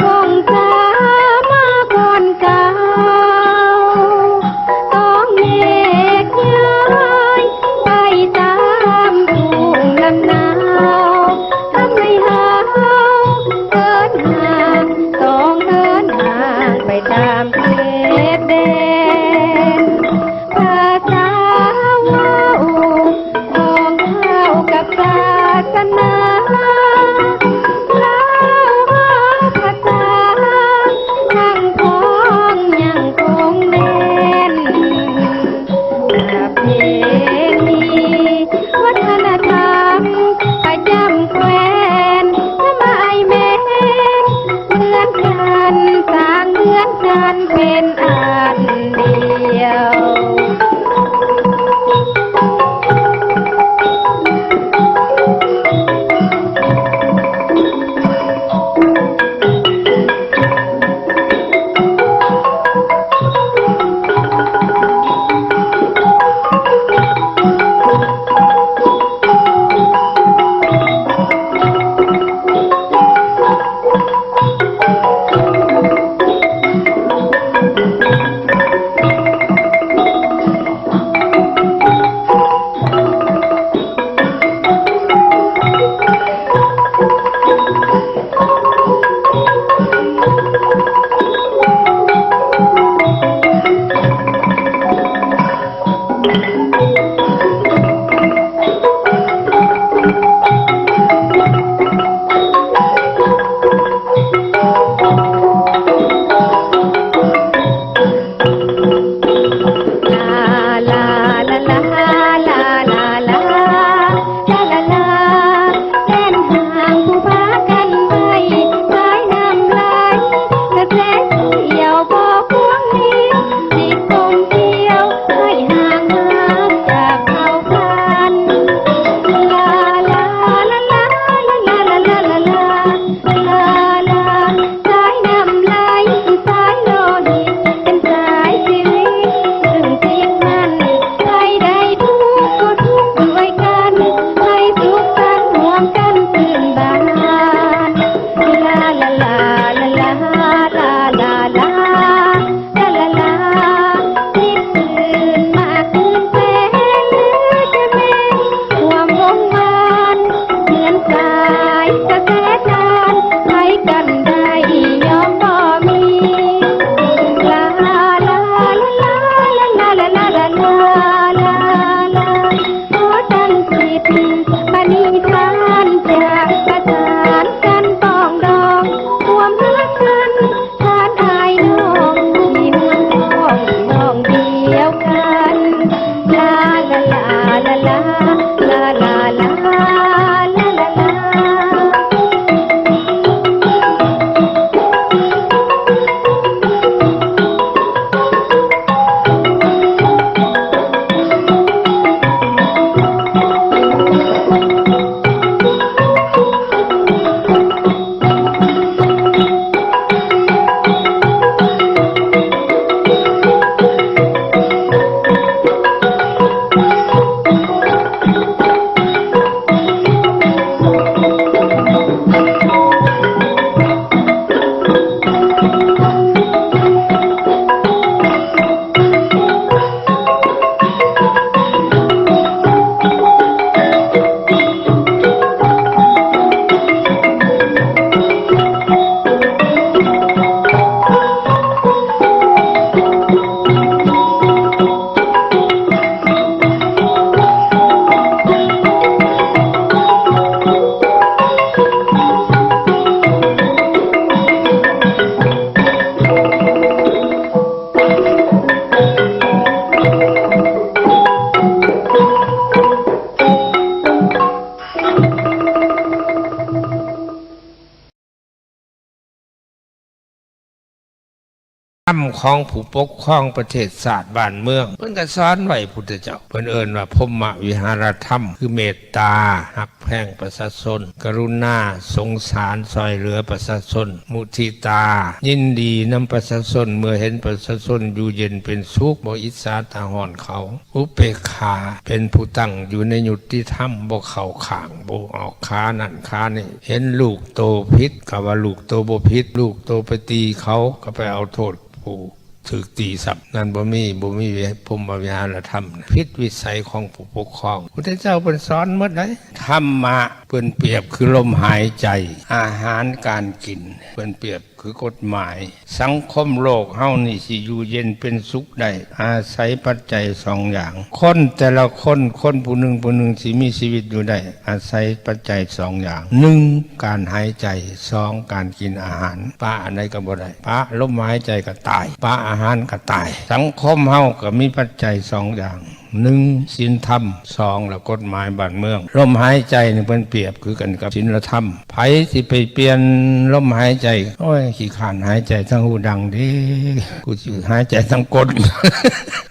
ຂອງສາມາຄົນເກົ່າ ຕ້ອງແຍກຍ້າຍໄປຕາມທົ່ງລຳນາວ ທຳໃຫ້ເຮົາເດີນທາງ ຕ້ອງເດີນທາງໄປຕາມເຂດແດນ ພາສາເວົ້າຂອງເຮົາກັບສາສະໜາ ລາວເຮົາ ຂອງຜູ້ປົກຄອງປະເທດຊາດບ້ານເມືອງ ເພິ່ນກໍສອນໄວ້ ພຸດທະເຈົ້າ ເພິ່ນເອີ້ນວ່າ ພົມມະວິຫາລະທຳ ຄືເມດຕາ ຮັກແພງປະຊາຊົນ, ກະລຸນາ ສົງສານຊ່ອຍເຫຼືອປະຊາຊົນ, ມຸທິຕາ ຍິນດີນຳປະຊາຊົນ ເມື່ອເຫັນປະຊາຊົນຢູ່ເຢັນເປັນສຸກ ບໍ່ອິດສາຕາຮ້ອນເຂົາ, ອຸເປກຂາ ເປັນຜູ້ຕັ້ງຢູ່ໃນຍຸຕິທຳ ບໍ່ເຂົ້າຂ້າງ ບໍ່ອອກຂານັ້ນຂານີ້, ເຫັນລູກໂຕຜິດກໍວ່າລູກໂຕບໍ່ຜິດ, ລູກໂຕໄປຕີເຂົາກໍໄປເອົາໂທດຜູ້ຖືກຕີຊ້ຳ. ນັ້ນບໍ່ມີ, ບໍ່ມີ ພົມມະວິຫາລະທຳ, ຜິດວິໄສຂອງຜູ້ປົກຄອງ. ພຸດທະເຈົ້າເພິ່ນສອນໝົດໃດ໋. ທຳມະເພິ່ນປຽບຄືລົມຫາຍໃຈ, ອາຫານການກິນ ເພິ່ນປຽບ ຄືກົດໝາຍ. ສັງຄົມໂລກເຮົານີ້ຊິຢູ່ເຢັນເປັນສຸກໄດ້ ອາໄສປັດໄຈສອງຢ່າງ. ຄົນແຕ່ລະຄົນ, ຄົນຜູ້ໜຶ່ງຜູ້ໜຶ່ງຊິມີຊີວິດຢູ່ໄດ້ ອາໄສປັດໄຈສອງຢ່າງ. ໜຶ່ງ ການຫາຍໃຈ, ສອງ ການກິນອາຫານ. ປະອັນໃດກໍບໍ່ໄດ້. ປະລົມຫາຍໃຈກໍຕາຍ, ປະອາຫານກໍຕາຍ. ສັງຄົມເຮົາກໍມີປັດໄຈສອງຢ່າງ. ໜຶ່ງ ສິນທຳ, ສອງ ລະກົດໝາຍບ້ານເມືອງ. ລົມຫາຍໃຈນີ້ເພິ່ນປຽບຄືກັນກັບສິນລະທຳ. ໃຜຊິໄປປ່ຽນລົມຫາຍໃຈ? ໂອ້ຍ ຂີ້ຄ້ານຫາຍໃຈທາງຫູດັງເດ້, ກູຊິຫາຍໃຈທາງກົ້ນ.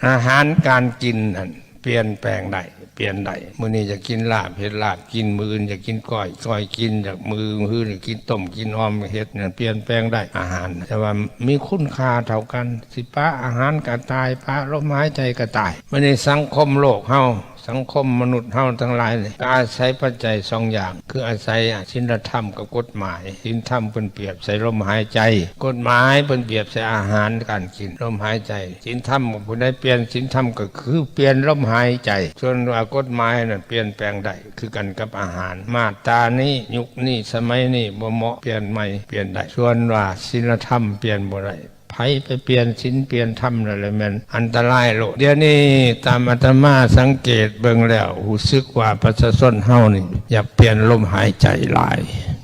ອາຫານການກິນຫັ້ນປ່ຽນແປງໄດ້, ປ່ຽນໄດ້. ມື້ນີ້ຢາກກິນລາບ ເຮັດລາບກິນ, ມື້ອື່ນຢາກກິນກ້ອຍ ກ້ອຍກິນ, ຢາກ ມື້ອື່ນຢາກກິນຕົ້ມ ກິນອ່ອມ ເຮັດນັ້ນ ປ່ຽນແປງໄດ້ອາຫານ, ແຕ່ວ່າມີຄຸນຄ່າເທົ່າກັນ. ຊິປະອາຫານກໍຕາຍ, ປະລົມຫາຍໃຈກໍຕາຍ. ບັດນີ້ສັງຄົມໂລກເຮົາ, ສັງຄົມມະນຸດເຮົາທັງຫຼາຍນີ້ ກໍອາໄສປັດໄຈສອງຢ່າງ, ຄືອາໄສສິນລະທຳກັບກົດໝາຍ. ສິນທຳເພິ່ນປຽບໃສ່ລົມຫາຍໃຈ, ກົດໝາຍເພິ່ນປຽບໃສ່ອາຫານການກິນ, ລົມຫາຍໃຈ. ສິນທຳ ຜູ້ໃດປ່ຽນສິນທຳ ກໍຄືປ່ຽນລົມຫາຍໃຈ. ສ່ວນວ່າກົດໝາຍນັ້ນປ່ຽນແປງໄດ້ ຄືກັນກັບອາຫານ. ມາດຕານີ້ ຍຸກນີ້ ສະໄໝນີ້ບໍ່ເໝາະ, ປ່ຽນໃໝ່ ປ່ຽນໄດ້. ສ່ວນວ່າສິນລະທຳປ່ຽນບໍ່ໄດ້. ໃຜໄປປ່ຽນສິນປ່ຽນທຳນັ້ນແຫຼະແມ່ນອັນຕະລາຍໂລດ. ດຽວນີ້ຕາມອາດຕະມາສັງເກດເບິ່ງແລ້ວ ຮູ້ສຶກວ່າປະຊາຊົນເຮົານີ້ຢາກປ່ຽນລົມຫາຍໃຈຫຼາຍ,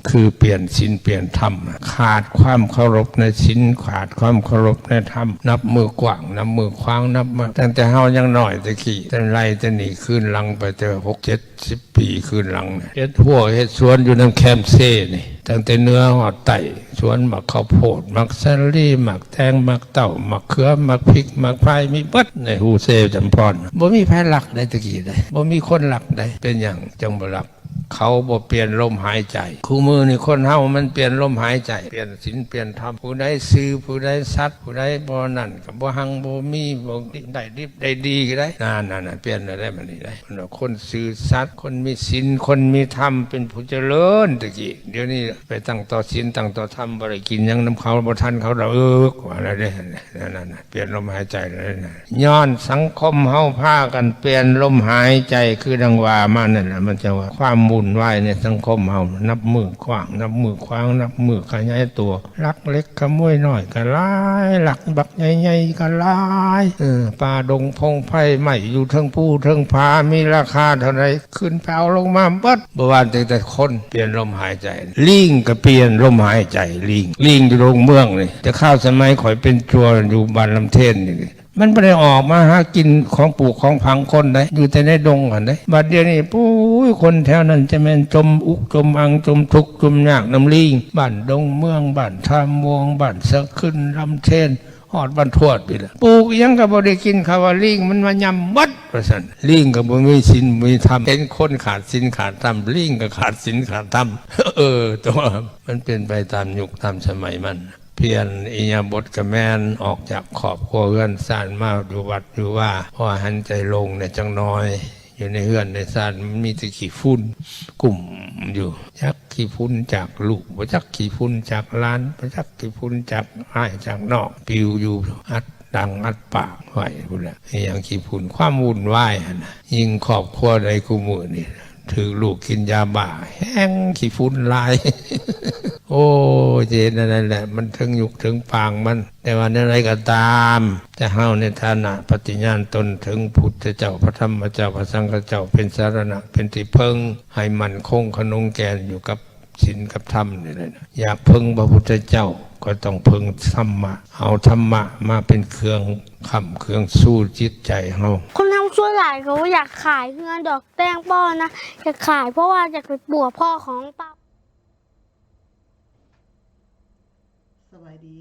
ຄືປ່ຽນສິນປ່ຽນທຳ. ຂາດຄວາມເຄົາລົບໃນສິນ, ຂາດຄວາມເຄົາລົບໃນທຳ. ນັບມື້ກວ້າງ, ນັບມື້ຂວາງ, ນັບມາ ຕັ້ງແຕ່ເຮົາຍັງນ້ອຍແຕ່ກີ້, ແຕ່ໄລ່ແຕ່ນີ້ຄືນຫຼັງໄປແຕ່ຫົກເຈັດ ສິບປີຄືນຫຼັງນະ ເຮັດຮົ້ວເຮັດສວນຢູ່ນຳແຄມເຊນີ້ ຕັ້ງແຕ່ເໜືອຮອດໃຕ້, ສວນໝາກເຂົ້າໂພດ, ໝາກສາລີ, ໝາກແຕງ, ໝາກເຕົ້າ, ໝາກເຂືອ, ໝາກພິກ, ໝາກພາຍ, ມີເບິດໃນຮູເຊຈຳພອນ. ບໍ່ມີໃຜລັກໄດ໋ ແຕ່ກີ້ໄດ໋, ບໍ່ມີຄົນລັກໄດ໋. ເປັນຫຍັງຈັ່ງບໍ່ລັກ? ເຂົາບໍ່ປ່ຽນລົມຫາຍໃຈ. ຄູ່ມື້ນີ້ຄົນເຮົາມັນປ່ຽນລົມຫາຍໃຈ, ປ່ຽນສິນປ່ຽນທຳ, ຜູ້ໃດຊື່, ຜູ້ໃດສັດ, ຜູ້ໃດບໍ່ນັ້ນ ກໍບໍ່ຮັ່ງບໍ່ມີ, ບໍ່ໄດ້ດິບໄດ້ດີກໍໄດ້. ນັ້ນໆໆ ປ່ຽນແລ້ວໄດ໋ ບັດນີ້ໄດ໋. ຄົນຊື່ສັດ, ຄົນມີສິນ, ຄົນມີທຳ ເປັນຜູ້ຈະເລີນແຕ່ກີ້. ດຽວນີ້ໄປຕັ້ງຕໍ່ສິນຕັ້ງຕໍ່ທຳ ບໍ່ໄດ້ກິນຫຍັງນຳເຂົາ, ບໍ່ທັນເຂົາດອກ, ວ່າແລ້ວເດ້. ນັ້ນໆໆ ປ່ຽນລົມຫາຍໃຈແລ້ວນະ. ຍ້ອນສັງຄົມເຮົາພາກັນປ່ຽນລົມຫາຍໃຈ ຄືດັ່ງວ່າມານັ້ນແຫຼະ, ມັນຈະວ່າຄວາມວຸ່ນວາຍໃນສັງຄົມເຮົາ ນັບມື້ກວ້າງ, ນັບມື້ຂວາງ, ນັບມື້ຂະຫຍາຍຕົວ. ລັກເລັກຂະໂມຍນ້ອຍກໍຫຼາຍ, ລັກບັກໃຫຍ່ໆກໍຫຼາຍ. ເອີ ປ່າດົງພົງໄພໄມ້ຢູ່ເທິງພູເທິງຜາ ມີລາຄາເທົ່າໃດ ຂຶ້ນໄປເອົາລົງມາເບິດ. ບໍ່ວ່າແຕ່ ແຕ່ຄົນປ່ຽນລົມຫາຍໃຈ, ລີງກໍປ່ຽນລົມຫາຍໃຈ. ລີງ ລີງຢູ່ດອນເມືອງນີ້, ແຕ່ຄາວສະໄໝຂ້ອຍເປັນຈົວຢູ່ບ້ານລຳເທນນີ້, ມັນບໍ່ໄດ້ອອກມາຫາກິນຂອງປູກຂອງຝັງຄົນໃດ, ຢູ່ແຕ່ໃນດົງຫັ້ນເດ້. ບັດດຽວນີ້ ໂອ້ຍ ຄົນແຖວນັ້ນຈະແມ່ນຈົມອຸກຈົມອັ່ງ, ຈົມທຸກຈົມຍາກນຳລີງ. ບ້ານດົງເມືອງ, ບ້ານທ່າມ່ວງ, ບ້ານສະຂຶ້ນ, ລຳເທນ, ຮອດບ້ານທວດພີ້ແຫຼະ. ປູກອີ່ຫຍັງກໍບໍ່ໄດ້ກິນ, ເຂົາວ່າລີງມັນມາຫຍ້ຳໝົດ ວ່າຊັ້ນ. ລີງກໍບໍ່ມີສິນມີທຳ, ເຫັນຄົນຂາດສິນຂາດທຳ, ລີງກໍຂາດສິນຂາດທຳ. ເອີ ແຕ່ວ່າມັນເປັນໄປຕາມຍຸກຕາມສະໄໝມັນ. ປ່ຽນອິລິຍາບົດກໍແມ່ນ, ອອກຈາກຄອບຄົວເຮືອນຊານມາຢູ່ວັດຢູ່ວາ, ພໍຫັນໃຈໂລ່ງແດ່ຈັກໜ່ອຍ. ຢູ່ໃນເຮືອນໃນຊານມັນມີແຕ່ຂີ້ຝຸ່ນກຸ້ມຢູ່, ຈັກຂີ້ຝຸ່ນຈາກລູກ, ບໍ່ຈັກຂີ້ຝຸ່ນຈາກຫຼານ, ບໍ່ຈັກຂີ້ຝຸ່ນຈາກອ້າຍຈາກນ້ອງ, ປິວຢູ່ອັດດັງອັດປາກໄວ້ພຸ້ນແຫຼະ. ອີ່ຫຍັງຂີ້ຝຸ່ນ? ຄວາມວຸ່ນວາຍຫັ້ນນະ. ຍິ່ງຄອບຄົວໃດຄູ່ມື້ນີ້ ຖືກລູກກິນຢາບ້າ ແຮ່ງຂີ້ຝຸ່ນຫຼາຍ. ໂອ້ຍ ຈະເຮັດແນວໃດແຫຼະ, ມັນເຖິງຍຸກເຖິງປາງມັນ. ແຕ່ວ່າແນວໃດກໍຕາມ, ແຕ່ເຮົາໃນຖານະປະຕິຍານຕົນເຖິງພຸດທະເຈົ້າ, ພະທຳມະເຈົ້າ, ພະສັງຄະເຈົ້າ ເປັນສາລະນະ, ເປັນທີ່ເພິ່ງ, ໃຫ້ໝັ້ນຄົງຂະໜົງແກ່ນຢູ່ກັບສິນກັບທຳນີ້ແຫຼະ. ຢາກເພິ່ງພະພຸດທະເຈົ້າ ກໍຕ້ອງເພິ່ງທຳມະ, ເອົາທຳມະມາເປັນເຄື່ອງຄ້ຳເຄື່ອງຊູຈິດໃຈເຮົາ. ຄົນເຮົາສ່ວນຫຼາຍກໍບໍ່ຢາກຂາຍເຮືອນດອກ, ແຕ່ງບໍ່ນະ ຢາກຂາຍ ເພາະວ່າຢາກໄປປົວພໍ່ຂອງເປົ່າ. ສະບາຍດີ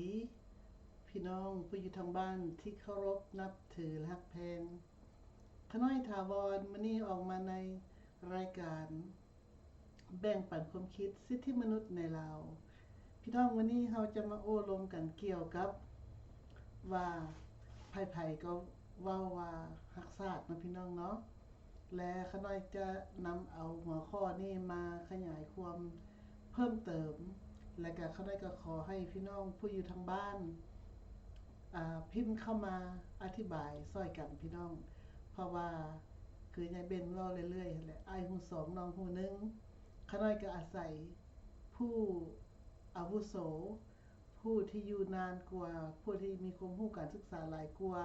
ພີ່ນ້ ນ້ອງຜູ້ຢູ່ທາງບ້ານທີ່ເຄົາລົບນັບຖື ແລະ ຮັກແພງ, ຂະນ້ອຍຖາວອນ ມື້ນີ້ອອກມາໃນລາຍການແບ່ງປັນຄວາມຄິດສິດທິມະນຸດໃນລາວ. ພີ່ນ້ອງ, ມື້ນີ້ເຮົາຈະມາໂອ້ລົມກັນກ່ຽວກັບວ່າ ໃຜໆກໍເວົ້າວ່າຮັກຊາດເນາະ ພີ່ນ້ອງເນາະ. ແລະ ຂ້ານ້ອຍຈະນຳເອົາຫົວຂໍ້ນີ້ມາຂະຫຍາຍຄວາມເພີ່ມເຕີມ ແລະ ກະຂ້ານ້ອຍກໍຂໍໃຫ້ພີ່ນ້ອງຜູ້ຢູ່ທາງບ້ານ ອາ ພິມເຂົ້າມາອະທິບາຍຊ່ອຍກັນພີ່ນ້ອງ, ເພາະວ່າຄືຍາຍເບັນເວົ້າເລື້ອຍໆຫັ້ນແຫຼະ, ອ້າຍຮູ້ສອງ ນ້ອງຮູ້ໜຶ່ງ, ຂ້ານ້ອຍກໍອາໄສຜູ້ອາວຸໂສ ຜູ້ທີ່ຢູ່ນານກວ່າ, ຜູ້ທີ່ມີຄວາມຮູ້ການສຶກສາຫຼາຍກວ່າ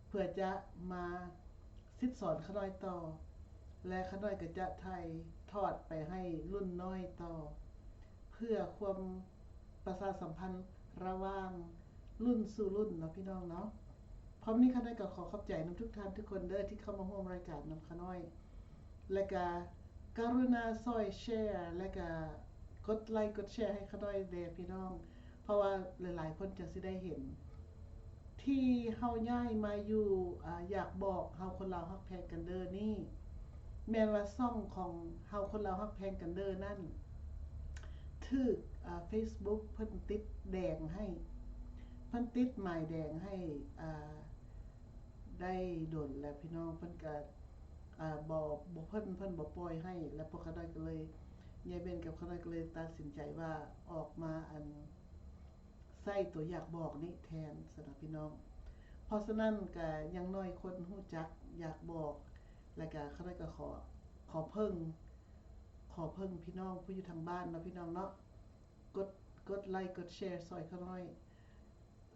ເພື່ອຈະມາສິດສອນຂ້ານ້ອຍຕໍ່ ແລະ ຂ້ານ້ອຍກໍຈະຖ່າຍທອດໄປໃຫ້ລຸ້ນນ້ອຍຕໍ່ ເພື່ອຄວາມປະຊາສຳພັນລະຫວ່າງລຸ້ນສູ່ລຸ້ນເນາະ ພີ່ນ້ອງເນາະ. ພ້ອມນີ້ຂ້ານ້ອຍກໍຂໍຂອບໃຈນຳທຸກທ່ານທຸກຄົນເດີ ທີ່ເຂົ້າມາຮ່ວມລາຍການນຳຂ້ານ້ອຍ ແລະກະກະລຸນາຊ່ອຍແຊ ແລະກະກົດໄລກົດແຊໃຫ້ຂ້ານ້ອຍແດ່ພີ່ນ້ອງ, ເພາະວ່າຫຼາຍໆຄົນຈັ່ງຊິໄດ້ເຫັນ ທີ່ເຮົາຍ້າຍມາຢູ່ ອາ ຢາກບອກເຮົາຄົນລາວຮັກແພງກັນເດີນີ້ ແມ່ນວ່າຊ່ອງຂອງເຮົາຄົນລາວຮັກແພງກັນເດີນັ້ນ ຖືກ ອາ ເຟສບຸກເພິ່ນຕິດແດງໃຫ້, ເພິ່ນຕິດໝາຍແດງໃຫ້ ອາ ໄດ້ດົນແລ້ວພີ່ນ້ອງ, ເພິ່ນກະ ອາ ບໍ່ ບໍ່ ເພິ່ນ ເພິ່ນບໍ່ປ່ອຍໃຫ້ ແລ້ວພວກຂ້ານ້ອຍກໍເລີຍ ຍາຍເບັນກັບຂ້ານ້ອຍກໍເລີຍຕັດສິນໃຈວ່າອອກມາ ອັນ ໃຊ້ຕົວຢາກບອກນີ້ແທນຊັ້ນນະພີ່ນ້ອງ. ເພາະສະນັ້ນກະຢ່າງໜ້ອຍຄົນຮູ້ຈັກຢາກບອກ ແລ້ວກະຂ້ານ້ອຍກໍຂໍ ຂໍເພິ່ງ ຂໍເພິ່ງພີ່ນ້ອງຜູ້ຢູ່ທາງບ້ານເນາະ ພີ່ນ້ອງເນາະ, ກົດ ກົດໄລກົດແຊຊ່ອຍຂ້ານ້ອຍ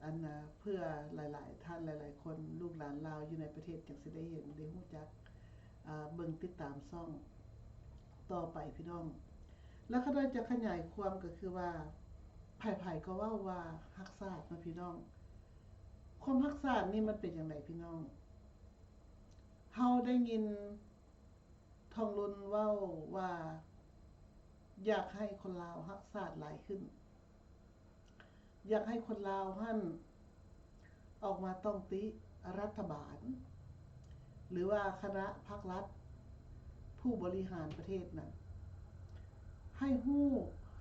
ອັນນາ ເພື່ອຫຼາຍໆທ່ານ ຫຼາຍໆຄົນ ລູກຫຼານລາວຢູ່ໃນປະເທດ ຈັ່ງຊິໄດ້ເຫັນ ໄດ້ຮູ້ຈັກ ອາ ເບິ່ງຕິດຕາມຊ່ອງຕໍ່ໄປພີ່ນ້ອງ. ແລ້ວຂ້ານ້ອຍຈະຂະຫຍາຍຄວາມ ກໍຄືວ່າ ໃຜໆກໍເວົ້າວ່າຮັກຊາດເນາະພີ່ນ້ອງ. ຄວາມຮັກຊາດນີ້ມັນເປັນຈັ່ງໃດພີ່ນ້ອງ? ເຮົາໄດ້ຍິນ ທອງລຸນເວົ້າວ່າ ຢາກໃຫ້ຄົນລາວຮັກຊາດຫຼາຍຂຶ້ນ, ຢາກໃຫ້ຄົນລາວຫັ້ນອອກມາຕ້ອງຕິລັດຖະບານ ຫຼືວ່າຄະນະພັກລັດ ຜູ້ບໍລິຫານປະເທດນັ້ນ ໃຫ້ຮູ້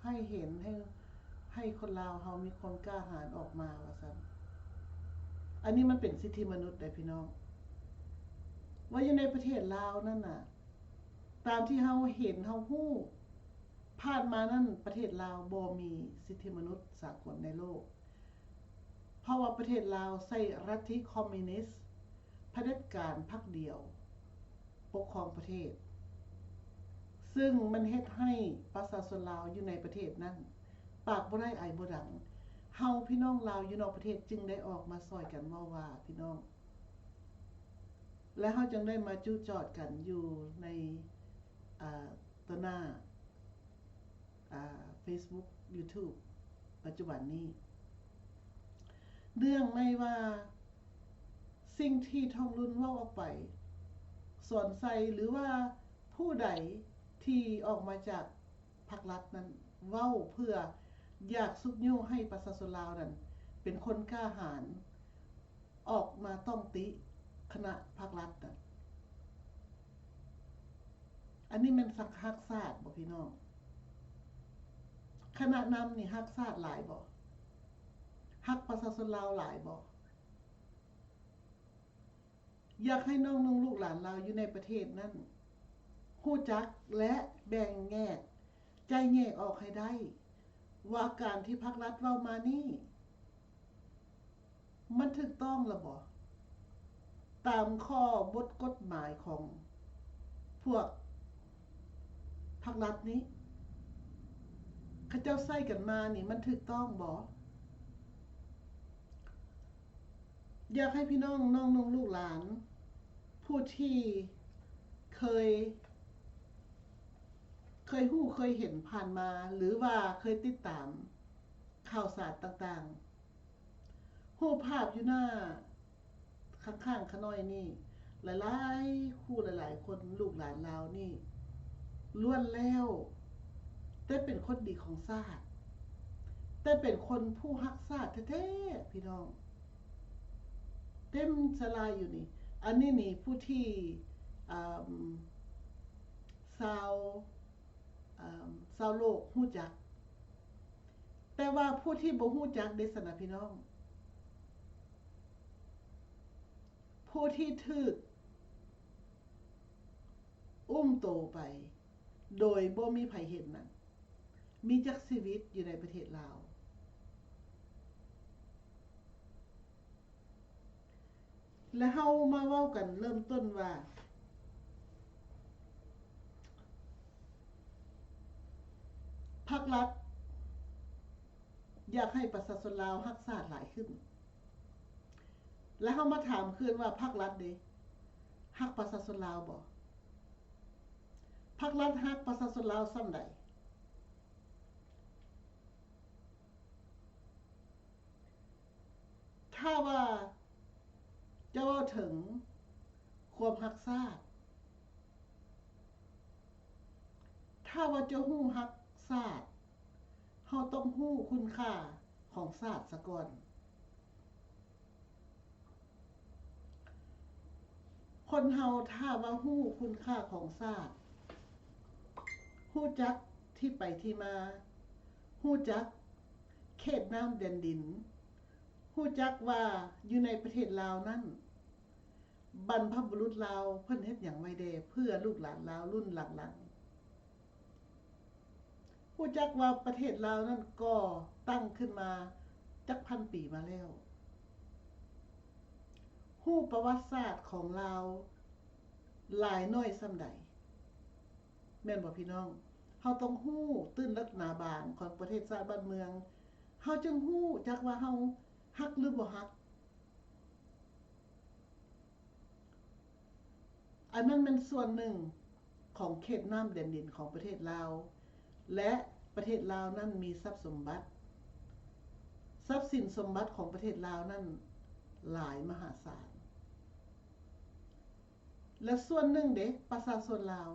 ໃຫ້ເຫັນ ໃຫ້ ໃຫ້ຄົນລາວເຮົາມີຄວາມກ້າຫານອອກມາວ່າຊັ້ນ. ອັນນີ້ມັນເປັນສິດທິມະນຸດເດ້ພີ່ນ້ອງ, ວ່າຢູ່ໃນປະເທດລາວນັ້ນນະ ຕາມທີ່ເຮົາເຫັນເຮົາຮູ້ຜ່ານມານັ້ນ ປະເທດລາວບໍ່ມີສິດທິມະນຸດສາກົນໃນໂລກ, ເພາະວ່າປະເທດລາວໃຊ້ລັດທິຄອມມິວນິດ ຜະເດັດການພັກດຽວປົກຄອງປະເທດ, ຊຶ່ງມັນເຮັດໃຫ້ປະຊາຊົນລາວຢູ່ໃນປະເທດນັ້ນປາກບໍ່ໄດ້ ໄອບໍ່ດັງ. ເຮົາພີ່ນ້ອງລາວຢູ່ນອກປະເທດຈຶ່ງໄດ້ອອກມາຊ່ອຍກັນເວົ້າວ່າພີ່ນ້ອງ, ແລະ ເຮົາຈຶ່ງໄດ້ມາຈຸຈອດກັນຢູ່ໃນ ອາ ຕໍ່ໜ້າ ອາ ເຟສບຸກ ຢູທູບ ປັດຈຸບັນນີ້. ເນື່ອງໃນວ່າສິ່ງທີ່ທອງລຸນເວົ້າອອກໄປ ສອນໄຊ ຫຼືວ່າຜູ້ໃດທີ່ອອກມາຈາກ ພັກລັດນັ້ນເວົ້າເພື່ອຢາກຊຸກຍູ້ໃຫ້ປະຊາຊົນລາວນັ້ນເປັນຄົນກ້າຫານອອກມາຕ້ອງຕິຄະນະພັກລັດນັ້ນ. ອັນນີ້ແມ່ນສັກຮັກຊາດບໍ່ພີ່ນ້ອງ? ຄະນະນຳນີ້ຮັກຊາດຫຼາຍບໍ່? ຮັກປະຊາຊົນລາວຫຼາຍບໍ່? ຢາກໃຫ້ນ້ອງໆລູກຫຼານລາວຢູ່ໃນປະເທດນັ້ນ ຮູ້ຈັກ ແລະ ແບ່ງແຍກ ແຈກແຍກອອກໃຫ້ໄດ້ ວ່າການທີ່ພັກລັດເວົ້າມານີ້ ມັນຖືກຕ້ອງລະບໍ່ ຕາມຂໍ້ບົດກົດໝາຍຂອງພວກພັກລັດນີ້ ເຂົາເຈົ້າໃຊ້ກັນມານີ້ ມັນຖືກຕ້ອງບໍ່? ຢາກໃຫ້ພີ່ນ້ອງນ້ອງໆລູກຫຼານ ຜູ້ທີ່ເຄີຍ ເຄີຍຮູ້ເຄີຍເຫັນຜ່ານມາ ຫຼືວ່າເຄີຍຕິດຕາມຂ່າວສານຕ່າງໆ ຮູບພາບຢູ່ໜ້າ ຂ້າງໆຂ້ານ້ອຍນີ້ ຫຼາຍໆຄູ່ຫຼາຍໆຄົນ ລູກຫຼານລາວນີ້ ລ້ວນແລ້ວແຕ່ເປັນຄົນດີຂອງຊາດ, ແຕ່ເປັນຄົນຜູ້ຮັກຊາດແທ້ໆ ພີ່ນ້ອງ. ເຕັມສາລາຢູ່ນີ້. ອັນນີ້ນີ້ຜູ້ທີ່ ອາ ຊາວ ອາ ຊາວໂລກຮູ້ຈັກ, ແຕ່ວ່າຜູ້ທີ່ບໍ່ຮູ້ຈັກເດຊັ້ນນະພີ່ນ້ອງ, ຜູ້ທີ່ຖືກອຸ້ມໂຕໄປໂດຍບໍ່ມີໃຜເຫັນນັ້ນ ມີຈັກຊີວິດຢູ່ໃນປະເທດລາວ? ແລະ ເຮົາມາເວົ້າກັນເລີ່ມຕົ້ນວ່າ ພັກລັດຢາກໃຫ້ປະຊາຊົນລາວຮັກຊາດຫຼາຍຂຶ້ນ. ແລະ ເຮົາມາຖາມຄືນວ່າ ພັກລັດເດ ຮັກປະຊາຊົນລາວບໍ່? ພັກລັດຮັກປະຊາຊົນລາວສ່ຳໃດ? ຖ້າວ່າຈະເວົ້າເຖິງຄວາມຮັກຊາດ, ຖ້າວ່າຈະຮູ້ຮັກຊາດ, ເຮົາຕ້ອງຮູ້ຄຸນຄ່າຂອງຊາດສາກ່ອນ. ຄົນເຮົາຖ້າວ່າຮູ້ຄຸນຄ່າຂອງຊາດ, ຮູ້ຈັກທີ່ໄປທີ່ມາ, ຮູ້ຈັກເຂດນ້ຳແດນດິນ, ຮູ້ຈັກວ່າຢູ່ໃນປະເທດລາວນັ້ນ ບັນພະບຸລຸດລາວເພິ່ນເຮັດຫຍັງໄວ້ແດ່ເພື່ອລູກຫຼານລາວລຸ້ນຫຼັງໆ. ຮູ້ຈັກວ່າປະເທດລາວນັ້ນກໍ່ຕັ້ງຂຶ້ນມາຈັກພັນປີມາແລ້ວ. ຮູ້ປະຫວັດສາດຂອງລາວຫຼາຍໜ້ອຍສ່ຳໃດ, ແມ່ນບໍ່ພີ່ນ້ອງ? ເຮົາຕ້ອງຮູ້ຕື້ນເລິກໜາບາງຂອງປະເທດຊາດບ້ານເມືອງ, ເຮົາຈຶ່ງຮູ້ຈັກວ່າເຮົາຮັກຫຼືບໍ່ຮັກ. ອັນນັ້ນແມ່ນສ່ວນໜຶ່ງຂອງເຂດນ້ຳແດນດິນຂອງປະເທດລາວ ແລະ ປະເທດລາວນັ້ນມີຊັບສົມບັດ, ຊັບສິນສົມບັດຂອງປະເທດລາວນັ້ນຫຼາຍມະຫາສານ. ແລະ ສ່ວນໜຶ່ງເດ ປະຊາຊົນລາວ,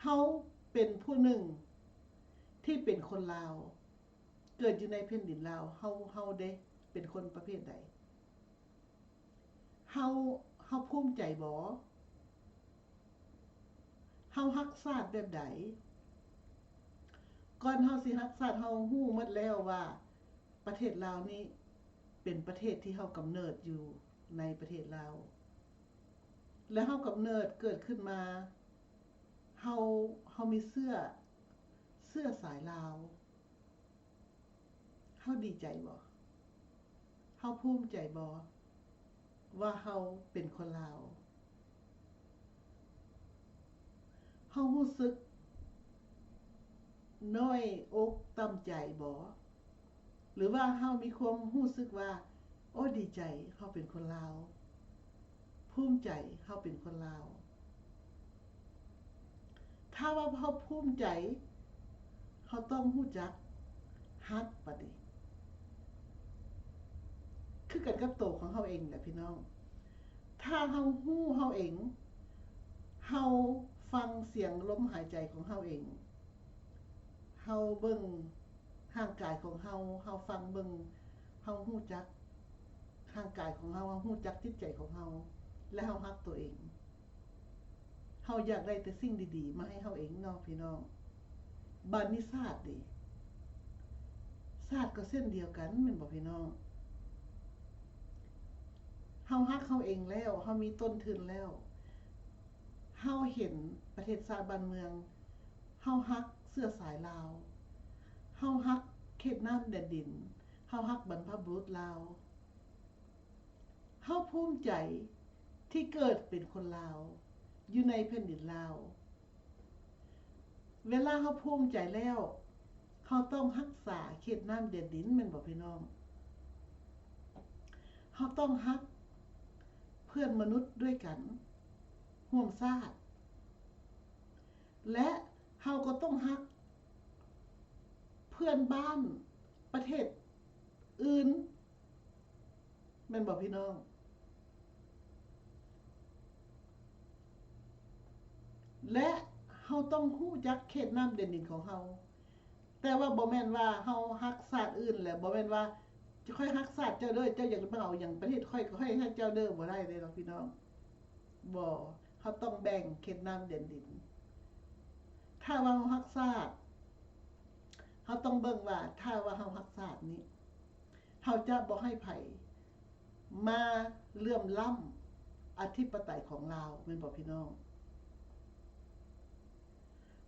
ເຮົາເປັນຜູ້ໜຶ່ງທີ່ເປັນຄົນລາວ ເກີດຢູ່ໃນແຜ່ນດິນລາວ, ເຮົາ, ເຮົາເດ ເປັນຄົນປະເພດໃດ? ເຮົາ, ເຮົາພູມໃຈບໍ່? ເຮົາຮັກຊາດແບບໃດ? ກ່ອນເຮົາຊິຮັກຊາດ, ເຮົາຮູ້ໝົດແລ້ວວ່າປະເທດລາວນີ້ເປັນປະເທດທີ່ເຮົາກຳເນີດຢູ່ໃນປະເທດລາວ ແລະ ເຮົາກຳເນີດເກີດຂຶ້ນມາ, ເຮົາ, ເຮົາມີເຊື້ອ, ເຊື້ອສາຍລາວ. ເຮົາດີໃຈບໍ່? ເຮົາພູມໃຈບໍ່ວ່າເຮົາເປັນຄົນລາວ? ເຮົາຮູ້ສຶກນ້ອຍອົກຕ່ຳໃຈບໍ່? ຫຼືວ່າເຮົາມີຄວາມຮູ້ສຶກວ່າ ໂອ້ ດີໃຈເຮົາເປັນຄົນລາວ? ພູມໃຈເຮົາເປັນຄົນລາວ. ຖ້າວ່າເຮົາພູມໃຈ, ເຮົາຕ້ອງຮູ້ຈັກຮັກ. ບັດນີ້ຄືກັນກັບໂຕຂອງເຮົາເອງແຫຼະພີ່ນ້ອງ. ຖ້າເຮົາຮູ້ເຮົາເອງ, ເຮົາຟັງສຽງລົມຫາຍໃຈຂອງເຮົາເອງ, ເຮົາເບິ່ງຮ່າງກາຍຂອງເຮົາ, ເຮົາຟັງເບິ່ງ, ເຮົາຮູ້ຈັກຮ່າງກາຍຂອງເຮົາ, ເຮົາຮູ້ຈັກຈິດໃຈຂອງເຮົາ ແລະ ເຮົາຮັກໂຕເອງ. ເຮົາຢາກໄດ້ແຕ່ສິ່ງດີໆມາໃຫ້ເຮົາເອງເນາະພີ່ນ້ອງ. ບາດນີ້ຊາດເດ? ຊາດກໍເຊັ່ນດຽວກັນແມ່ນບໍ່ພີ່ນ້ອງ? ເຮົາຮັກເຮົາເອງແລ້ວ, ເຮົາມີຕົ້ນທຶນແລ້ວ, ເຮົາເຫັນປະເທດຊາດບ້ານເມືອງ, ເຮົາຮັກເຊື້ອສາຍລາວ, ເຮົາຮັກເຂດນ້ຳແດນດິນ, ເຮົາຮັກບັນພະບຸລຸດລາວ. ເຮົາພູມໃຈທີ່ເກີດເປັນຄົນລາວ ຢູ່ໃນແຜ່ນດິນລາວ. ເວລາເຮົາພູມໃຈແລ້ວ, ເຮົາຕ້ອງຮັກສາເຂດນ້ຳແດນດິນ ແມ່ນບໍ່ພີ່ນ້ອງ? ເຮົາຕ້ອງຮັກເພື່ອນມະນຸດດ້ວຍກັນ ຮ່ວມຊາດ ແລະ ເຮົາກໍຕ້ອງຮັກເພື່ອນບ້ານປະເທດອື່ນ ແມ່ນບໍ່ພີ່ນ້ອງ? ແລະ ເຮົາຕ້ອງຮູ້ຈັກເຂດນ້ຳແດນດິນຂອງເຮົາ. ແຕ່ວ່າບໍ່ແມ່ນວ່າເຮົາຮັກຊາດອື່ນ ແລະ ບໍ່ແມ່ນວ່າ ຂ້ອຍຮັກຊາດເຈົ້າເດີ ເຈົ້າຢາກມາເອົາຫຍັງປະເທດຂ້ອຍ ຂ້ອຍໃຫ້ເຈົ້າເດີ ບໍ່ໄດ້ເດ້ເນາະພີ່ນ້ອງ. ບໍ່ ເຮົາຕ້ອງແບ່ງເຂດນ້ຳແດນດິນ. ຖ້າວ່າເຮົາຮັກຊາດ ເຮົາຕ້ອງເບິ່ງວ່າ ຖ້າວ່າເຮົາຮັກຊາດນີ້ ເຮົາຈະບໍ່ໃຫ້ໃຜມາເຫຼື່ອມລ້ຳອະທິປະໄຕຂອງລາວ ແມ່ນບໍ່ພີ່ນ້ອງ?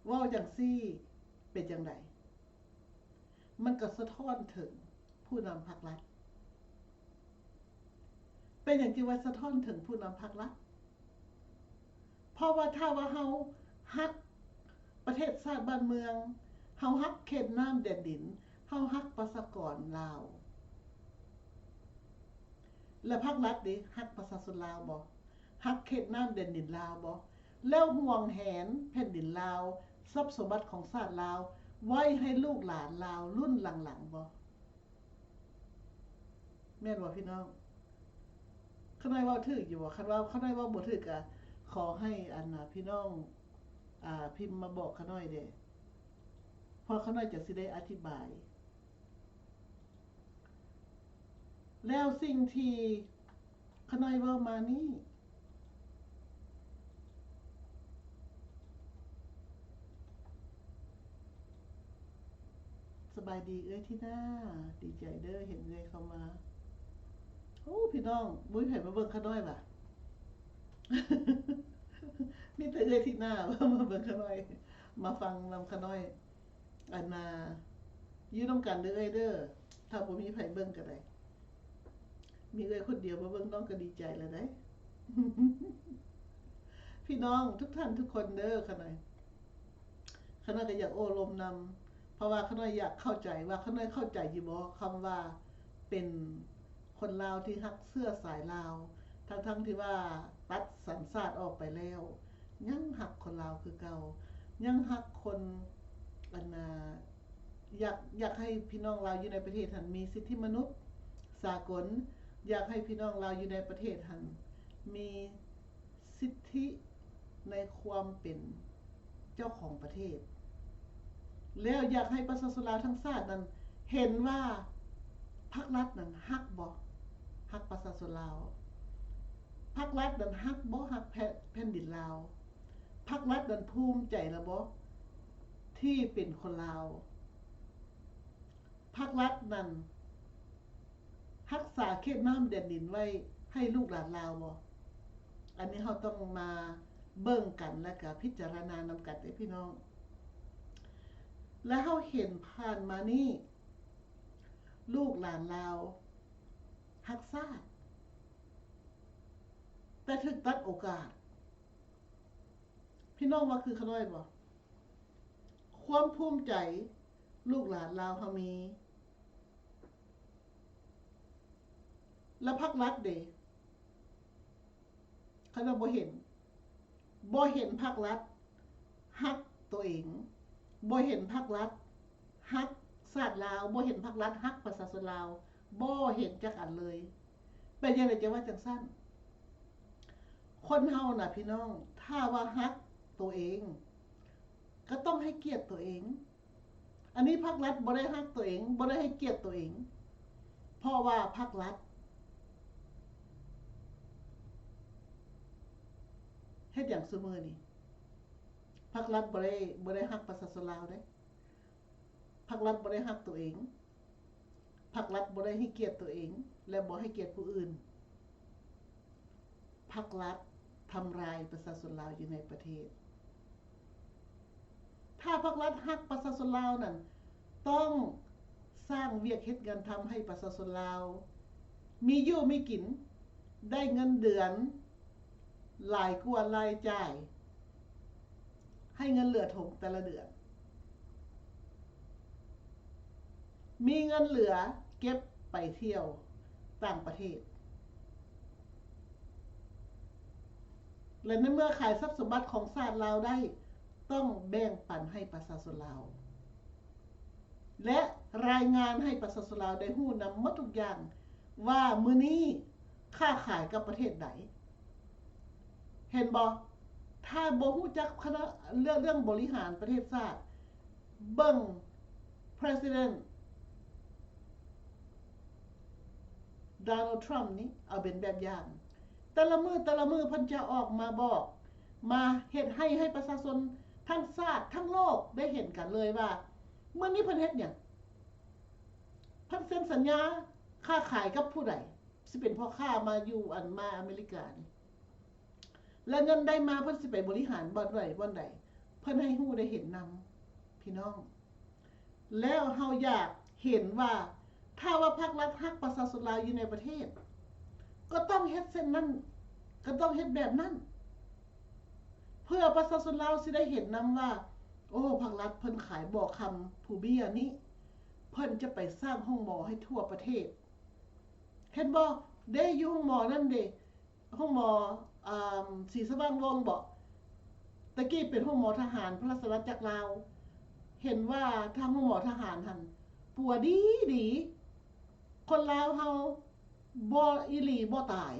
ເວົ້າຈັ່ງຊີ້ເປັນຈັ່ງໃດ? ມັນກໍສະທ້ອນເຖິງຜູ້ນຳພັກລັດ. ເປັນຫຍັງຈຶ່ງວ່າສະທ້ອນເຖິງຜູ້ນຳພັກລັດ? ເພາະວ່າຖ້າວ່າເຮົາຮັກປະເທດຊາດບ້ານເມືອງ, ເຮົາຮັກເຂດນ້ຳແດນດິນ, ເຮົາຮັກປະຊາກອນລາວ ແລະ ພັກລັດເດ ຮັກປະຊາຊົນລາວບໍ່? ຮັກເຂດນ້ຳແດນດິນລາວບໍ່? ແລ້ວຫວງແຫນແຜ່ນດິນລາວ, ຊັບສົມບັດຂອງຊາດລາວ ໄວ້ໃຫ້ລູກຫຼານລາວລຸ້ນຫຼັງໆບໍ່? ແມ່ນບໍ່ພີ່ນ້ອງ? ຂ້ານ້ອຍເວົ້າຖືກຢູ່ບໍ່? ຄັນວ່າຂ້ານ້ອຍເວົ້າບໍ່ຖືກກະຂໍໃຫ້ ອັນ ພີ່ນ້ອງ ອ່າ ພິມມາບອກຂ້ານ້ອຍແດ່ ເພາະຂ້ານ້ອຍຈະຊິໄດ້ອະທິບາຍ. ແລ້ວສິ່ງທີ່ຂ້ານ້ອຍເວົ້າມານີ້ ສະບາຍດີເອື້ອຍທີນາ ດີໃຈເດີເຫັນເອື້ອຍເຂົ້າມາ. ໂອ້ ພີ່ນ້ອງ ບໍ່ມີໃຜມາເບິ່ງຂ້ານ້ອຍຫວາ? ມີແຕ່ເອື້ອຍທີນາມາເບິ່ງຂ້ານ້ອຍ ມາຟັງນຳຂ້ານ້ອຍ. ອັນນ່າ ຢູ່ນຳກັນເດີເອື້ອຍເດີ ຖ້າບໍ່ມີໃຜເບິ່ງກໍໄດ້ ມີເອື້ອຍຄົນດຽວມາເບິ່ງນ້ອງກໍດີໃຈແລ້ວໃດ໋. ພີ່ນ້ອງທຸກທ່ານທຸກຄົນເດີ ຂ້ານ້ອຍ ຂ້ານ້ອຍກໍຢາກໂອ້ລົມນຳ ເພາະວ່າຂ້ານ້ອຍຢາກເຂົ້າໃຈວ່າ ຂ້ານ້ອຍເຂົ້າໃຈຢູ່ບໍ່ ຄຳວ່າເປັນ ຄົນລາວທີ່ຮັກເຊື້ອສາຍລາວ ທັງໆທີ່ວ່າຕັດສັນຊາດອອກໄປແລ້ວ ຍັງຮັກຄົນລາວຄືເກົ່າ ຍັງຮັກຄົນ ອັນນ່າ ຢາກ ຢາກໃຫ້ພີ່ນ້ອງລາວຢູ່ໃນປະເທດຫັ້ນມີສິດທິມະນຸດສາກົນ, ຢາກໃຫ້ພີ່ນ້ອງລາວຢູ່ໃນປະເທດຫັ້ນມີ ສິດທິໃນຄວາມເປັນເຈົ້າຂອງປະເທດ ແລ້ວຢາກໃຫ້ປະຊາຊົນລາວທັງຊາດນັ້ນເຫັນວ່າພັກລັດນັ້ນຮັກບໍ່? ຮັກປະຊາຊົນລາວ? ພັກລັດນັ້ນຮັກບໍ່? ຮັກແຜ່ນ ແຜ່ນດິນລາວ? ພັກລັດນັ້ນພູມໃຈລະບໍ່ທີ່ເປັນຄົນລາວ? ພັກລັດນັ້ນຮັກສາເຂດນ້ຳແດນດິນໄວ້ໃຫ້ລູກຫຼານລາວບໍ່? ອັນນີ້ເຮົາຕ້ອງມາເບິ່ງກັນ ແລະກະພິຈາລະນານຳກັນເດ້ພີ່ນ້ອງ. ແລະເຮົາເຫັນຜ່ານມານີ້ ລູກຫຼານລາວຮັກຊາດ ແຕ່ຖືກຕັດໂອກາດ. ພີ່ນ້ອງວ່າຄືຂ້ານ້ອຍບໍ່? ຄວາມພູມໃຈລູກຫຼານລາວເຮົາມີ ແລະພັກລັດເດ? ຂ້ານ້ອຍບໍ່ເຫັນ ບໍ່ເຫັນພັກລັດຮັກໂຕເອງ, ບໍ່ເຫັນພັກລັດຮັກຊາດລາວ, ບໍ່ເຫັນພັກລັດຮັກປະຊາຊົນລາວ, ບໍ່ເຫັນຈັກອັນເລີຍ. ເປັນຈັ່ງໃດຈັ່ງວ່າຈັ່ງຊັ້ນ? ຄົນເຮົານະພີ່ນ້ອງ ຖ້າວ່າຮັກໂຕເອງ ກໍຕ້ອງໃຫ້ກຽດໂຕເອງ. ອັນນີ້ພັກລັດບໍ່ໄດ້ຮັກໂຕເອງ, ບໍ່ໄດ້ໃຫ້ກຽດໂຕເອງ, ເພາະວ່າພັກລັດເຮັດຫຍັງຊຸມື້ນີ້? ພັກລັດບໍ່ໄດ້ ບໍ່ໄດ້ຮັກປະຊາຊົນລາວເດ້. ພັກລັດບໍ່ໄດ້ຮັກໂຕເອງ. ພັກລັດບໍ່ໄດ້ໃຫ້ກຽດໂຕເອງ ແລະ ບໍ່ໃຫ້ກຽດຜູ້ອື່ນ. ພັກລັດທຳລາຍປະຊາຊົນລາວຢູ່ໃນປະເທດ. ຖ້າພັກລັດຮັກປະຊາຊົນລາວນັ້ນ ຕ້ອງສ້າງວຽກເຮັດງານທຳໃຫ້ປະຊາຊົນລາວ ມີຢູ່ມີກິນ, ໄດ້ເງິນເດືອນຫຼາຍກວ່າລາຍຈ່າຍ, ໃຫ້ເງິນເຫຼືອຖົງແຕ່ລະເດືອນ. ມີເງິນເຫຼືອເກັບໄປທ່ຽວຕ່າງປະເທດ ແລະ ໃນເມື່ອຂາຍຊັບສົມບັດຂອງຊາດລາວໄດ້ ຕ້ອງແບ່ງປັນໃຫ້ປະຊາຊົນລາວ ແລະ ລາຍງານໃຫ້ປະຊາຊົນລາວໄດ້ຮູ້ນຳໝົດທຸກຢ່າງ ວ່າມື້ນີ້ຄ້າຂາຍກັບປະເທດໃດ. ເຫັນບໍ່? ຖ້າບໍ່ຮູ້ຈັກຄະນະເລື່ອງ ເລື່ອງບໍລິຫານປະເທດຊາດ, ເບິ່ງ President ໂດນັລ ທຣຳນີ້ເອົາເປັນແບບຢ່າງ. ແຕ່ລະມື້ ແຕ່ລະມື້ເພິ່ນຈະອອກມາບອກ ມາເຮັດໃຫ້ ໃຫ້ປະຊາຊົນທັງຊາດ ທັງໂລກໄດ້ເຫັນກັນເລີຍວ່າ ມື້ນີ້ເພິ່ນເຮັດຫຍັງ? ເພິ່ນເຊັນສັນຍາຄ້າຂາຍກັບຜູ້ໃດ? ຊິເປັນພໍ່ຄ້າມາຢູ່ ອັນ ມາອາເມລິການີ້ ແລະ ເງິນໄດ້ມາເພິ່ນຊິໄປບໍລິຫານບ່ອນໃດ ບ່ອນໃດ ເພິ່ນໃຫ້ຮູ້ໄດ້ເຫັນນຳ ພີ່ນ້ອງ. ແລ້ວເຮົາຢາກເຫັນວ່າ ຖ້າວ່າພັກລັດຮັກປະຊາຊົນລາວຢູ່ໃນປະເທດ ກໍຕ້ອງເຮັດເຊັ່ນນັ້ນ ກໍຕ້ອງເຮັດແບບນັ້ນ ເພື່ອປະຊາຊົນລາວຊິໄດ້ເຫັນນຳວ່າ ໂອ້ ພັກລັດເພິ່ນຂາຍບໍ່ຄຳຜູ້ເບ້ຍນີ້ ເພິ່ນຈະໄປສ້າງໂຮງໝໍໃຫ້ທົ່ວປະເທດ ເຫັນບໍ່? ເດ້ ຢູ່ໂຮງໝໍນັ້ນເດ້ ໂຮງໝໍ ອາ ສີສະຫວ່າງວົງບໍ? ແຕ່ກີ້ເປັນໂຮງໝໍທະຫານພະລາຊະອານາຈັກລາວ ເຫັນວ່າທາງໂຮງໝໍທະຫານຫັ້ນປົວດີດີ ຄົນລາວເຮົາບໍ່ ອີ່ຫຼີບໍ່ຕາຍ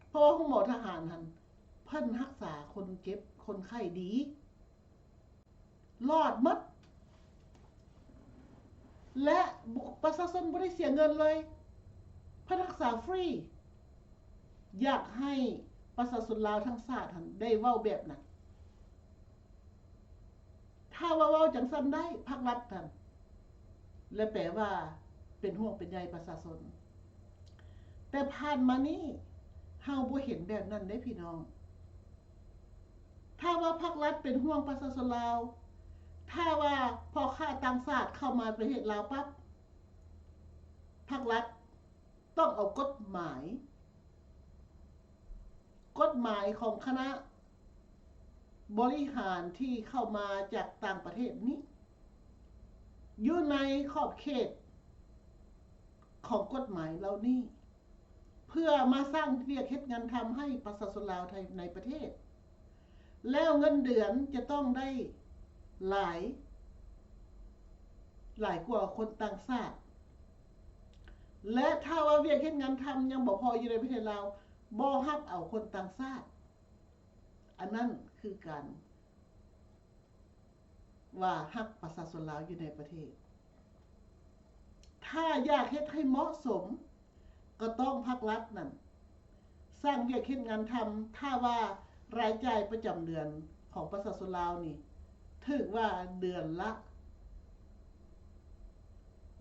ເພາະວ່າໂຮງໝໍທະຫານຫັ້ນ ເພິ່ນຮັກສາຄົນເຈັບຄົນໄຂ້ດີ ລອດໝົດ ແລະ ປະຊາຊົນບໍ່ໄດ້ເສຍເງິນເລີຍ ເພິ່ນຮັກສາຟຣີ. ຢາກໃຫ້ປະຊາຊົນລາວທັງຊາດຫັ້ນໄດ້ເວົ້າແບບນັ້ນ. ຖ້າວ່າເວົ້າຈັ່ງຊັ້ນໄດ້ ພັກລັດຫັ້ນ ແລະ ແປວ່າເປັນຫ່ວງເປັນໃຍປະຊາຊົນ. ແຕ່ຜ່ານມານີ້ ເຮົາບໍ່ເຫັນແບບນັ້ນເດ້ພີ່ນ້ອງ. ຖ້າວ່າພັກລັດເປັນຫ່ວງປະຊາຊົນລາວ, ຖ້າວ່າພໍ່ຄ້າຕ່າງຊາດເຂົ້າມາປະເທດລາວປັບ, ພັກລັດຕ້ອງເອົາກົດໝາຍ, ກົດໝາຍຂອງຄະນະບໍລິຫານທີ່ເຂົ້າມາຈາກຕ່າງປະເທດນີ້ ຢູ່ໃນຂອບເຂດຂອງກົດໝາຍເຫຼົ່ານີ້. ເພື່ອມາສ້າງວຽກເຮັດງານທຳໃຫ້ປະຊາຊົນລາວໃນປະເທດ, ແລ້ວເງິນເດືອນຈະຕ້ອງໄດ້ຫຼາຍ, ຫຼາຍກວ່າຄົນຕ່າງຊາດ, ແລະ ຖ້າວ່າວຽກເຮັດງານທຳຍັງບໍ່ພໍຢູ່ໃນປະເທດລາວ, ບໍ່ຮັບເອົາຄົນຕ່າງຊາດ, ອັນນັ້ນຄືການ ວ່າຮັກປະຊາຊົນລາວຢູ່ໃນປະເທດ. ຖ້າຢາກເຮັດໃຫ້ເໝາະສົມ, ກໍຕ້ອງພັກລັດນັ້ນສ້າງວຽກເຮັດງານທຳ. ຖ້າວ່າລາຍຈ່າຍປະຈຳເດືອນຂອງປະຊາຊົນລາວນີ້ ຖືກວ່າເດືອນລະ,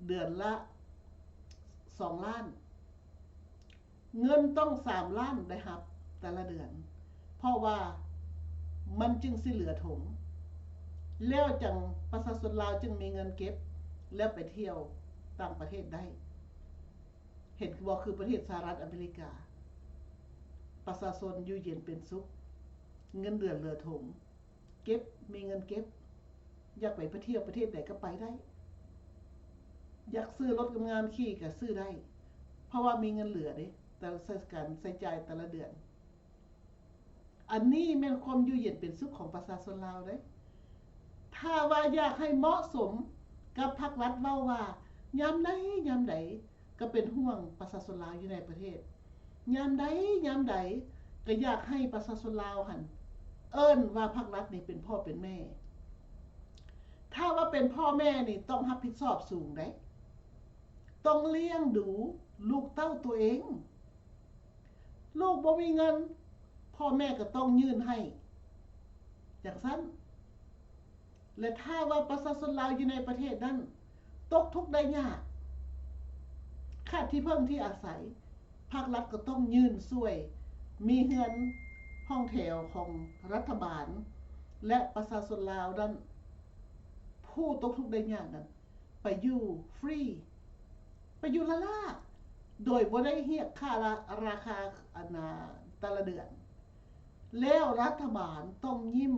ເດືອນລະສອງລ້ານ, ເງິນຕ້ອງສາມລ້ານໄດ້ຮັບແຕ່ລະເດືອນ, ເພາະວ່າມັນຈຶ່ງຊິເຫຼືອຖົງ, ແລ້ວຈັ່ງປະຊາຊົນລາວຈຶ່ງມີເງິນເກັບ ແລ້ວໄປທ່ຽວຕ່າງປະເທດໄດ້. ເຫັນບໍ່? ຄືປະເທດສະຫະລັດອາເມລິກາ, ປະຊາຊົນຢູ່ເຢັນເປັນສຸກ, ເງິນເດືອນເຫຼືອຖົງ. ເກັບ, ມີເງິນເກັບ, ຢາກໄປ ໄປທ່ຽວປະເທດໃດກໍໄປໄດ້, ຢາກຊື້ລົດງາມໆຂີ່ກໍຊື້ໄດ້, ເພາະວ່າມີເງິນເຫຼືອເດ້, ແຕ່ລະ ການໃຊ້ຈ່າຍແຕ່ລະເດືອນ. ອັນນີ້ແມ່ນຄວາມຢູ່ເຢັນເປັນສຸກຂອງປະຊາຊົນລາວເດ້. ຖ້າວ່າຢາກໃຫ້ເໝາະສົມກັບພັກລັດເວົ້າວ່າ ຍາມໃດ ຍາມໃດ ກໍເປັນຫ່ວງປະຊາຊົນລາວຢູ່ໃນປະເທດ, ຍາມໃດ ຍາມໃດ ກໍຢາກໃຫ້ປະຊາຊົນລາວຫັ້ນເອີ້ນວ່າພັກລັດນີ້ເປັນພໍ່ເປັນແມ່. ຖ້າວ່າເປັນພໍ່ແມ່ນີ້ຕ້ອງຮັບຜິດຊອບສູງເດ້, ຕ້ອງລ້ຽງດູລູກເຕົ້າຕົວເອງ. ລູກບໍ່ມີເງິນ, ພໍ່ແມ່ກໍຕ້ອງຍື່ນໃຫ້ ຈັ່ງຊັ້ນ. ແລະ ຖ້າວ່າປະຊາຊົນລາວຢູ່ໃນປະເທດນັ້ນຕົກທຸກໄດ້ຍາກ, ຂາດທີ່ເພິ່ງທີ່ອາໄສ, ພາກລັດກໍຕ້ອງຍື່ນຊ່ວຍ, ມີເຮືອນຫ້ອງແຖວຂອງລັດຖະບານ ແລະ ປະຊາຊົນລາວນັ້ນ ຜູ້ຕົກທຸກໄດ້ຍາກນັ້ນ ໄປຢູ່ຟຣີ, ໄປຢູ່ລ້າໆ ໂດຍບໍ່ໄດ້ຮຽກຄ່າລາ ລາຄາ ອັນນ່າ ແຕ່ລະເດືອນ. ແລ້ວລັດຖະບານຕ້ອງຍິ້ມ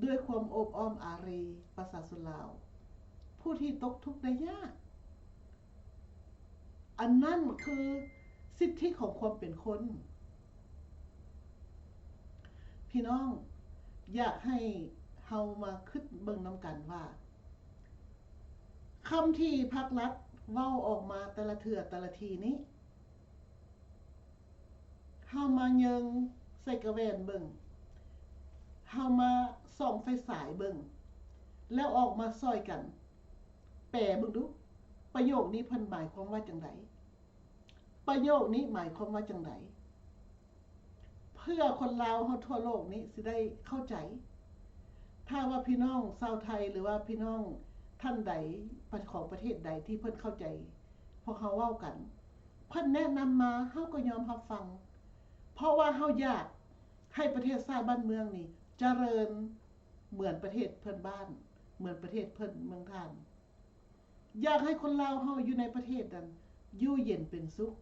ດ້ວຍຄວາມໂອບອ້ອມອາຣີປະຊາຊົນລາວ ຜູ້ທີ່ຕົກທຸກໄດ້ຍາກ. ອັນນັ້ນຄືສິດທິຂອງຄວາມເປັນຄົນ. ພີ່ນ້ອງ, ຢາກໃຫ້ເຮົາມາຄິດເບິ່ງນຳກັນວ່າ ຄຳທີ່ພັກລັດເວົ້າອອກມາແຕ່ລະເທື່ອແຕ່ລະທີນີ້, ເຮົາມາເຍິງໃສ່ກະແວ່ນເບິ່ງ, ເຮົາມາສ່ອງໄຟສາຍເບິ່ງ, ແລ້ວອອກມາຊ່ອຍກັນແປເບິ່ງດູ, ປະໂຫຍກນີ້ເພິ່ນໝາຍຄວາມວ່າຈັ່ງໃດ? ປະໂຫຍກນີ້ໝາຍຄວາມວ່າຈັ່ງໃດ? ເພື່ອຄົນລາວເຮົາທົ່ວໂລກນີ້ຊິໄດ້ເຂົ້າໃຈ. ຖ້າວ່າພີ່ນ້ອງຊາວໄທ ຫຼືວ່າພີ່ນ້ອງທ່ານໃດ ປະ ຂອງປະເທດໃດທີ່ເພິ່ນເຂົ້າໃຈພວກເຮົາເວົ້າກັນ, ເພິ່ນແນະນຳມາ ເຮົາກໍຍອມຮັບຟັງ. ເພາະວ່າເຮົາຢາກໃຫ້ປະເທດຊາດບ້ານເມືອງນີ້ຈະເລີນ ເໝືອນປະເທດເພື່ອນບ້ານ, ເໝືອນປະເທດເພື່ອນເມືອງທ່ານ. ຢາກໃຫ້ຄົນລາວເຮົາຢູ່ໃນປະເທດນັ້ນຢູ່ເຢັນເປັນສຸກ,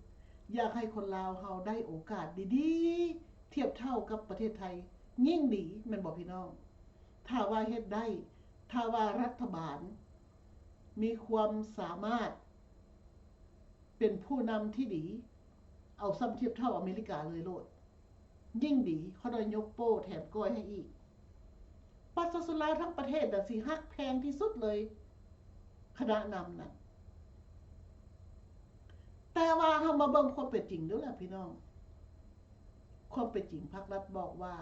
ຢາກໃຫ້ຄົນລາວເຮົາໄດ້ໂອກາດດີໆ ທຽບເທົ່າກັບປະເທດໄທ ຍິ່ງດີ, ແມ່ນບໍ່ພີ່ນ້ອງ? ຖ້າວ່າເຮັດໄດ້, ຖ້າວ່າລັດຖະບານມີຄວາມສາມາດ ເປັນຜູ້ນຳທີ່ດີ, ເອົາສ່ຳທຽບເທົ່າອາເມລິກາເລີຍໂລດ. ຍິ່ງດີ, ຂ້ານ້ອຍຍົກໂປ້ແຖມກ້ອຍໃຫ້ອີກ. ປະຊາຊົນລາວທັງປະເທດນະ ຊິຮັກແພງທີ່ສຸດເລີຍ ຄະນະນຳນັ້ນ. ແຕ່ວ່າເຮົາມາເບິ່ງຄວາມເປັນຈິງດູລະພີ່ນ້ອງ. ຄວາມເປັນຈິງ ພັກລັດບອກວ່າ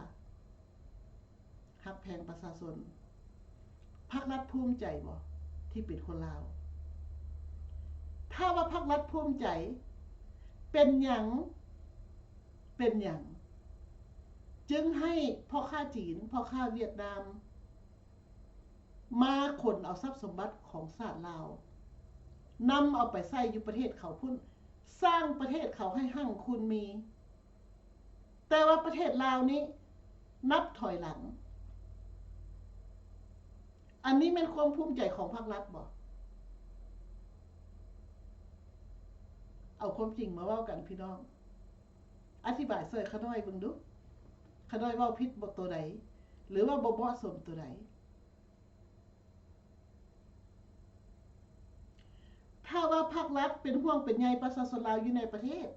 ຮັກແພງປະຊາຊົນ, ພັກລັດພູມໃຈບໍ່ທີ່ເປັນຄົນລາວ? ຖ້າວ່າພັກລັດພູມໃຈ, ເປັນຫຍັງ, ເປັນຫຍັງຈຶ່ງໃຫ້ພໍ່ຄ້າຈີນ, ພໍ່ຄ້າຫວຽດນາມ ມາຂົນເອົາຊັບສົມບັດຂອງຊາດລາວ, ນຳເອົາໄປໃຊ້ຢູ່ປະເທດເຂົາພຸ້ນ, ສ້າງປະເທດເຂົາໃຫ້ຮັ່ງຄູນມີ? ແຕ່ວ່າປະເທດລາວນີ້ນັບຖອຍຫຼັງ. ອັນນີ້ແມ່ນຄວາມພູມໃຈຂອງພັກລັດບໍ່? ເອົາຄວາມຈິງມາເວົ້າກັນພີ່ນ້ອງ. ອະທິບາຍຊ່ອຍຂ້ານ້ອຍເບິ່ງດູ. ຂ້ານ້ອຍເວົ້າຜິດບໍ່ໂຕໃດ ຫຼືວ່າບໍ່ເໝາະສົມໂຕໃດ? ຖ້າວ່າພັກລັດເປັນຫ່ວງເປັນໃຍປະຊາຊົນລາວຢູ່ໃນປະເທດ,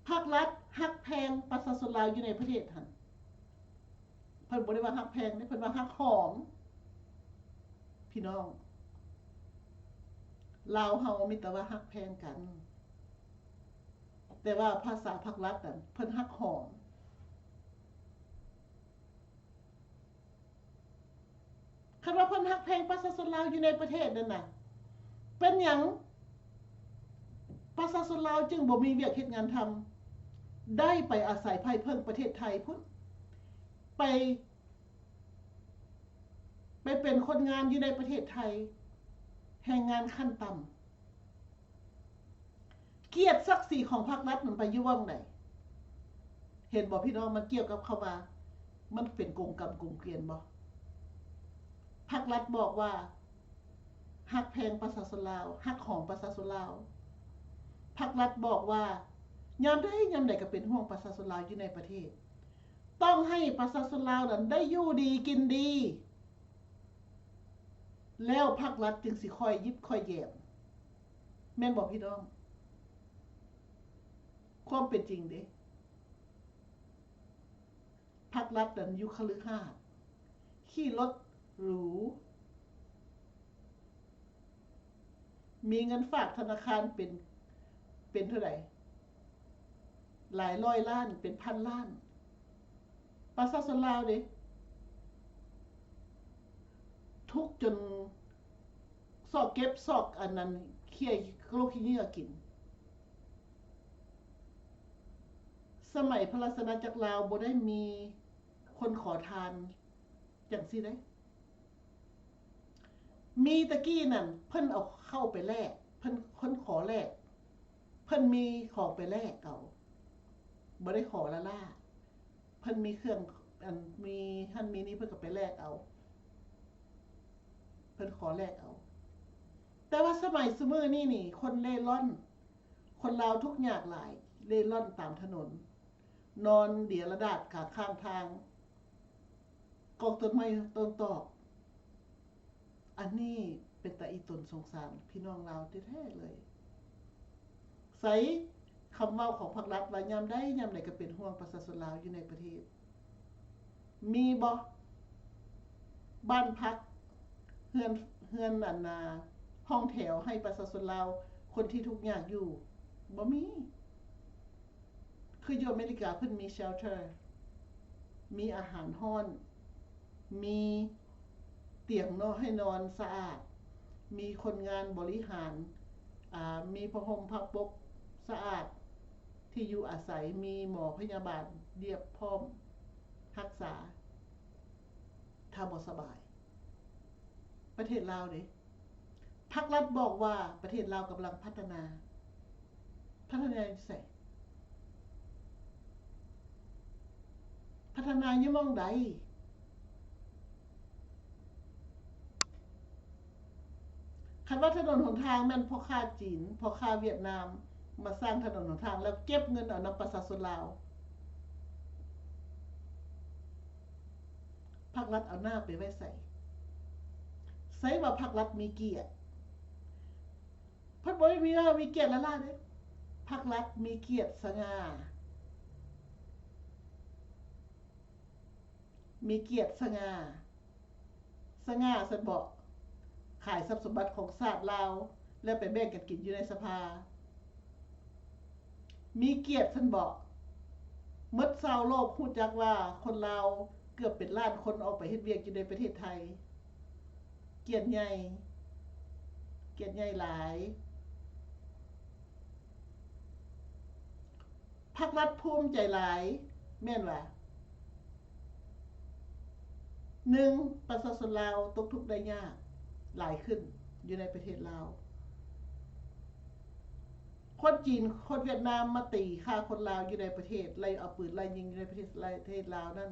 ພັກລັດຮັກແພງປະຊາຊົນລາວຢູ່ໃນປະເທດຫັ້ນ, ເພິ່ນບໍ່ໄດ້ວ່າຮັກແພງເດ້, ເພິ່ນວ່າຮັກຫອມ. ພີ່ນ້ອງ, ລາວເຮົາມີແຕ່ວ່າຮັກແພງກັນ, ແຕ່ວ່າພາສາພັກລັດນັ້ນ ເພິ່ນຮັກຫອມ. ຄັນວ່າເພິ່ນຮັກແພງປະຊາຊົນລາວຢູ່ໃນປະເທດນັ້ນນະ, ເປັນຫຍັງປະຊາຊົນລາວຈຶ່ງບໍ່ມີວຽກເຮັດງານທຳ, ໄດ້ໄປອາໄສໄພເພິ່ງປະເທດໄທພຸ້ນ, ໄປ ໄປເປັນຄົນງານຢູ່ໃນປະເທດໄທ, ແຮງງານຂັ້ນຕ່ຳ? ກຽດສັກສີຂອງພັກລັດມັນໄປຢູ່ບ່ອນໃດ? ເຫັນບໍ່ພີ່ນ້ອງ, ມັນກ່ຽວກັບຄຳວ່າມັນເປັນກົງກຳກົງກຽນບໍ່? ພັກລັດບອກວ່າຮັກແພງປະຊາຊົນລາວ, ຮັກຫອມປະຊາຊົນລາວ. ພັກລັດບອກວ່າຍາມໃດຍາມໃດກໍເປັນຫ່ວງປະຊາຊົນລາວຢູ່ໃນປະເທດ, ຕ້ອງໃຫ້ປະຊາຊົນລາວນັ້ນໄດ້ຢູ່ດີກິນດີ. ແລ້ວພັກລັດຈຶ່ງຊິຄ່ອຍຢິບຄ່ອຍແຢມ, ແມ່ນບໍ່ພີ່ນ້ອງ? ຄວາມເປັນຈິງເດ້, ພັກລັດນັ້ນຢູ່ຄະລືຫາດ, ຂີ່ລົດຫຼູ, ມີເງິນຝາກທະນາຄານເປັນ ເປັນເທົ່າໃດ? ຫຼາຍຮ້ອຍລ້ານ, ເປັນພັນລ້ານ. ປະຊາຊົນລາວເດ້ ທຸກຈົນຊອກເກັບຊອກອັນນັ້ນ ເຄຍໂລກຂີ້ເຫຍື້ອກິນ. ສະໄໝພະລາຊະອານາຈັກລາວບໍ່ໄດ້ມີຄົນຂໍທານ ຈັ່ງຊີ້ເດ້. ມີແຕ່ກີ້ນັ້ນ ເພິ່ນເອົາເຂົ້າໄປແລກ, ເພິ່ນ ເພິ່ນຂໍແລກ, ເພິ່ນມີຂອງໄປແລກເອົາ, ບໍ່ໄດ້ຂໍລ້າໆ. ເພິ່ນມີເຄື່ອງ ອັນ ມີຫັ້ນມີນີ້ ເພິ່ນກໍໄປແລກເອົາ, ເພິ່ນຂໍແລກເອົາ. ແຕ່ວ່າສະໄໝຊຸມື້ນີ້ນີ້ ຄົນເລ່ລ່ອນ, ຄົນລາວທຸກຍາກຫຼາຍ, ເລ່ລ່ອນຕາມຖະໜົນ. ນອນເດຍລະດາດກາງຂ້າງທາງ, ກອກຕົ້ນໄມ້ຕົ້ນຕອກ. ອັນນີ້ເປັນຕາອີຕົນສົງສານພີ່ນ້ອງລາວແທ້ໆເລີຍ. ໃສຄຳເວົ້າຂອງພັກລັດວ່າຍາມໃດຍາມໃດກໍເປັນຫ່ວງປະຊາຊົນລາວຢູ່ໃນປະເທດ? ມີບໍ່ ບ້ານພັກ, ເຮືອນ, ເຮືອນອັນນາ, ຫ້ອງແຖວໃຫ້ປະຊາຊົນລາວຄົນທີ່ທຸກຍາກຢູ່? ບໍ່ມີ. ຄືຢູ່ອາເມລິກາເພິ່ນມີ shelter, ມີອາຫານຮ້ອນ, ມີຕຽງເນາະໃຫ້ນອນສະອາດ, ມີຄົນງານບໍລິຫານ, ອາ, ມີຜ້າຫົ່ມຜ້າປົກ ສະອາດ ທີ່ຢູ່ອາໄສ ມີໝໍພະຍາບານລຽບພ້ອມຮັກສາ ຖ້າບໍ່ສະບາຍ. ປະເທດລາວເດ້ ພັກລັດບອກວ່າປະເທດລາວກຳລັງພັດທະນາ. ພັດທະນາຢູ່ໃສ? ພັດທະນາຢູ່ໝ່ອງໃດ? ຄັນວ່າຖະໜົນຫົນທາງແມ່ນພໍ່ຄ້າຈີນ, ພໍ່ຄ້າຫວຽດນາມມາສ້າງຖະໜົນຫົນທາງ ແລ້ວເກັບເງິນເອົານຳປະຊາຊົນລາວ, ພັກລັດເອົາໜ້າໄປໄວ້ໃສ? ໃສວ່າພັກລັດມີກຽດ? ເພິ່ນບໍ່ໄດ້ມີວ່າມີກຽດລ້າໆເດ້. ພັກລັດມີກຽດສະຫງ່າ, ມີກຽດສະຫງ່າ. ສະຫງ່າຊັ້ນເບາະ? ຂາຍຊັບສົມບັດຂອງຊາດລາວ ແລ້ວໄປແບ່ງກັນກິນຢູ່ໃນສະພາ. ມີກຽດຊັ້ນເບາະ? ໝົດຊາວໂລກຮູ້ຈັກວ່າຄົນລາວເກືອບເປັນລ້ານຄົນອອກໄປເຮັດວຽກຢູ່ໃນປະເທດໄທ. ກຽດໃຫຍ່, ກຽດໃຫຍ່ຫຼາຍ. ພັກລັດພູມໃຈຫຼາຍ ແມ່ນວ່າ ໜຶ່ງ ປະຊາຊົນລາວຕົກທຸກໄດ້ຍາກຫຼາຍຂຶ້ນຢູ່ໃນປະເທດລາວ. ຄົນຈີນ, ຄົນຫວຽດນາມມາຕີຂ້າຄົນລາວຢູ່ໃນປະເທດ, ໄລ່ເອົາປືນໄລ່ຍິງຢູ່ໃນປະເທດ, ປະເທດລາວນັ້ນ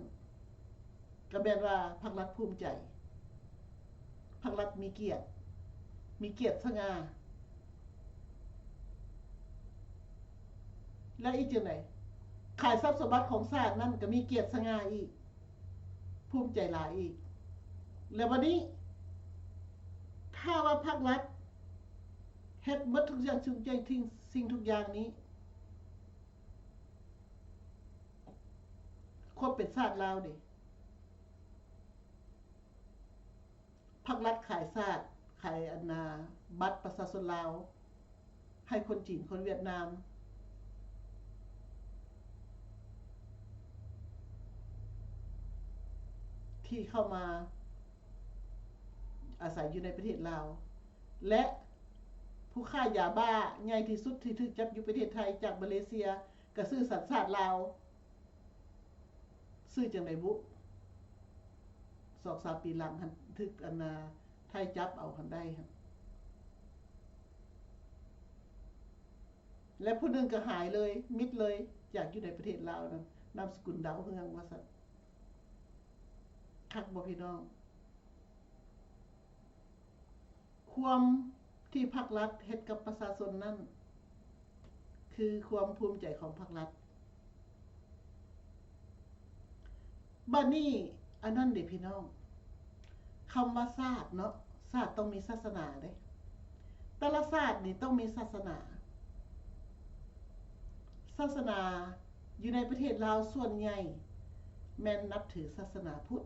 ກໍແມ່ນວ່າພັກລັດພູມໃຈ, ພັກລັດມີກຽດ, ມີກຽດສະຫງ່າ. ແລ້ວອີກຈັ່ງໃດ? ຂາຍຊັບສົມບັດຂອງຊາດນັ້ນກໍມີກຽດສະຫງ່າອີກ, ພູມໃຈຫຼາຍອີກ. ແລ້ວບັດນີ້ ຖ້າວ່າພັກລັດເຮັດໝົດທຸກຢ່າງ, ທຸກຢ່າງ, ສິ່ງ, ສິ່ງທຸກຢ່າງນີ້, ຄວາມເປັນຊາດລາວເດ? ພັກລັດຂາຍຊາດ, ຂາຍອັນນາ ບັດປະຊາຊົນລາວໃຫ້ຄົນຈີນ, ຄົນຫວຽດນາມ ທີ່ເຂົ້າມາອາໄສຢູ່ໃນປະເທດລາວ ແລະ ຜູ້ຄ້າຢາບ້າໃຫຍ່ທີ່ສຸດທີ່ຖືກຈັບຢູ່ປະເທດໄທຈາກມາເລເຊຍ ກໍຊື່ສັນຊາດລາວ. ຊື່ຈັ່ງໃດບຸ? ສອງສາມປີຫຼັງຫັ້ນ ຖືກອັນນາ ໄທຈັບເອົາຫັ້ນໄດ້ຫັ້ນ ແລະ ຜູ້ໜຶ່ງກໍຫາຍເລີຍ ມິດເລີຍ ຈາກຢູ່ໃນປະເທດລາວນັ້ນ ນາມສະກຸນດາວເຮືອງວ່າຊັ້ນ. ຄັກບໍ່ພີ່ນ້ອງ? ຄວາມທີ່ພັກລັດເຮັດກັບປະຊາຊົນນັ້ນ ຄືຄວາມພູມໃຈຂອງພັກລັດ. ບາດນີ້ ອັນນັ້ນເດພີ່ນ້ອງ, ຄຳວ່າຊາດເນາະ, ຊາດຕ້ອງມີສາສະໜາເດ້. ແຕ່ລະຊາດນີ້ຕ້ອງມີສາສະໜາ. ສາສະໜາຢູ່ໃນປະເທດລາວສ່ວນໃຫຍ່ແມ່ນນັບຖືສາສະໜາພຸດ.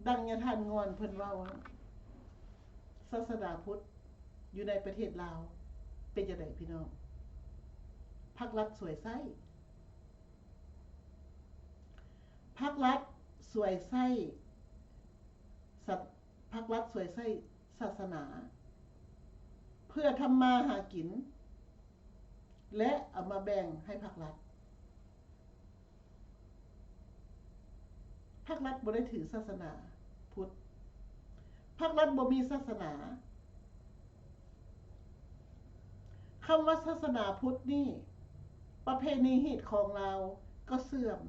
ດັ່ງຍາທ່ານງ່ອນເພິ່ນເວົ້າວ່າ ສາສະໜາພຸດຢູ່ໃນປະເທດລາວເປັນຈັ່ງໃດພີ່ນ້ອງ? ພັກລັດສວຍໃຊ້, ພັກລັດສວຍໃຊ້ ສະ ພັກລັດສວຍໃຊ້ສາສະໜາ ເພື່ອທຳມາຫາກິນ ແລະ ເອົາມາແບ່ງໃຫ້ພັກລັດ. ພັກລັດບໍ່ໄດ້ຖືສາສະໜາພຸດ. ພັກລັດບໍ່ມີສາສະໜາ. ຄຳວ່າສາສະໜາພຸດນີ້ ປະເພນີຮີດຄອງລາວກໍເສື່ອມ.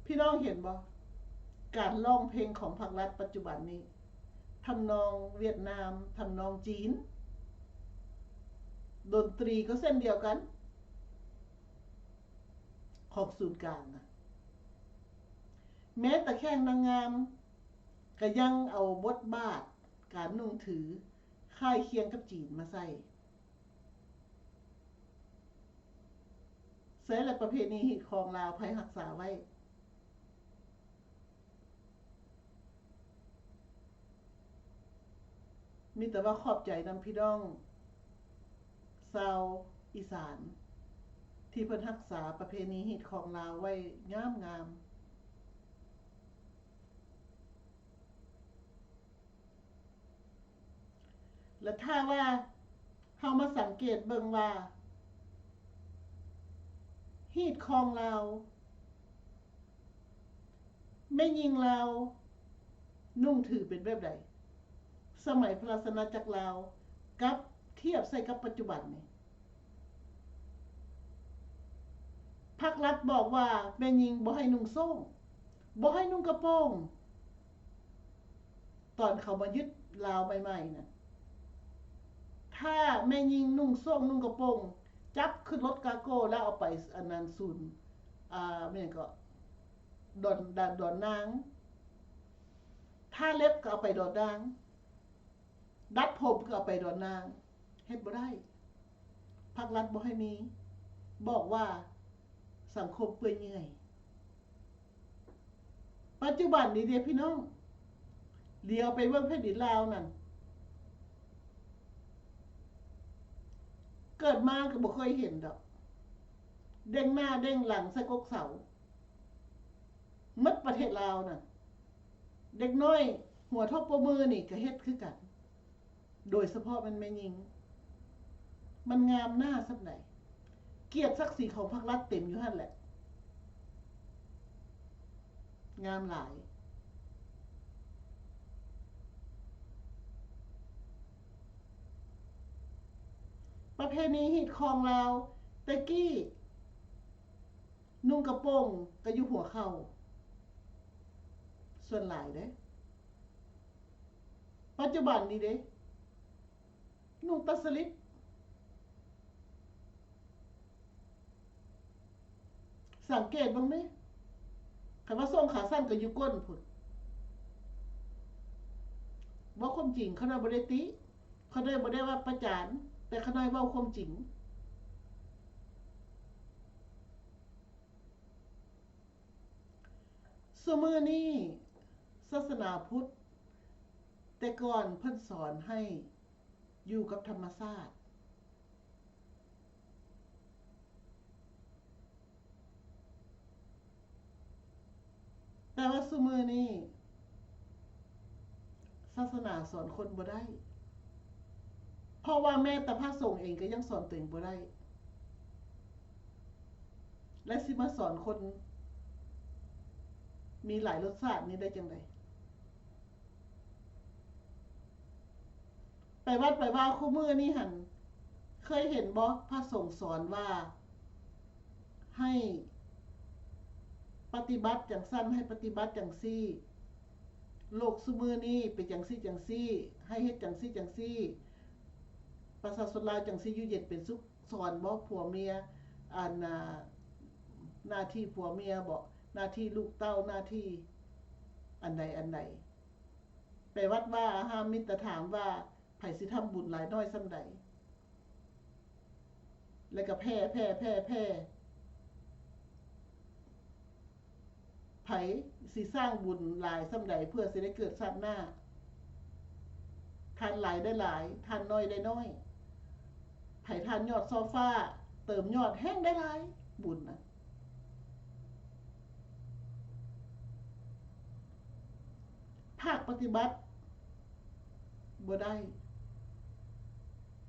ພີ່ນ້ອງເຫັນບໍ່? ການຮ້ອງເພງຂອງພັກລັດປັດຈຸບັນນີ້ ທຳນອງຫວຽດນາມ, ທຳນອງຈີນ, ດົນຕີກໍເຊັ່ນດຽວກັນ ຂອງສູນກາງນະ. ແມ້ແຕ່ແຂ່ງນາງງາມກໍຍັງເອົາບົດບາດການນຸ່ງຖືຄ້າຍຄຽງກັບຈີນມາໃສ່. ໃສລະປະເພນີຮີດຄອງລາວ ໃຜຮັກສາໄວ້? ມີແຕ່ວ່າຂອບໃຈນຳພີ່ນ້ອງຊາວອີສານ ທີ່ເພິ່ນຮັກສາປະເພນີຮີດຄອງລາວໄວ້ງາມໆ. ແລະ ຖ້າວ່າ ເຮົາມາສັງເກດເບິ່ງວ່າ ຮີດຄອງລາວ ແມ່ຍິງລາວນຸ່ງຖືເປັນແບບໃດ? ສະໄໝພະລາຊະອານາຈັກລາວ ກັບທຽບໃສ່ກັບປັດຈຸບັນນີ້ ພັກລັດບອກວ່າແມ່ຍິງບໍ່ໃຫ້ນຸ່ງໂສ້ງ ບໍ່ໃຫ້ນຸ່ງກະໂປງ. ຕອນເຂົາມາຍຶດລາວໃໝ່ໆນັ້ນ ຖ້າແມ່ຍິງນຸ່ງໂສ້ງນຸ່ງກະໂປງ ຈັບຂຶ້ນລົດກາໂກ້ແລ້ວເອົາໄປ ອັນນັ້ນ ສູນ ອ່າ ແມ່ນກໍ ດອນ ດອນນາງ ທາເລັບກໍເອົາໄປດອນນາງ ດັດຜົມກໍເອົາໄປດອນນາງ ເຮັດບໍ່ໄດ້ ພັກລັດບໍ່ໃຫ້ມີ ບອກວ່າສັງຄົມເປື່ອຍເຫຍື່ອຍ. ປັດຈຸບັນນີ້ເດພີ່ນ້ອງ ຫຼຽວໄປເບິ່ງແຜ່ນດິນລາວນັ້ນ ເກີດມາກໍບໍ່ເຄີຍເຫັນດອກ ເດ້ງໜ້າເດ້ງຫຼັງໃສ່ກົກເສົາ ໝົດປະເທດລາວນັ້ນ ເດັກນ້ອຍຫົວທົບປະມືນີ້ກໍເຮັດຄືກັນ ໂດຍສະເພາະແມ່ນແມ່ຍິງ ມັນງາມໜ້າສ່ຳໃດ ກຽດສັກສີຂອງພັກລັດເຕັມຢູ່ຫັ້ນແຫຼະ ງາມຫຼາຍ. ປະເພນີຮີດຄອງລາວແຕ່ກີ້ ນຸ່ງກະໂປງກໍຢູ່ຫົວເຂົ່າ ສ່ວນຫຼາຍເດ້. ປັດຈຸບັນນີ້ເດ້ ນຸ່ງຕັດສະລິດ ສັງເກດເບິ່ງເດ້ ຄັນວ່າໂສ້ງຂາສັ້ນກໍຢູ່ກົ້ນພຸ້ນ. ເວົ້າຄວາມຈິງ ຂ້ານ້ອຍບໍ່ໄດ້ຕິ ຂ້ານ້ອຍບໍ່ໄດ້ວ່າປະຈານ ແຕ່ຂ້ານ້ອຍເວົ້າຄວາມຈິງ. ຊຸມື້ນີ້ສາສະໜາພຸດ ແຕ່ກ່ອນເພິ່ນສອນໃຫ້ຢູ່ກັບທຳມະຊາດ ແຕ່ວ່າຊຸມື້ນີ້ ສາສະໜາສອນຄົນບໍ່ໄດ້ ເພາະວ່າແມ້ແຕ່ພະສົງເອງກໍຍັງສອນຕົວເອງບໍ່ໄດ້ ແລະ ຊິມາສອນຄົນມີຫຼາຍລົດຊາດນີ້ໄດ້ຈັ່ງໃດ? ໄປວັດໄປວາຄູ່ມື້ນີ້ຫັ້ນ ເຄີຍເຫັນບໍ່ ພະສົງສອນວ່າໃຫ້ປະຕິບັດຈັ່ງຊັ້ນ ໃຫ້ປະຕິບັດຈັ່ງຊີ້ ໂລກຊຸມື້ນີ້ເປັນຈັ່ງຊີ້ຈັ່ງຊີ້ ໃຫ້ເຮັດຈັ່ງຊີ້ຈັ່ງຊີ້ ປະຊາຊົນລາວຈັ່ງຊິຢູ່ເຢັນເປັນສຸກ? ສອນບໍ່ ຜົວເມຍ ອັນ ໜ້າ ໜ້າທີ່ຜົວເມຍບໍ ໜ້າທີ່ລູກເຕົ້າ ໜ້າທີ່ອັນໃດອັນໃດ? ໄປວັດວາອາຮາມ ມີແຕ່ຖາມວ່າໃຜຊິທຳບຸນຫຼາຍນ້ອຍສ່ຳໃດ ແລ້ວກໍແຜ່ ແຜ່ ແຜ່ ແຜ່ ໃຜຊິສ້າງບຸນຫຼາຍສ່ຳໃດ ເພື່ອຊິໄດ້ເກີດຊາດໜ້າ? ທານຫຼາຍໄດ້ຫຼາຍ ທານໜ້ອຍໄດ້ໜ້ອຍ ໃຜທານຍອດຊໍ່ຟ້າ ເຕີມຍອດແຮ່ງໄດ້ຫຼາຍ ບຸນນະ. ພາກປະຕິບັດບໍ່ໄດ້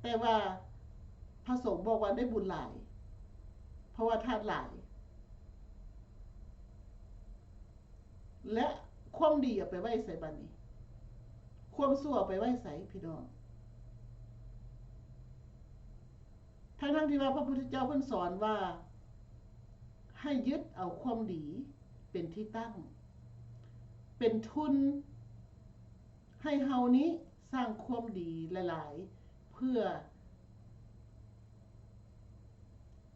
ແຕ່ວ່າພະສົງບອກວ່າໄດ້ບຸນຫຼາຍ ເພາະວ່າທານຫຼາຍ ແລະ ຄວາມດີເອົາໄປໄວ້ໃສບາດນີ້? ຄວາມຊົ່ວເອົາໄປໄວ້ໃສພີ່ນ້ອງ? ທັງໆທີ່ວ່າພະພຸດທະເຈົ້າເພິ່ນສອນວ່າ ໃຫ້ຍຶດເອົາຄວາມດີເປັນທີ່ຕັ້ງ ເປັນທຶນ ໃຫ້ເຮົານີ້ສ້າງຄວາມດີຫຼາຍໆ ເພື່ອ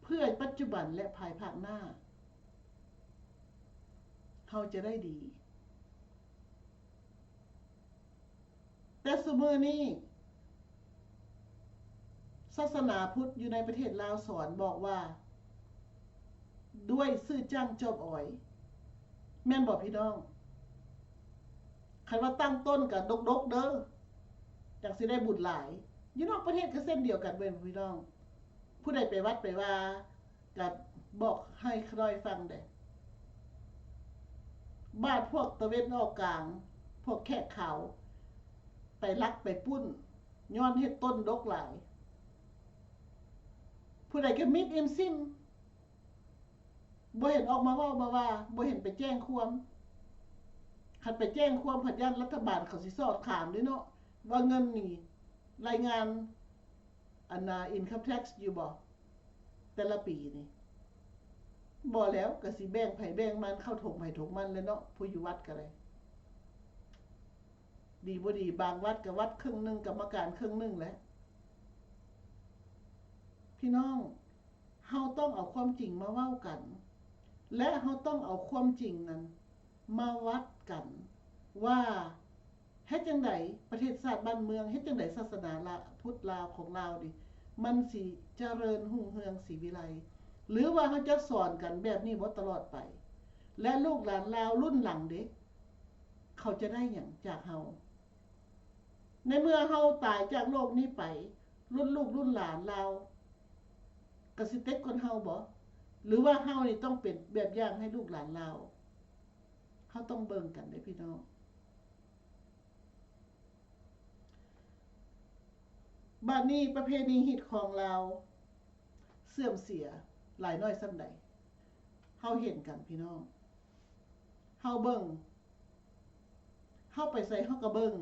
ເພື່ອປັດຈຸບັນ ແລະ ພາຍພາກໜ້າ ເຮົາຈະໄດ້ດີ. ແຕ່ຊຸມື້ນີ້ ສາສະໜາພຸດຢູ່ໃນປະເທດລາວສອນບອກວ່າ ດ້ວຍຊື່ຈ້າງຈອບອອຍ ແມ່ນບໍ່ພີ່ນ້ອງ? ຄັນວ່າຕັ້ງຕົ້ນກະດົກໆເດີ ຈັ່ງຊິໄດ້ບຸນຫຼາຍ. ຢູ່ນອກປະເທດກໍເຊັ່ນດຽວກັນແມ່ນບໍ່ພີ່ນ້ອງ? ຜູ້ໃດໄປວັດໄປວາ ກະບອກໃຫ້ຂ້ານ້ອຍຟັງແດ່ ບາດພວກຕາເວັນອອກກາງ ພວກແຂກຂາວ ໄປລັກໄປປຸ້ນ ຍ້ອນເຮັດຕົ້ນດົກຫຼາຍ. ຜູ້ໃດກະມິດອີ່ມຊິມ ບໍ່ເຫັນອອກມາເວົ້າມາວ່າ ບໍ່ເຫັນໄປແຈ້ງຄວາມ. ຄັນໄປແຈ້ງຄວາມພັດຢ້ານລັດຖະບານເຂົາຊິສອບຖາມເດ້ເນາະ ວ່າເງິນນີ້ລາຍງານ ອັນນ່າ income tax ຢູ່ບໍ່ ແຕ່ລະປີນີ້? ບໍ່ແລ້ວ ກະຊິແບ່ງໃຜແບ່ງມັນ ເຂົ້າຖົງໃຜຖົງມັນແຫຼະເນາະ ຜູ້ຢູ່ວັດກະໄດ້. ດີບໍ່ດີ ບາງວັດກະວັດເຄິ່ງໜຶ່ງ ກຳມະການເຄິ່ງໜຶ່ງແຫຼະ. ພີ່ນ້ອງ ເຮົາຕ້ອງເອົາຄວາມຈິງມາເວົ້າກັນ ແລະ ເຮົາຕ້ອງເອົາຄວາມຈິງນັ້ນມາວັດກັນວ່າ ເຮັດຈັ່ງໃດປະເທດຊາດບ້ານເມືອງ ເຮັດຈັ່ງໃດສາສະໜາລາ ພຸດລາວຂອງລາວນີ້ ມັນຊິຈະເລີນຮຸ່ງເຮືອງສີວິໄລ ຫຼືວ່າເຮົາຈະສອນກັນແບບນີ້ບໍ່ຕະຫຼອດໄປ ແລະ ລູກຫຼານລາວລຸ້ນຫຼັງເດ ເຂົາຈະໄດ້ຫຍັງຈາກເຮົາ? ໃນເມື່ອເຮົາຕາຍຈາກໂລກນີ້ໄປ ລຸ້ນລູກລຸ້ນຫຼານລາວກະຊິເຕັກກ່ອນເຮົາບໍ່? ຫຼືວ່າເຮົານີ້ຕ້ອງເປັນແບບຢ່າງໃຫ້ລູກຫຼານລາວ? ເຮົາຕ້ອງເບິ່ງກັນເດ້ພີ່ນ້ອງ. ບາດນີ້ປະເພນີຮີດຄອງລາວເສື່ອມເສຍຫຼາຍໜ້ອຍສ່ຳໃດ? ເຮົາເຫັນກັນພີ່ນ້ອງ ເຮົາເບິ່ງ ເຮົາໄປໃສເຮົາກະເບິ່ງ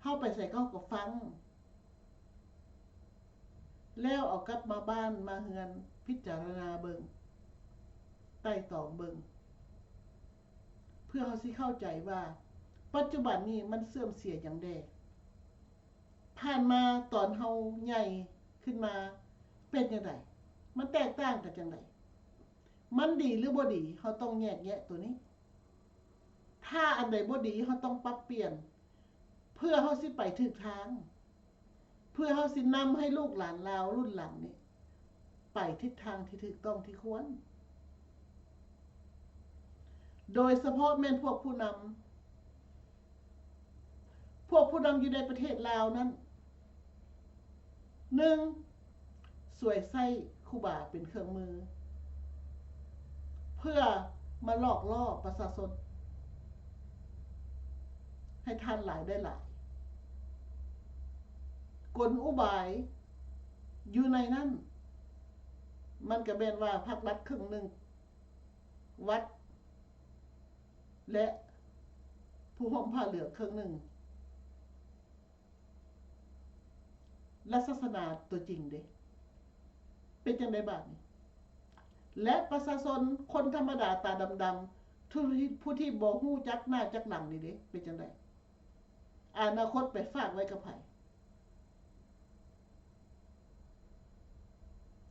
ເຮົາໄປໃສເຮົາກະຟັງ ແລ້ວເອົາກັບມາບ້ານມາເຮືອນ ພິຈາລະນາເບິ່ງ ໄຕ່ຕອງເບິ່ງ ເພື່ອເຮົາຊິເຂົ້າໃຈວ່າ ປັດຈຸບັນນີ້ມັນເສື່ອມເສຍຫຍັງແດ່? ຜ່ານມາຕອນເຮົາໃຫຍ່ຂຶ້ນມາເປັນຈັ່ງໃດ? ມັນແຕກຕ່າງກັນຈັ່ງໃດ? ມັນດີຫຼືບໍ່ດີ? ເຮົາຕ້ອງແຍກແຍະໂຕນີ້. ຖ້າອັນໃດບໍ່ດີ ເຮົາຕ້ອງປັບປ່ຽນ ເພື່ອເຮົາຊິໄປຖືກທາງ ເພື່ອເຮົາຊິນຳໃຫ້ລູກຫຼານລາວລຸ້ນຫຼັງນີ້ ໄປທິດທາງທີ່ຖືກຕ້ອງທີ່ຄວນ ໂດຍສະເພາະແມ່ນພວກຜູ້ນຳ ພວກຜູ້ນຳຢູ່ໃນປະເທດລາວນັ້ນ ໜຶ່ງ ສວຍໃຊ້ຄູບາເປັນເຄື່ອງມື ເພື່ອມາຫຼອກຫຼໍ່ປະຊາຊົນ ໃຫ້ທານຫຼາຍໄດ້ຫຼາຍ ກົນອຸບາຍຢູ່ໃນນັ້ນ ມັນກະແມ່ນວ່າພາກລັດເຄິ່ງໜຶ່ງ ວັດ ແລະ ຜູ້ຫົ່ມຜ້າເຫຼືອງເຄິ່ງໜຶ່ງ ແລະ ສາສະໜາຕົວຈິງເດ ເປັນຈັ່ງໃດບາດນີ້? ແລະ ປະຊາຊົນຄົນທຳມະດາຕາດຳໆ ຜູ້ທີ່ ຜູ້ທີ່ບໍ່ຮູ້ຈັກໜ້າຈັກຫຼັງນີ້ເດ ເປັນຈັ່ງໃດ? ອະນາຄົດໄປຝາກໄວ້ກັບໃຜ?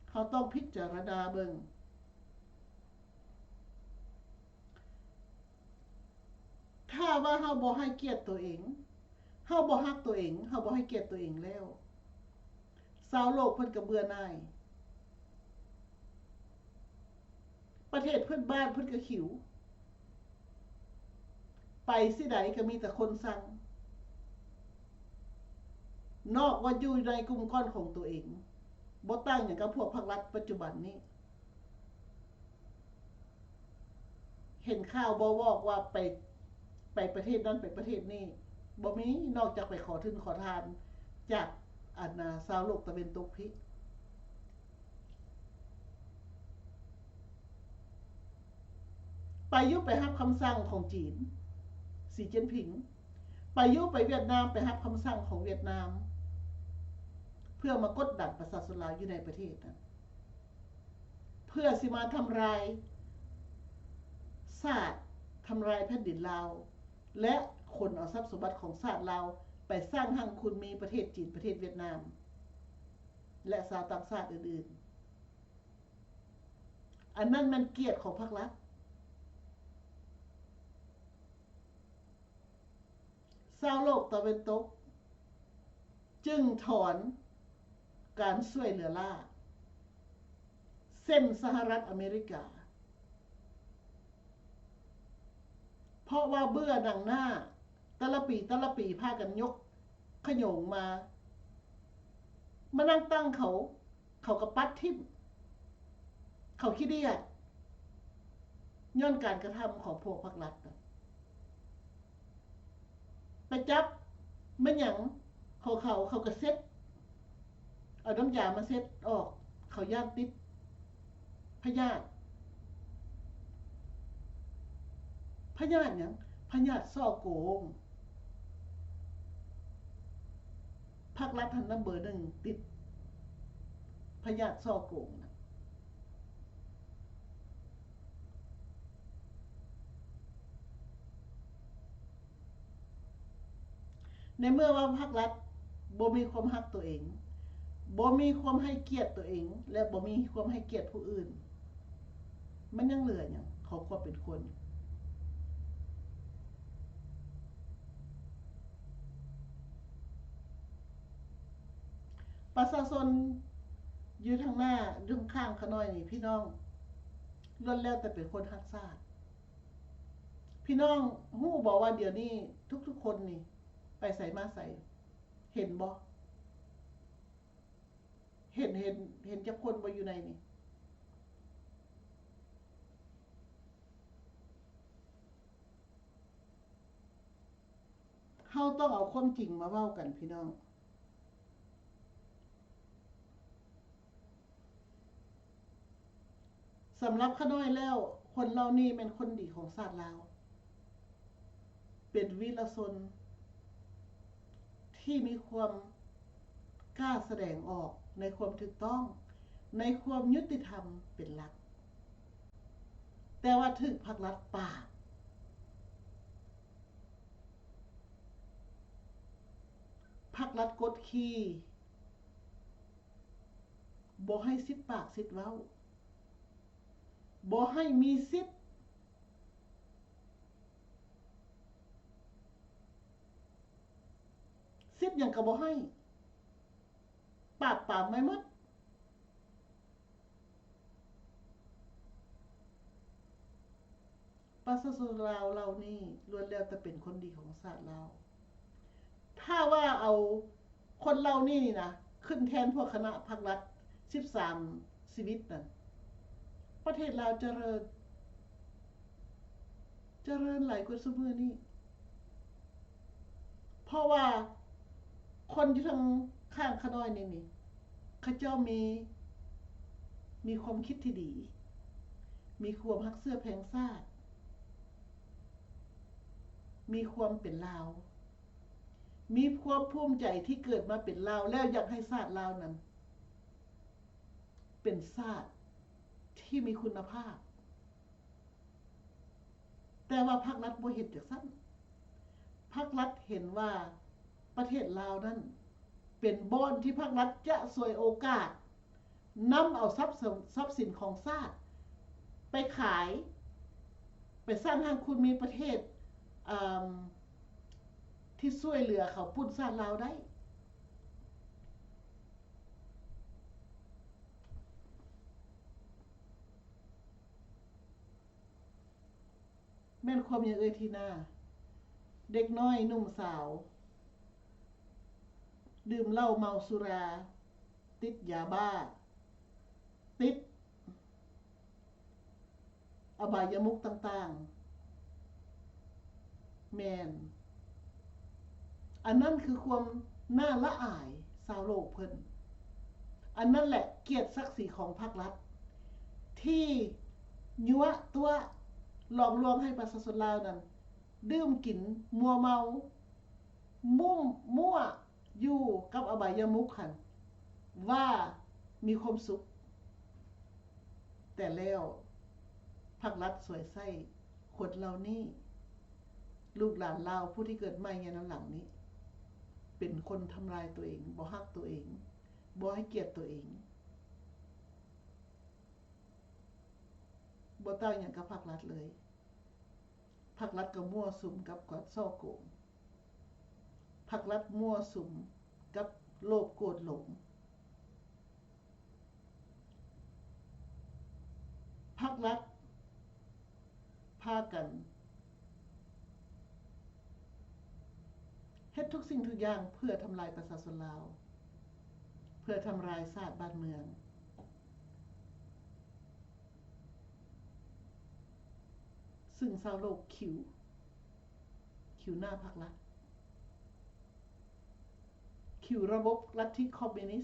ເຮົາຕ້ອງພິຈາລະນາເບິ່ງ. ຖ້າວ່າເຮົາບໍ່ໃຫ້ກຽດຕົວເອງ, ເຮົາບໍ່ຮັກຕົວເອງ, ເຮົາບໍ່ໃຫ້ກຽດຕົວເອງແລ້ວ, ຊາວໂລກເພິ່ນກໍເບື່ອໜ່າຍ. ປະເທດເພື່ອນບ້ານເພິ່ນກໍຂິວ, ໄປຊິໃດກໍມີແຕ່ຄົນຊັງ, ນອກວ່າຢູ່ໃນກຸ່ມກ້ອນຂອງຕົວເອງ, ບໍ່ຕ່າງຫຍັງກັບພວກພັກລັດປັດຈຸບັນນີ້. ເຫັນຂ່າວບໍ່ ບອກວ່າໄປ ໄປປະເທດນັ້ນໄປປະເທດນີ້, ບໍ່ມີ, ນອກຈາກໄປຂໍທຶນຂໍທານຈາກ ອັນນ່າ ຊາວໂລກຕາເວັນຕົກພີ້. ໄປຢູ່ໄປຮັບຄຳສັ່ງຂອງຈີນ ສີຈິ້ນຜິງ, ໄປຢູ່ໄປຫວຽດນາມໄປຮັບຄຳສັ່ງຂອງຫວຽດນາມ ເພື່ອມາກົດດັນປະຊາຊົນລາວຢູ່ໃນປະເທດນັ້ນ ເພື່ອຊິມາທຳລາຍຊາດ, ທຳລາຍແຜ່ນດິນລາວ ແລະ ຂົນເອົາຊັບສົມບັດຂອງຊາດລາວໄປສ້າງຮັ່ງຄູນມີປະເທດຈີນ, ປະເທດຫວຽດນາມ ແລະ ຊາວຕ່າງຊາດອື່ນໆ. ອັນນັ້ນແມ່ນກຽດຂອງພັກລັດ. ຊາວໂລກຕາເວັນຕົກຈຶ່ງຖອນການຊ່ວຍເຫຼືອລ້າ ເຊັ່ນ ສະຫະລັດອາເມລິກາ, ເພາະວ່າເບື່ອໜັງໜ້າ, ແຕ່ລະປີ ແຕ່ລະປີພາກັນຍົກຂະໂຫຍງມາ, ມານັ່ງຕັ້ງເຂົາ, ເຂົາກໍປັດຖິ້ມ, ເຂົາຂີ້ເດຍ ຍ້ອນການກະທຳຂອງພວກພັກລັດນະ. ໄປຈັບແມ່ນຫຍັງຂອງເຂົາ, ເຂົາກະເຊັດ, ເອົານ້ຳຢາມາເຊັດອອກ ເຂົາຢ້ານຕິດພະຍາດ. ພະຍາດຫຍັງ? ພະຍາດສໍ້ໂກງ. ພັກລັດຫັ້ນນຳເບີໜຶ່ງ ຕິດພະຍາດສໍ້ໂກງນະ. ໃນເມື່ອວ່າພັກລັດບໍ່ມີຄວາມຮັກຕົວເອງ, ບໍ່ມີຄວາມໃຫ້ກຽດຕົວເອງ ແລະ ບໍ່ມີຄວາມໃຫ້ກຽດຜູ້ອື່ນ, ມັນຍັງເຫຼືອຫຍັງຂອງຄວາມເປັນຄົນ? ປະຊາຊົນຢູ່ທາງໜ້າ ຢູ່ຂ້າງຂ້ານ້ອຍນີ້ ພີ່ນ້ອງ ລ້ວນແລ້ວແຕ່ເປັນຄົນຮັກຊາດ. ພີ່ນ້ອງຮູ້ບໍ່ວ່າດຽວນີ້ທຸກໆຄົນນີ້ໄປໃສມາໃສ? ເຫັນບໍ່? ເຫັນ ເຫັນ ເຫັນຈັກຄົນບໍ່ຢູ່ໃນນີ້? ເຮົາຕ້ອງເອົາຄວາມຈິງມາເວົ້າກັນ ພີ່ນ້ອງ. ສຳລັບຂ້ານ້ອຍແລ້ວ, ຄົນເຫຼົ່ານີ້ແມ່ນຄົນດີຂອງຊາດລາວ, ເປັນວິລະຊົນທີ່ມີຄວາມກ້າສະແດງອອກໃນຄວາມຖືກຕ້ອງ, ໃນຄວາມຍຸຕິທຳເປັນຫຼັກ, ແຕ່ວ່າຖືກພັກລັດປາບ. ພັກລັດກົດຂີ່ ບໍ່ໃຫ້ສິດປາກສິດເວົ້າ, ບໍ່ໃຫ້ມີສິດ, ສິດຫຍັງກໍບໍ່ໃຫ້, ປາບປາມໄວ້ໝົດ. ປະຊາຊົນລາວເຫຼົ່ານີ້ລ້ວນແລ້ວແຕ່ເປັນຄົນດີຂອງຊາດລາວ. ຖ້າວ່າເອົາຄົນເຫຼົ່ານີ້ນີ້ນະ ຂຶ້ນແທນພວກຄະນະພັກລັດສິບສາມຊີວິດນັ້ນ, ປະເທດລາວຈະເລີນ, ຈະເລີນຫຼາຍກວ່າຊຸມື້ນີ້. ເພາະວ່າຄົນຢູ່ທາງຂ້າງຂ້ານ້ອຍນີ້ນີ້ ເຂົາເຈົ້າມີ ມີຄວາມຄິດທີ່ດີ, ມີຄວາມຮັກເຊື້ອແພງຊາດ, ມີຄວາມເປັນລາວ, ມີຄວາມພູມໃຈທີ່ເກີດມາເປັນລາວ ແລ້ວຢາກໃຫ້ຊາດລາວນັ້ນເປັນຊາດທີ່ມີຄຸນນະພາບ. ແຕ່ວ່າພັກລັດບໍ່ເຫັນຈັ່ງຊັ້ນ. ພັກລັດເຫັນວ່າປະເທດລາວນັ້ນເປັນບ່ອນທີ່ພັກລັດຈະສວຍໂອກາດນຳເອົາຊັບ ຊັບສິນຂອງຊາດໄປຂາຍ, ໄປສ້າງຮັ່ງຄູນມີປະເທດ ເອີ່ມ ທີ່ຊ່ວຍເຫຼືອເຂົາປຸ້ນຊາດລາວໄດ້. ແມ່ນຄວາມຫຍັງເອີຍທີນາ? ເດັກນ້ອຍໜຸ່ມສາວ ດື່ມເຫຼົ້າເມົາສຸລາ, ຕິດຢາບ້າ, ຕິດ ອະບາຍະມຸກຕ່າງໆ. ແມ່ນ. ອັນນັ້ນຄືຄວາມໜ້າລະອາຍຊາວໂລກເພິ່ນ. ອັນນັ້ນແຫຼະກຽດສັກສີຂອງພັກລັດ ທີ່ຍົວະຕົວະຫຼອກລວງໃຫ້ປະຊາຊົນລາວນັ້ນດື່ມກິນມົວເມົາ ມົ້ວ ມົ້ວຢູ່ກັບອະບາຍະມຸກຫັ້ນ ວ່າມີຄວາມສຸກ. ແຕ່ແລ້ວພັກລັດສວຍໃຊ້ຄົນເຫຼົ່ານີ້, ລູກຫຼານລາວຜູ້ທີ່ເກີດໃໝ່ໃນນຳຫຼັງນີ້ ເປັນຄົນທຳລາຍຕົວເອງ, ບໍ່ຮັກຕົວເອງ, ບໍ່ໃຫ້ກຽດຕົວເອງ, ບໍ່ຕ່າງຫຍັງກັບພັກລັດເລີຍ. ພັກລັດກໍມົ້ວສຸມກັບການສໍ້ໂກງ. ພັກລັດມົ້ວສຸມກັບໂລບໂກດຫຼົງ. ພັກລັດພາກັນເຮັດທຸກສິ່ງທຸກຢ່າງເພື່ອທຳລາຍປະຊາຊົນລາວ, ເພື່ອທຳລາຍຊາດບ້ານເມືອງ. ຊຶ່ງຊາວໂລກຄິວ, ຄິວໜ້າພັກລັດ, ຄິວລະບົບລັດທິຄອມມິວນິດ,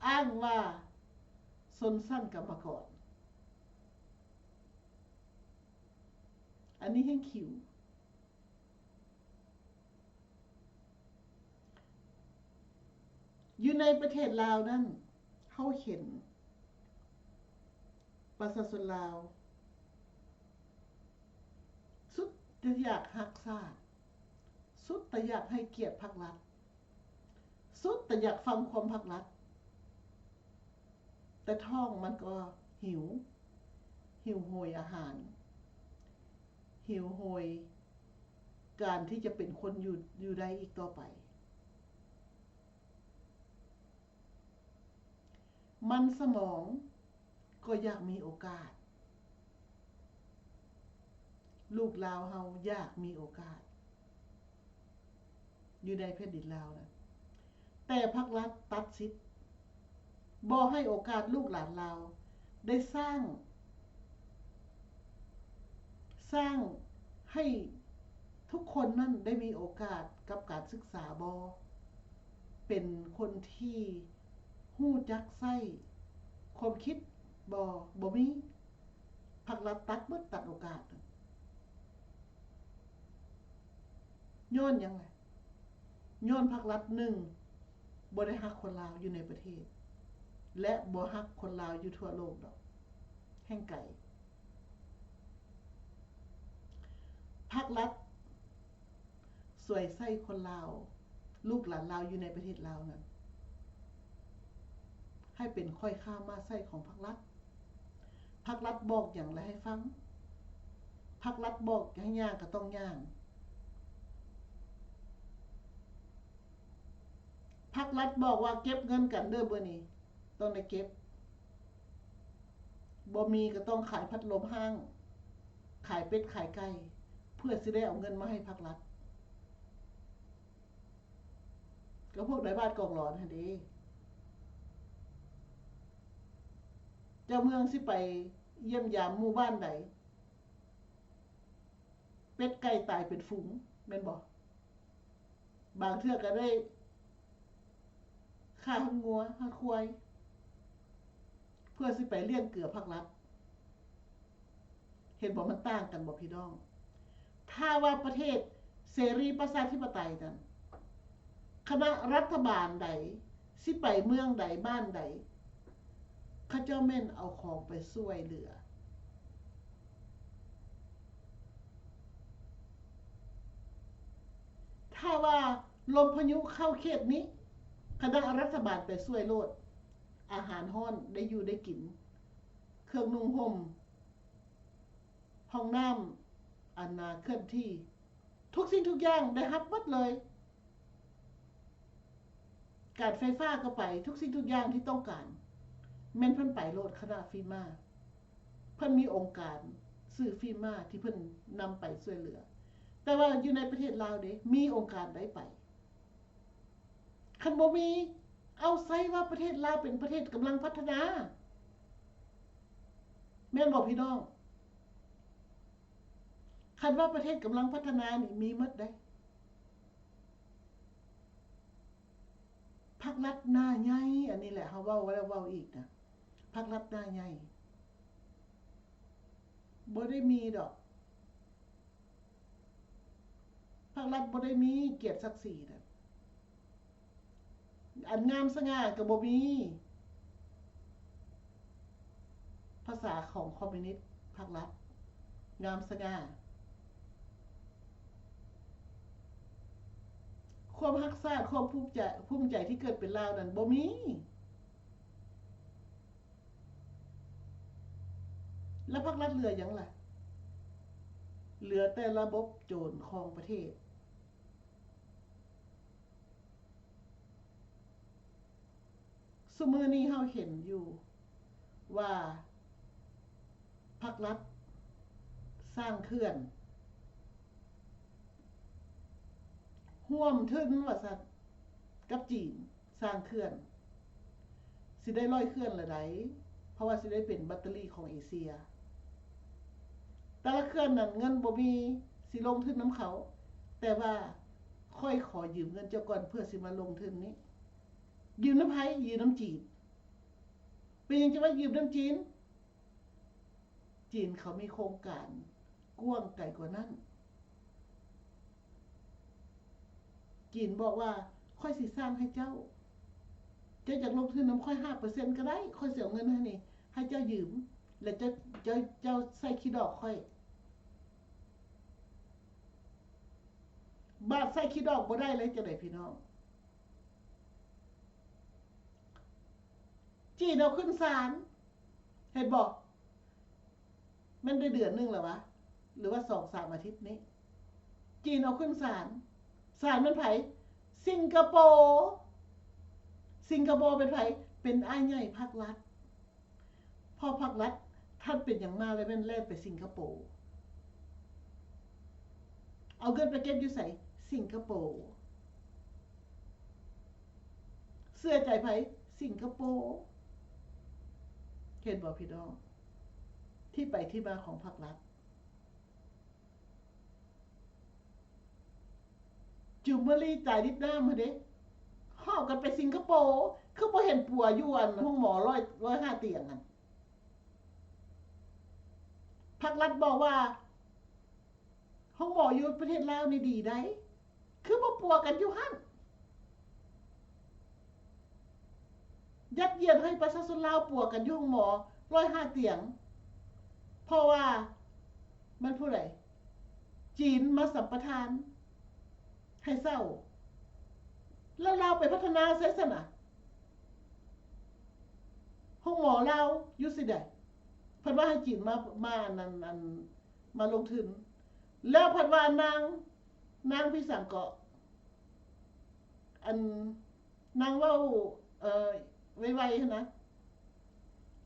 ອ້າງວ່າຊົນຊັ້ນກຳມະກອນ. ອັນນີ້ແຮ່ງຂິວ. ຢູ່ໃນປະເທດລາວນັ້ນ ເຮົາເຫັນປະຊາຊົນລາວສຸດແຕ່ຢາກຮັກຊາດ, ສຸດແຕ່ຢາກໃຫ້ກຽດພັກລັດ, ສຸດແຕ່ຢາກຟັງຄວາມພັກລັດ, ແຕ່ທ້ອງມັນກໍຫິວ, ຫິວໂຫຍອາຫານ, ຫິວໂຫຍການທີ່ຈະເປັນຄົນຢູ່, ຢູ່ໄດ້ອີກຕໍ່ໄປ. ມັນສະໝອງກໍຢາກມີໂອກາດ, ລູກລາວເຮົາຢາກມີໂອກາດ ຢູ່ໃນແຜ່ນດິນລາວນະ, ແຕ່ພັກລັດຕັດສິດ ບໍ່ໃຫ້ໂອກາດລູກຫຼານລາວໄດ້ສ້າງ, ສ້າງໃຫ້ທຸກຄົນນັ້ນໄດ້ມີໂອກາດກັບການສຶກສາບໍ່, ເປັນຄົນທີ່ຮູ້ຈັກໃຊ້ຄວາມຄິດບໍ່, ບໍ່ມີ. ພັກລັດຕັດເບິດ, ຕັດໂອກາດ. ຍ້ອນຫຍັງລະ? ຍ້ອນພັກລັດ ໜຶ່ງ ບໍ່ໄດ້ຮັກຄົນລາວຢູ່ໃນປະເທດ ແລະ ບໍ່ຮັກຄົນລາວຢູ່ທົ່ວໂລກດອກ, ແຮ່ງໄກ. ພັກລັດສວຍໃຊ້ຄົນລາວ, ລູກຫຼານລາວຢູ່ໃນປະເທດລາວນັ້ນ ໃຫ້ເປັນຂ້ອຍຂ້າມ້າໃຊ້ຂອງພັກລັດ. ພັກລັດບອກຫຍັງລະໃຫ້ຟັງ, ພັກລັດບອກໃຫ້ຍ່າງກໍຕ້ອງຍ່າງ. ພັກລັດບອກວ່າເກັບເງິນກັນເດີ້ ມື້ນີ້ຕ້ອງໄດ້ເກັບ, ບໍ່ມີກໍຕ້ອງຂາຍພັດລົມຫ້າງ, ຂາຍເປັດຂາຍໄກ່ ເພື່ອຊິໄດ້ເອົາເງິນມາໃຫ້ພັກລັດ. ກໍພວກນາຍບ້ານກອງຫຼອນຫັ້ນເດ້. ເຈົ້າເມືອງຊິໄປຢ້ຽມຢາມໝູ່ບ້ານໃດ, ເປັດໄກ່ຕາຍເປັນຝູງ ແມ່ນບໍ່? ບາງເທື່ອກໍໄດ້ຂ້າທັງງົວທັງຄວາຍ ເພື່ອຊິໄປລ້ຽງເກືອພັກລັດ. ເຫັນບໍ່ ມັນຕ່າງກັນບໍ່ພີ່ນ້ອງ? ຖ້າວ່າປະເທດເສລີປະຊາທິປະໄຕນັ້ນ ຄະນະລັດຖະບານໃດ ຊິໄປເມືອງໃດ ບ້ານໃດ ເຂົາເຈົ້າແມ່ນເອົາຂອງໄປຊ່ວຍເຫຼືອ. ຖ້າວ່າລົມພາຍຸເຂົ້າເຂດນີ້ ຄະນະລັດຖະບານໄປຊ່ວຍໂລດ, ອາຫານຮ້ອນໄດ້ຢູ່ໄດ້ກິນ, ເຄື່ອງນຸ່ງຫົ່ມ, ຫ້ອງນ້ຳ ອັນນາ ເຄື່ອນທີ່, ທຸກສິ່ງທຸກຢ່າງໄດ້ຮັບໝົດເລີຍ. ການໄຟຟ້າກໍໄປ, ທຸກສິ່ງທຸກຢ່າງທີ່ຕ້ອງການ ແມ່ນເພິ່ນໄປໂລດ, ຄະນະຟີມາ ເພິ່ນມີອົງການຊື່ຟີມາທີ່ເພິ່ນນຳໄປຊ່ວຍເຫຼືອ. ແຕ່ວ່າຢູ່ໃນປະເທດລາວເດ ມີອົງການໃດໄປ? ຄັນບໍ່ມີ, ເອົາໃສ່ວ່າປະເທດລາວເປັນປະເທດກຳລັງພັດທະນາ ແມ່ນບໍ່ພີ່ນ້ອງ? ຄັນວ່າປະເທດກຳລັງພັດທະນານີ້ມີໝົດເດ້. ພັກລັດໜ້າໃຫຍ່, ອັນນີ້ແຫຼະ ເຮົາເວົ້າແລ້ວເວົ້າອີກນະ, ພັກລັດໜ້າໃຫຍ່ ບໍ່ໄດ້ມີດອກ. ພັກລັດບໍ່ໄດ້ມີກຽດສັກສີນະ, ອັນງາມສະຫງ່າກໍບໍ່ມີ. ພາສາຂອງຄອມມິວນິດ, ພັກລັດ ງາມສະຫງ່າ. ຄວາມຮັກຊາດ, ຄວາມພູມໃຈ, ພູມໃຈທີ່ເກີດເປັນລາວນັ້ນບໍ່ມີ. ແລ້ວພັກລັດເຫຼືອຫຍັງລະ? ເຫຼືອແຕ່ລະບົບໂຈນຂອງປະເທດ. ຊຸມື້ນີ້ເຮົາເຫັນຢູ່ວ່າພັກລັດສ້າງເຂື່ອນ, ຮ່ວມທຶນວ່າຊັ້ນ ກັບຈີນ. ສ້າງເຂື່ອນ ຊິໄດ້ຮ້ອຍເຂື່ອນລະໃດ, ເພາະວ່າຊິໄດ້ເປັນແບັດເຕີຣີຂອງເອເຊຍ. ແຕ່ລະເຂື່ອນນັ້ນເງິນບໍ່ມີ ຊິລົງທຶນນຳເຂົາ, ແຕ່ວ່າຂ້ອຍຂໍຢືມເງິນເຈົ້າກ່ອນເພື່ອຊິມາລົງທຶນນີ້. ຢືມນຳໃຜ? ຢືມນຳຈີນ. ເປັນຫຍັງຈຶ່ງມາຢືມນຳຈີນ? ຈີນເຂົາມີໂຄງການກວ້າງໄກກວ່ານັ້ນ. ຈີນບອກວ່າ ຂ້ອຍຊິສ້າງໃຫ້ເຈົ້າ, ເຈົ້າຢາກລົງທຶນນຳຂ້ອຍຫ້າເປີເຊັນກໍໄດ້, ຂ້ອຍຊິເອົາເງິນໃຫ້ນີ້ ໃຫ້ເຈົ້າຢືມ ແລະ ເຈົ້າ ເຈົ້າ ເຈົ້າໃສ່ຂີ້ດອກຂ້ອຍ. ບາດໃສ່ຂີ້ດອກບໍ່ໄດ້ແລ້ວເຮັດຈັ່ງໃດພີ່ນ້ອງ? ຈີນເອົາຂຶ້ນສານ ເຫັນບໍ່? ແມ່ນໄດ້ເດືອນໜຶ່ງແລ້ວຫວາ ຫຼືວ່າສອງສາມອາທິດນີ້ ຈີນເອົາຂຶ້ນສານ. ສານແມ່ນໃຜ? ສິງກະໂປ. ສິງກະໂປເປັນໃຜ? ເປັນອ້າຍໃຫຍ່ພັກລັດ. ເພາະພັກລັດ ທ່ານເປັນຫຍັງມາແລ້ວແມ່ນແລ່ນໄປສິງກະໂປ. ເອົາເງິນໄປເກັບຢູ່ໃສ? ສິງກະໂປ. ເຊື່ອໃຈໃຜ? ສິງກະໂປ. ເຫັນບໍ່ພີ່ນ້ອງ? ທີ່ໄປທີ່ມາຂອງພັກລັດ. ຈູມມະລີ ຈາຍລິດນ້ຳຫັ້ນເດ້ ຫອບກັນໄປສິງກະໂປ. ຄືບໍ່ເຫັນປົວຢູ່ອັນໂຮງໝໍຮ້ອຍ ຮ້ອຍຫ້າຕຽງຫັ້ນ? ພັກລັດບອກວ່າ ໂຮງໝໍຢູ່ປະເທດລາວນີ້ດີໃດ໋ ຄືບໍ່ປົວກັນຢູ່ຫັ້ນ? ຍັດຢຽດໃຫ້ປະຊາຊົນລາວປົວກັນຢູ່ໂຮງໝໍຮ້ອຍຫ້າຕຽງ ເພາະວ່າມັນຜູ້ໃດ? ຈີນມາສຳປະທານໃຫ້ເຊົ່າ ແລ້ວລາວໄປພັດທະນາໃສຊັ້ນນະ? ໂຮງໝໍລາວຢູ່ຊິໃດ? ເພິ່ນວ່າໃຫ້ຈີນມາ ມາອັນນັ້ນ ອັນ ມາລົງທຶນ ແລ້ວພັດວ່ານາງ ນາງພິສັງເກາະ ອັນ ນາງເວົ້າ ເອີ ໄວໆຫັ້ນນະ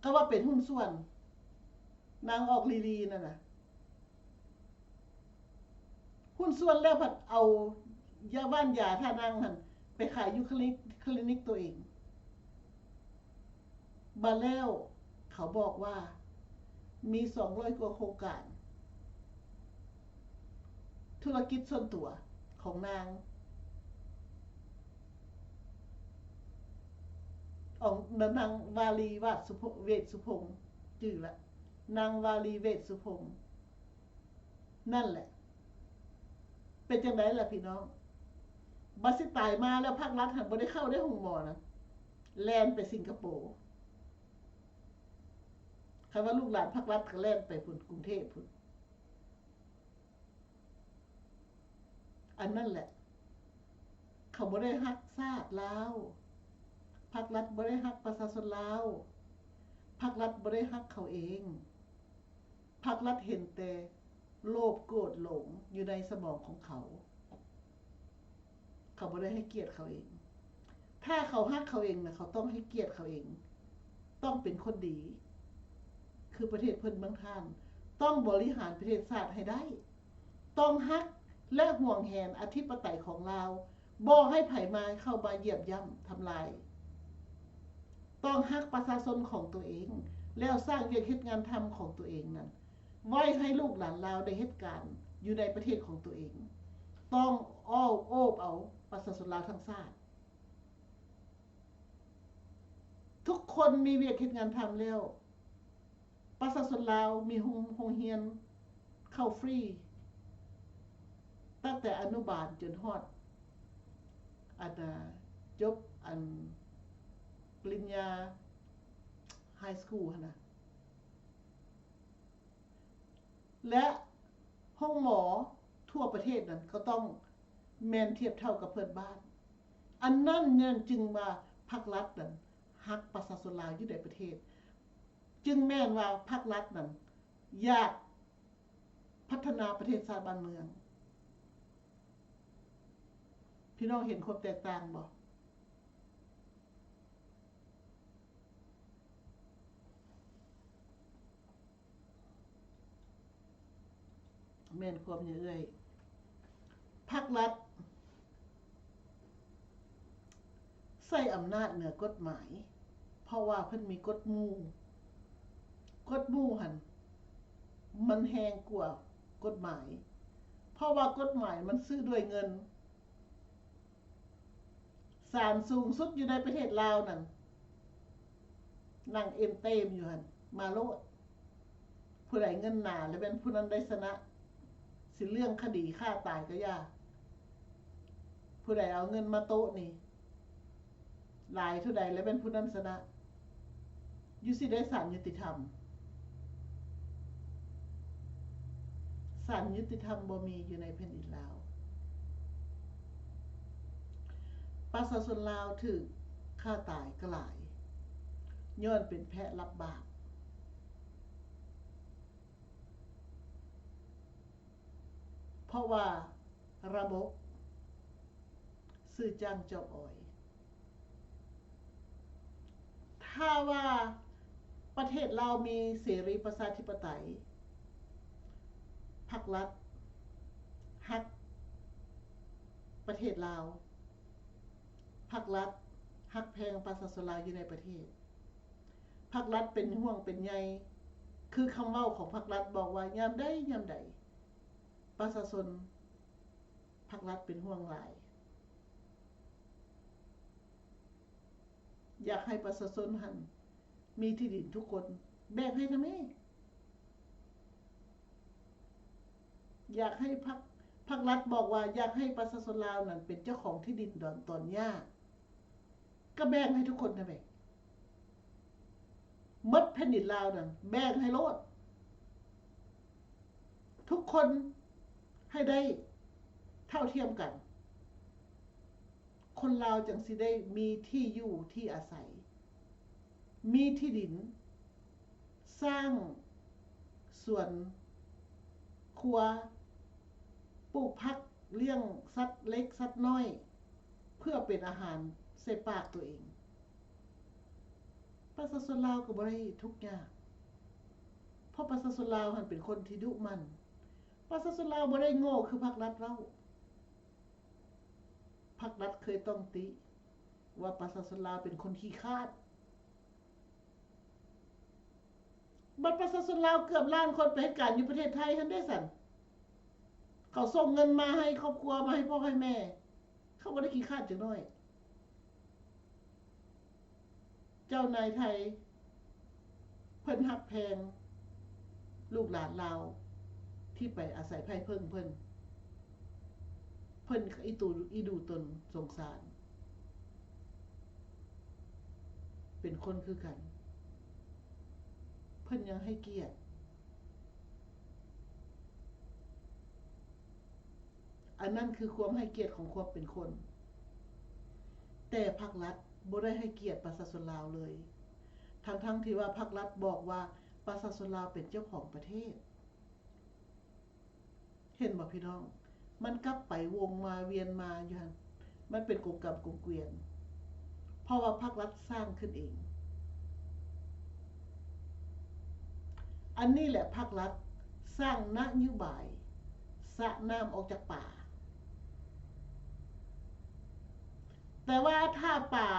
ກໍວ່າເປັນຫຸ້ນສ່ວນ ນາງອອກລີລີນັ້ນນະ ຫຸ້ນສ່ວນ ແລ້ວພັດເອົາຢາ ຫວ່ານຢາທ່ານັ່ງຫັ້ນໄປຂາຍຢູ່ຄລີນິກ ຄລີນິກຕົວເອງ. ບາດແລ້ວເຂົາບອກວ່າມີສອງຮ້ອຍກວ່າໂຄງການທຸລະກິດສ່ວນຕົວຂອງນາງ ອອກ ນາງວາລີ ວາດສຸພົງ ເວດສຸພົງ ຈື່ລະ ນາງວາລີ ເວດສຸພົງ. ນັ້ນແຫຼະ ເປັນຈັ່ງໃດລະພີ່ນ້ອງ? ບັດຊິຕາຍມາແລ້ວ ພັກລັດຫັ້ນບໍ່ໄດ້ເຂົ້າໃນໂຮງໝໍນະ ແລ່ນໄປສິງກະໂປ. ຄັນວ່າລູກຫຼານພັກລັດກໍແລ່ນໄປພຸ້ນ ກຸງເທບພຸ້ນ. ອັນນັ້ນແຫຼະ ເຂົາບໍ່ໄດ້ຮັກຊາດລາວ, ພັກລັດບໍ່ໄດ້ຮັກປະຊາຊົນລາວ, ພັກລັດບໍ່ໄດ້ຮັກເຂົາເອງ. ພັກລັດເຫັນແຕ່ໂລບໂກດຫຼົງຢູ່ໃນສະໝອງຂອງເຂົາ. ເຂົາບໍ່ໄດ້ໃຫ້ກຽດເຂົາເອງ. ຖ້າເຂົາຮັກເຂົາເອງນະ ເຂົາຕ້ອງໃຫ້ກຽດເຂົາເອງ. ຕ້ອງເປັນຄົນດີ ຄືປະເທດເພິ່ນເມືອງທ່ານ. ຕ້ອງບໍລິຫານປະເທດຊາດໃຫ້ໄດ້. ຕ້ອງຮັກ ແລະ ຫວງແຫນອະທິປະໄຕຂອງລາວ. ບໍ່ໃຫ້ໃຜມາເຂົ້າມາຢຽບຢ່ຳທຳລາຍ. ຕ້ອງຮັກປະຊາຊົນຂອງຕົວເອງ ແລ້ວສ້າງວຽກເຮັດງານທຳຂອງຕົວເອງນັ້ນ ໄວ້ໃຫ້ລູກຫຼານລາວໄດ້ເຮັດການຢູ່ໃນປະເທດຂອງຕົວເອງ. ຕ້ອງອ້ອມໂອບເອົາປະຊາຊົນລາວທັງຊາດ. ທຸກຄົນມີວຽກເຮັດງານທຳແລ້ວ. ປະຊາຊົນລາວມີໂຮງ ໂຮງຮຽນເຂົ້າຟຣີ ຕັ້ງແຕ່ອະນຸບານຈົນຮອດ ອັນນ່າ ຈົບ ອັນ ປະລິນຍາ High School ຫັ້ນນະ ແລະ ໂຮງໝໍທົ່ວປະເທດນັ້ນກໍຕ້ອງແມ່ນທຽບເທົ່າກັບເພື່ອນບ້ານ. ອັນນັ້ນແມ່ນຈຶ່ງວ່າພັກລັດນັ້ນຮັກປະຊາຊົນລາວຢູ່ໃນປະເທດ. ຈຶ່ງແມ່ນວ່າພັກລັດນັ້ນຢາກພັດທະນາປະເທດຊາດບ້ານເມືອງ. ພີ່ນ້ອງເຫັນຄວາມແຕກຕ່າງບໍ່? ແມ່ນຄວາມຫຍັງເອື້ອຍ? ພັກລັດໃຊ້ອຳນາດເໜືອກົດໝາຍ ເພາະວ່າເພິ່ນມີກົດໝູ່. ກົດໝູ່ຫັ້ນມັນແຮງກວ່າກົດໝາຍ ເພາະວ່າກົດໝາຍມັນຊື້ດ້ວຍເງິນ. ສານສູງສຸດຢູ່ໃນປະເທດລາວນັ້ນ ນັ່ງເອັນເຕັມຢູ່ຫັ້ນ ມາໂລດ. ຜູ້ໃດເງິນໜາແລ້ວແມ່ນຜູ້ນັ້ນໄດ້ຊະນະ, ຊິເລື່ອງຄະດີຂ້າຕາຍກໍຢ່າ. ຜູ້ໃດເອົາເງິນມາໂຕະນີ້ ຫຼາຍເທົ່າໃດແລ້ວແມ່ນຜູ້ນັ້ນຊະນະ. ຢູ່ຊິໄດ້ສານຍຸຕິທຳ. ສານຍຸຕິທຳບໍ່ມີຢູ່ໃນແຜ່ນດິນລາວ. ປະຊາຊົນລາວຖືກຂ້າຕາຍກໍຫຼາຍ ຍ້ອນເປັນແພະຮັບບາບ. ເພາະວ່າລະບົບຊື້ຈ້າງຈອບອອຍ. ຖ້າວ່າປະເທດລາວມີເສລີປະຊາທິປະໄຕ, ພັກລັດຮັກປະເທດລາວ, ພັກລັດຮັກແພງປະຊາຊົນລາວຢູ່ໃນປະເທດ. ພັກລັດເປັນຫ່ວງເປັນໃຍ, ຄືຄຳເວົ້າຂອງພັກລັດບອກວ່າ ຍາມໃດ ຍາມໃດ ປະຊາຊົນ ພັກລັດເປັນຫ່ວງຫຼາຍ, ຢາກໃຫ້ປະຊາຊົນຫັ້ນມີທີ່ດິນທຸກຄົນ, ແບ່ງໃຫ້ທຳໄມ? ຢາກໃຫ້ພັກ ພັກລັດບອກວ່າ ຢາກໃຫ້ປະຊາຊົນລາວນັ້ນເປັນເຈົ້າຂອງທີ່ດິນດອນຕອນຫຍ້າ. ກໍແບ່ງໃຫ້ທຸກຄົນຫັ້ນແຫຼະ, ໝົດແຜ່ນດິນລາວນັ້ນແບ່ງໃຫ້ໂລດ, ທຸກຄົນໃຫ້ໄດ້ເທົ່າທຽມກັນ, ຄົນລາວຈັ່ງຊິໄດ້ມີທີ່ຢູ່ທີ່ອາໄສ, ມີທີ່ດິນ ສ້າງສວນຄົວ, ປູກຜັກ, ລ້ຽງສັດເລັກສັດນ້ອຍ ເພື່ອເປັນອາຫານໃສ່ປາກຕົວເອງ. ປະຊາຊົນລາວກໍບໍ່ໄດ້ທຸກຍາກ, ເພາະປະຊາຊົນລາວຫັ້ນເປັນຄົນທີ່ດຸໝັ່ນ. ປະຊາຊົນລາວບໍ່ໄດ້ໂງ່ຄືພັກລັດເວົ້າ. ພັກລັດເຄີຍຕ້ອງຕິວ່າປະຊາຊົນລາວເປັນຄົນຂີ້ຄ້ານ. ບັດປະຊາຊົນລາວເກືອບລ້ານຄົນໄປເຮັດການຢູ່ປະເທດໄທຫັ້ນເດ້ຊັ້ນ, ເຂົາສົ່ງເງິນມາໃຫ້ຄອບຄົວ, ມາໃຫ້ພໍ່ໃຫ້ແມ່, ເຂົາບໍ່ໄດ້ຂີ້ຄ້ານຈັກໜ້ອຍ. ເຈົ້ານາຍໄທເພິ່ນຮັກແພງລູກຫຼານລາວທີ່ໄປອາໄສໄພເພິ່ງເພິ່ນ, ເພິ່ນອີຕູອີດູຕົນສົງສານ. ເປັນຄົນຄືກັນ, ເພິ່ນຍັງໃຫ້ກຽດ. ອັນນັ້ນຄືຄວາມໃຫ້ກຽດຂອງຄວາມເປັນຄົນ. ແຕ່ພັກລັດບໍ່ໄດ້ໃຫ້ກຽດປະຊາຊົນລາວເລີຍ, ທັງໆທີ່ວ່າພັກລັດບອກວ່າປະຊາຊົນລາວເປັນເຈົ້າຂອງປະເທດ. ເຫັນບໍ່ພີ່ນ້ອງ? ມັນກັບໄປວົງມາວຽນມາຢູ່ຫັ້ນ, ມັນເປັນກົງກຳກົງກວຽນ, ເພາະວ່າພັກລັດສ້າງຂຶ້ນເອງ. ອັນນີ້ແຫຼະພັກລັດສ້າງນະໂຍບາຍສະນ້ຳອອກຈາກປາ. ແຕ່ວ່າຖ້າປາ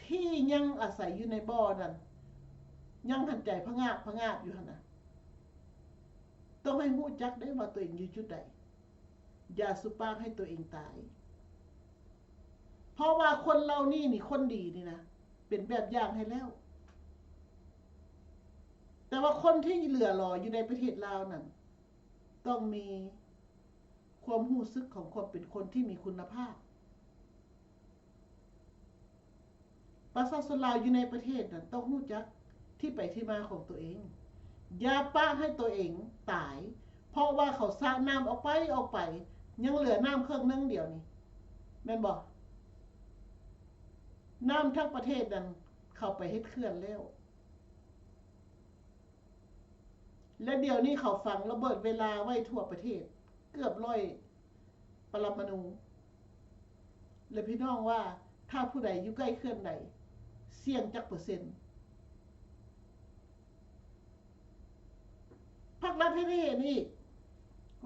ທີ່ຍັງອາໄສຢູ່ໃນບໍ່ນັ້ນ ຍັງຫັນໃຈພະງາບພະງາບຢູ່ຫັ້ນນະ, ຕ້ອງໃຫ້ຮູ້ຈັກເດ້ວ່າຕົວເອງຢູ່ຈຸດໃດ. ຢ່າສຸປາກໃຫ້ຕົວເອງຕາຍ. ເພາະວ່າຄົນເຫຼົ່ານີ້ນີ້ ຄົນດີນີ້ນະ ເປັນແບບຢ່າງໃຫ້ແລ້ວ. ແຕ່ວ່າຄົນທີ່ເຫຼືອຫຼອຢູ່ໃນປະເທດລາວນັ້ນ ຕ້ອງມີຄວາມຮູ້ສຶກຂອງຄວາມເປັນຄົນທີ່ມີຄຸນນະພາບ. ປະຊາຊົນລາວຢູ່ໃນປະເທດນັ້ນ ຕ້ອງຮູ້ຈັກທີ່ໄປທີ່ມາຂອງຕົວເອງ. ຢ່າປະໃຫ້ຕົວເອງຕາຍ ເພາະວ່າເຂົາສາດນ້ຳອອກໄປ, ອອກໄປ, ຍັງເຫຼືອນ້ຳເຄິ່ງໜຶ່ງດຽວນີ້ ແມ່ນບໍ່? ນ້ຳທັງປະເທດນັ້ນ ເຂົາໄປເຮັດເຂື່ອນແລ້ວ. ແລະ ດຽວນີ້ເຂົາຝັງລະເບີດເວລາໄວ້ທົ່ວປະເທດ ເກືອບຮ້ອຍປະລະມະນູ. ແລະ ພີ່ນ້ອງວ່າ ຖ້າຜູ້ໃດຢູ່ໃກ້ເຂື່ອນໃດ ສ່ຽງຈັກເປີເຊັນ? ພັກລັດເຮັດໃຫ້ເຫັນອີກ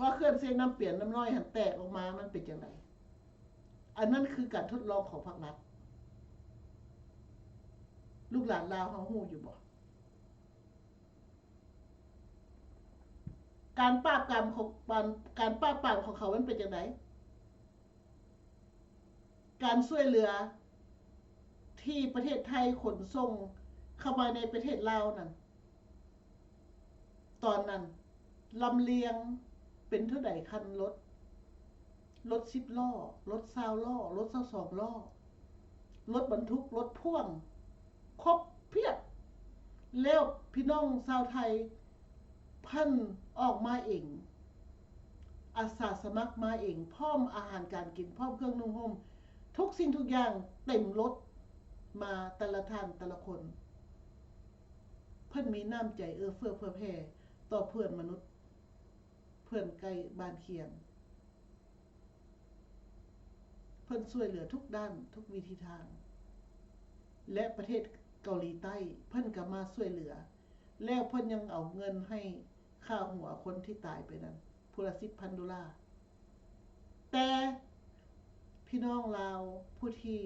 ວ່າ ເຂື່ອນເຊນ້ຳປຽນນ້ຳນ້ອຍຫັ້ນແຕກອອກມາ ມັນເປັນຈັ່ງໃດ? ອັນນັ້ນຄືການທົດລອງຂອງພັກລັດ. ລູກຫຼານລາວເຮົາຮູ້ຢູ່ບໍ່? ການປາບກາມຂອງ ການ ການປາບປາມຂອງເຂົາມັນເປັນຈັ່ງໃດ? ການຊ່ວຍເຫຼືອທີ່ປະເທດໄທຂົນສົ່ງ ເຂົ້າມາໃນປະເທດລາວນັ້ນ ຕອນນັ້ນລຳລຽງເປັນເທົ່າໃດຄັນລົດ, ລົດສິບລໍ້, ລົດຊາວລໍ້, ລົດຊາວສອງລໍ້, ລົດບັນທຸກ, ລົດພ່ວງ, ຄົບພຽບ. ແລ້ວພີ່ນ້ອງຊາວໄທ ເພິ່ນອອກມາເອງ, ອາສາສະໝັກມາເອງ, ພ້ອມອາຫານການກິນ, ພ້ອມເຄື່ອງນຸ່ງຫົ່ມ, ທຸກສິ່ງທຸກຢ່າງເຕັມລົດມາ, ແຕ່ລະທ່ານແຕ່ລະຄົນ ເພິ່ນມີນ້ຳໃຈເອື້ອເຟື້ອເຜື່ອແຜ່ຕໍ່ເພື່ອນມະນຸດ, ເພື່ອນໃກ້ບ້ານຄຽງ. ເພິ່ນຊ່ວຍເຫຼືອທຸກດ້ານ, ທຸກວິທີທາງ. ແລະ ປະເທດເກົາຫຼີໃຕ້ ເພິ່ນກໍມາຊ່ວຍເຫຼືອ, ແລ້ວເພິ່ນຍັງເອົາເງິນໃຫ້ຄ່າຫົວຄົນທີ່ຕາຍໄປນັ້ນ ຜູ້ລະສິບພັນໂດລາ. ແຕ່ພີ່ນ້ອງລາວຜູ້ທີ່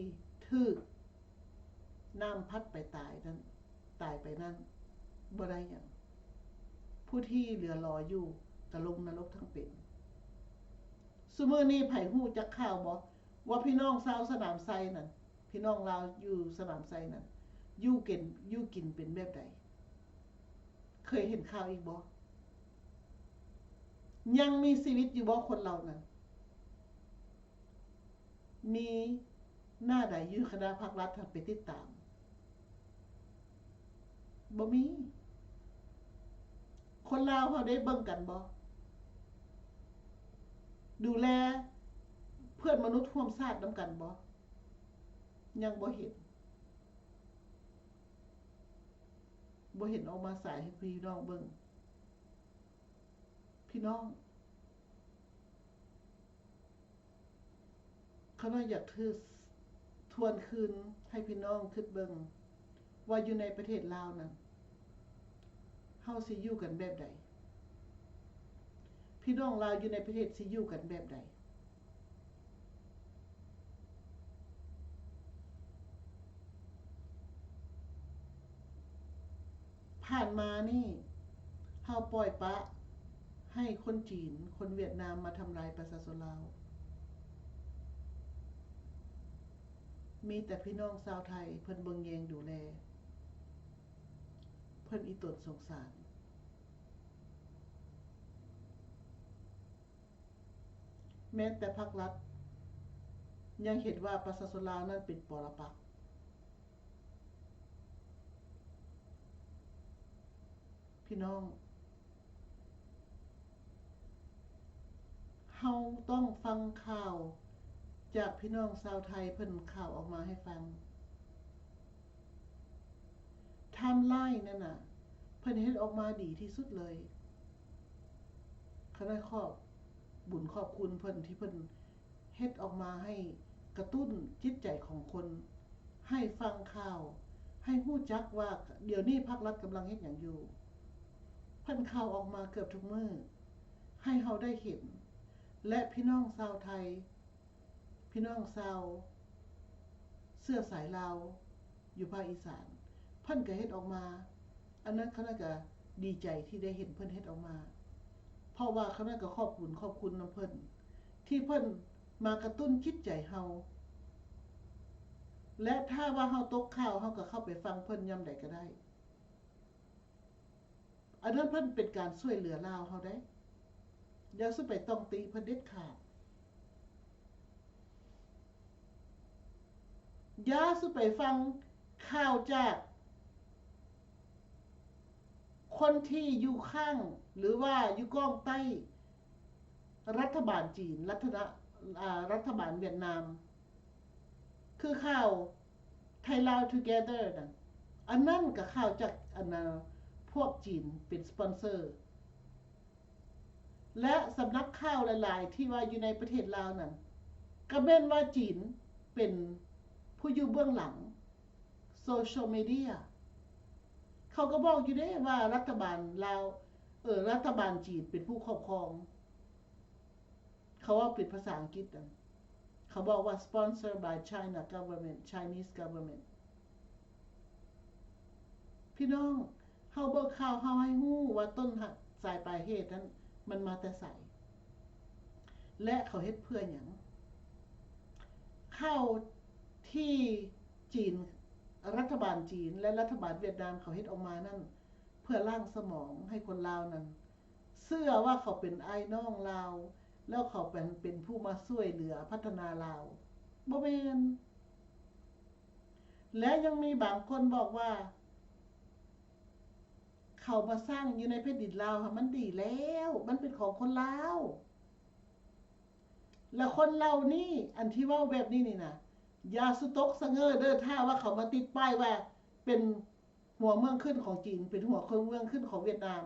ຖືກນ້ຳພັດໄປຕາຍນັ້ນ, ຕາຍໄປນັ້ນ ບໍ່ໄດ້ຫຍັງ. ຜູ້ທີ່ເຫຼືອຫຼອຍຢູ່ກໍລົງນະລົກທັງເປັນ. ຊຸມື້ນີ້ໃຜຮູ້ຈັກຂ່າວບໍ່ ວ່າພີ່ນ້ອງຊາວສະໜາມໄຊນັ້ນ, ພີ່ນ້ອງລາວຢູ່ສະໜາມໄຊນັ້ນ ຢູ່ເກັນ, ຢູ່ກິນເປັນແບບໃດ? ເຄີຍເຫັນຂ່າວອີກບໍ່? ຍັງມີຊີວິດຢູ່ບໍ່ຄົນເຫຼົ່ານັ້ນ? ມີໜ້າໃດຢູ່ຄະນະພັກລັດຫັ້ນໄປຕິດຕາມ? ບໍ່ມີ. ຄົນລາວເຮົາໄດ້ເບິ່ງກັນບໍ່? ດູແລເພື່ອນມະນຸດຮ່ວມຊາດນຳກັນບໍ່? ຍັງບໍ່ເຫັນ. ບໍ່ເຫັນອອກມາສາຍໃຫ້ພີ່ນ້ອງເບິ່ງ. ພີ່ນ້ອງ ຂ້ານ້ອຍຢາກຖື ທວນຄືນໃຫ້ພີ່ນ້ອງຄິດເບິ່ງວ່າຢູ່ໃນປະເທດລາວນັ້ນ ເຮົາຊິຢູ່ກັນແບບໃດ? ພີ່ນ້ອງລາວຢູ່ໃນປະເທດຊິຢູ່ກັນແບບໃດ? ຜ່ານມານີ້ ເຮົາປ່ອຍປະໃຫ້ຄົນຈີນ, ຄົນຫວຽດນາມມາທຳລາຍປະຊາຊົນລາວ. ມີແຕ່ພີ່ນ້ອງຊາວໄທເພິ່ນເບິ່ງແຍງດູແລ, ເພິ່ນອີ່ຕົນສົງສານ. ແມ້ແຕ່ພັກລັດຍັງເຫັນວ່າປະຊາຊົນລາວນັ້ນເປັນປໍລະປັກ. ພີ່ນ້ອງ, ເຮົາຕ້ອງຟັງຂ່າວຈາກພີ່ນ້ອງຊາວໄທເພິ່ນຂ່າວອອກມາໃຫ້ຟັງ. ໄທມລາຍນັ້ນນະ ເພິ່ນເຮັດອອກມາດີທີ່ສຸດເລີຍ. ຂ້ານ້ອຍຂອບບຸນຂອບຄຸນເພິ່ນທີ່ເພິ່ນເຮັດອອກມາໃຫ້ກະຕຸ້ນຈິດໃຈຂອງຄົນ, ໃຫ້ຟັງຂ່າວ, ໃຫ້ຮູ້ຈັກວ່າດຽວນີ້ພັກລັດກຳລັງເຮັດຫຍັງຢູ່. ເພິ່ນຂ່າວອອກມາເກືອບທຸກມື້ໃຫ້ເຮົາໄດ້ເຫັນ, ແລະ ພີ່ນ້ອງຊາວໄທ ພີ່ນ້ອງຊາວເຊື້ອສາຍລາວຢູ່ພາກອີສານ ເພິ່ນກໍເຮັດອອກມາ. ອັນນັ້ນຂ້ານ້ອຍກໍດີໃຈທີ່ໄດ້ເຫັນເພິ່ນເຮັດອອກມາ, ເພາະວ່າຂ້ານ້ອຍກໍຂອບບຸນຂອບຄຸນນຳເພິ່ນ ທີ່ເພິ່ນມາກະຕຸ້ນຈິດໃຈເຮົາ ແລະ ຖ້າວ່າເຮົາຕົກຂ່າວ ເຮົາກໍເຂົ້າໄປຟັງເພິ່ນຍາມໃດກໍໄດ້. ອັນນັ້ນເພິ່ນເປັນການຊ່ວຍເຫຼືອລາວເຮົາເດ້. ຢ່າສູ່ໄປຕ້ອງຕີເພິ່ນເດັດຂາດ. ຢ່າສູ່ໄປຟັງຂ່າວຈາກຄົນທີ່ຢູ່ຂ້າງ ຫຼືວ່າຢູ່ກ້ອງໃຕ້ ລັດຖະບານຈີນ, ລັດຖະນະ ອາ ລັດຖະບານຫວຽດນາມ ຄືຂ່າວ Thai Lao Together ນັ້ນ, ອັນນັ້ນກໍຂ່າວຈາກ ອັນນະ ພວກຈີນເປັນສະປອນເຊີ ແລະ ສຳນັກຂ່າວຫຼາຍໆ ທີ່ວ່າຢູ່ໃນປະເທດລາວນັ້ນ ກໍແມ່ນວ່າຈີນເປັນຜູ້ຢູ່ເບື້ອງຫຼັງ ໂຊຊຽວມີເດຍ. ເຂົາກໍບອກຢູ່ເດ້ວ່າລັດຖະບານລາວ ເອີ ລັດຖະບານຈີນເປັນຜູ້ຄອບຄອງ. ເຂົາເວົ້າເປັນພາສາອັງກິດນັ້ນ ເຂົາບອກວ່າ sponsored by China government, Chinese government. ພີ່ນ້ອງ ເຮົາເບິ່ງຂ່າວ ເຮົາໃຫ້ຮູ້ວ່າຕົ້ນສາຍປາຍເຫດນັ້ນມັນມາແຕ່ໃສ ແລະ ເຂົາເຮັດເພື່ອຫຍັງ. ຂ່າວທີ່ຈີນ ລັດຖະບານຈີນ ແລະ ລັດຖະບານຫວຽດນາມເຂົາເຮັດອອກມານັ້ນ ເພື່ອລ້າງສະໝອງໃຫ້ຄົນລາວນັ້ນເຊື່ອວ່າເຂົາເປັນອ້າຍນ້ອງລາວ ແລ້ວເຂົາເປັນ ເປັນຜູ້ມາຊ່ວຍເຫຼືອພັດທະນາລາວ. ບໍ່ແມ່ນ. ແລະ ຍັງມີບາງຄົນບອກວ່າ ເຂົາມາສ້າງຢູ່ໃນແຜ່ນດິນລາວຫັ້ນມັນດີແລ້ວ, ມັນເປັນຂອງຄົນລາວ. ແລະ ຄົນເຫຼົ່ານີ້ ອັນທີ່ເວົ້າແບບນີ້ນີ້ນະ ຢ່າສຸຕົກສະເຫງີເດີ້ ຖ້າວ່າເຂົາມາຕິດປ້າຍວ່າເປັນຫົວເມືອງຂຶ້ນຂອງຈີນ, ເປັນຫົວເມືອງຂຶ້ນຂອງຫວຽດນາມ.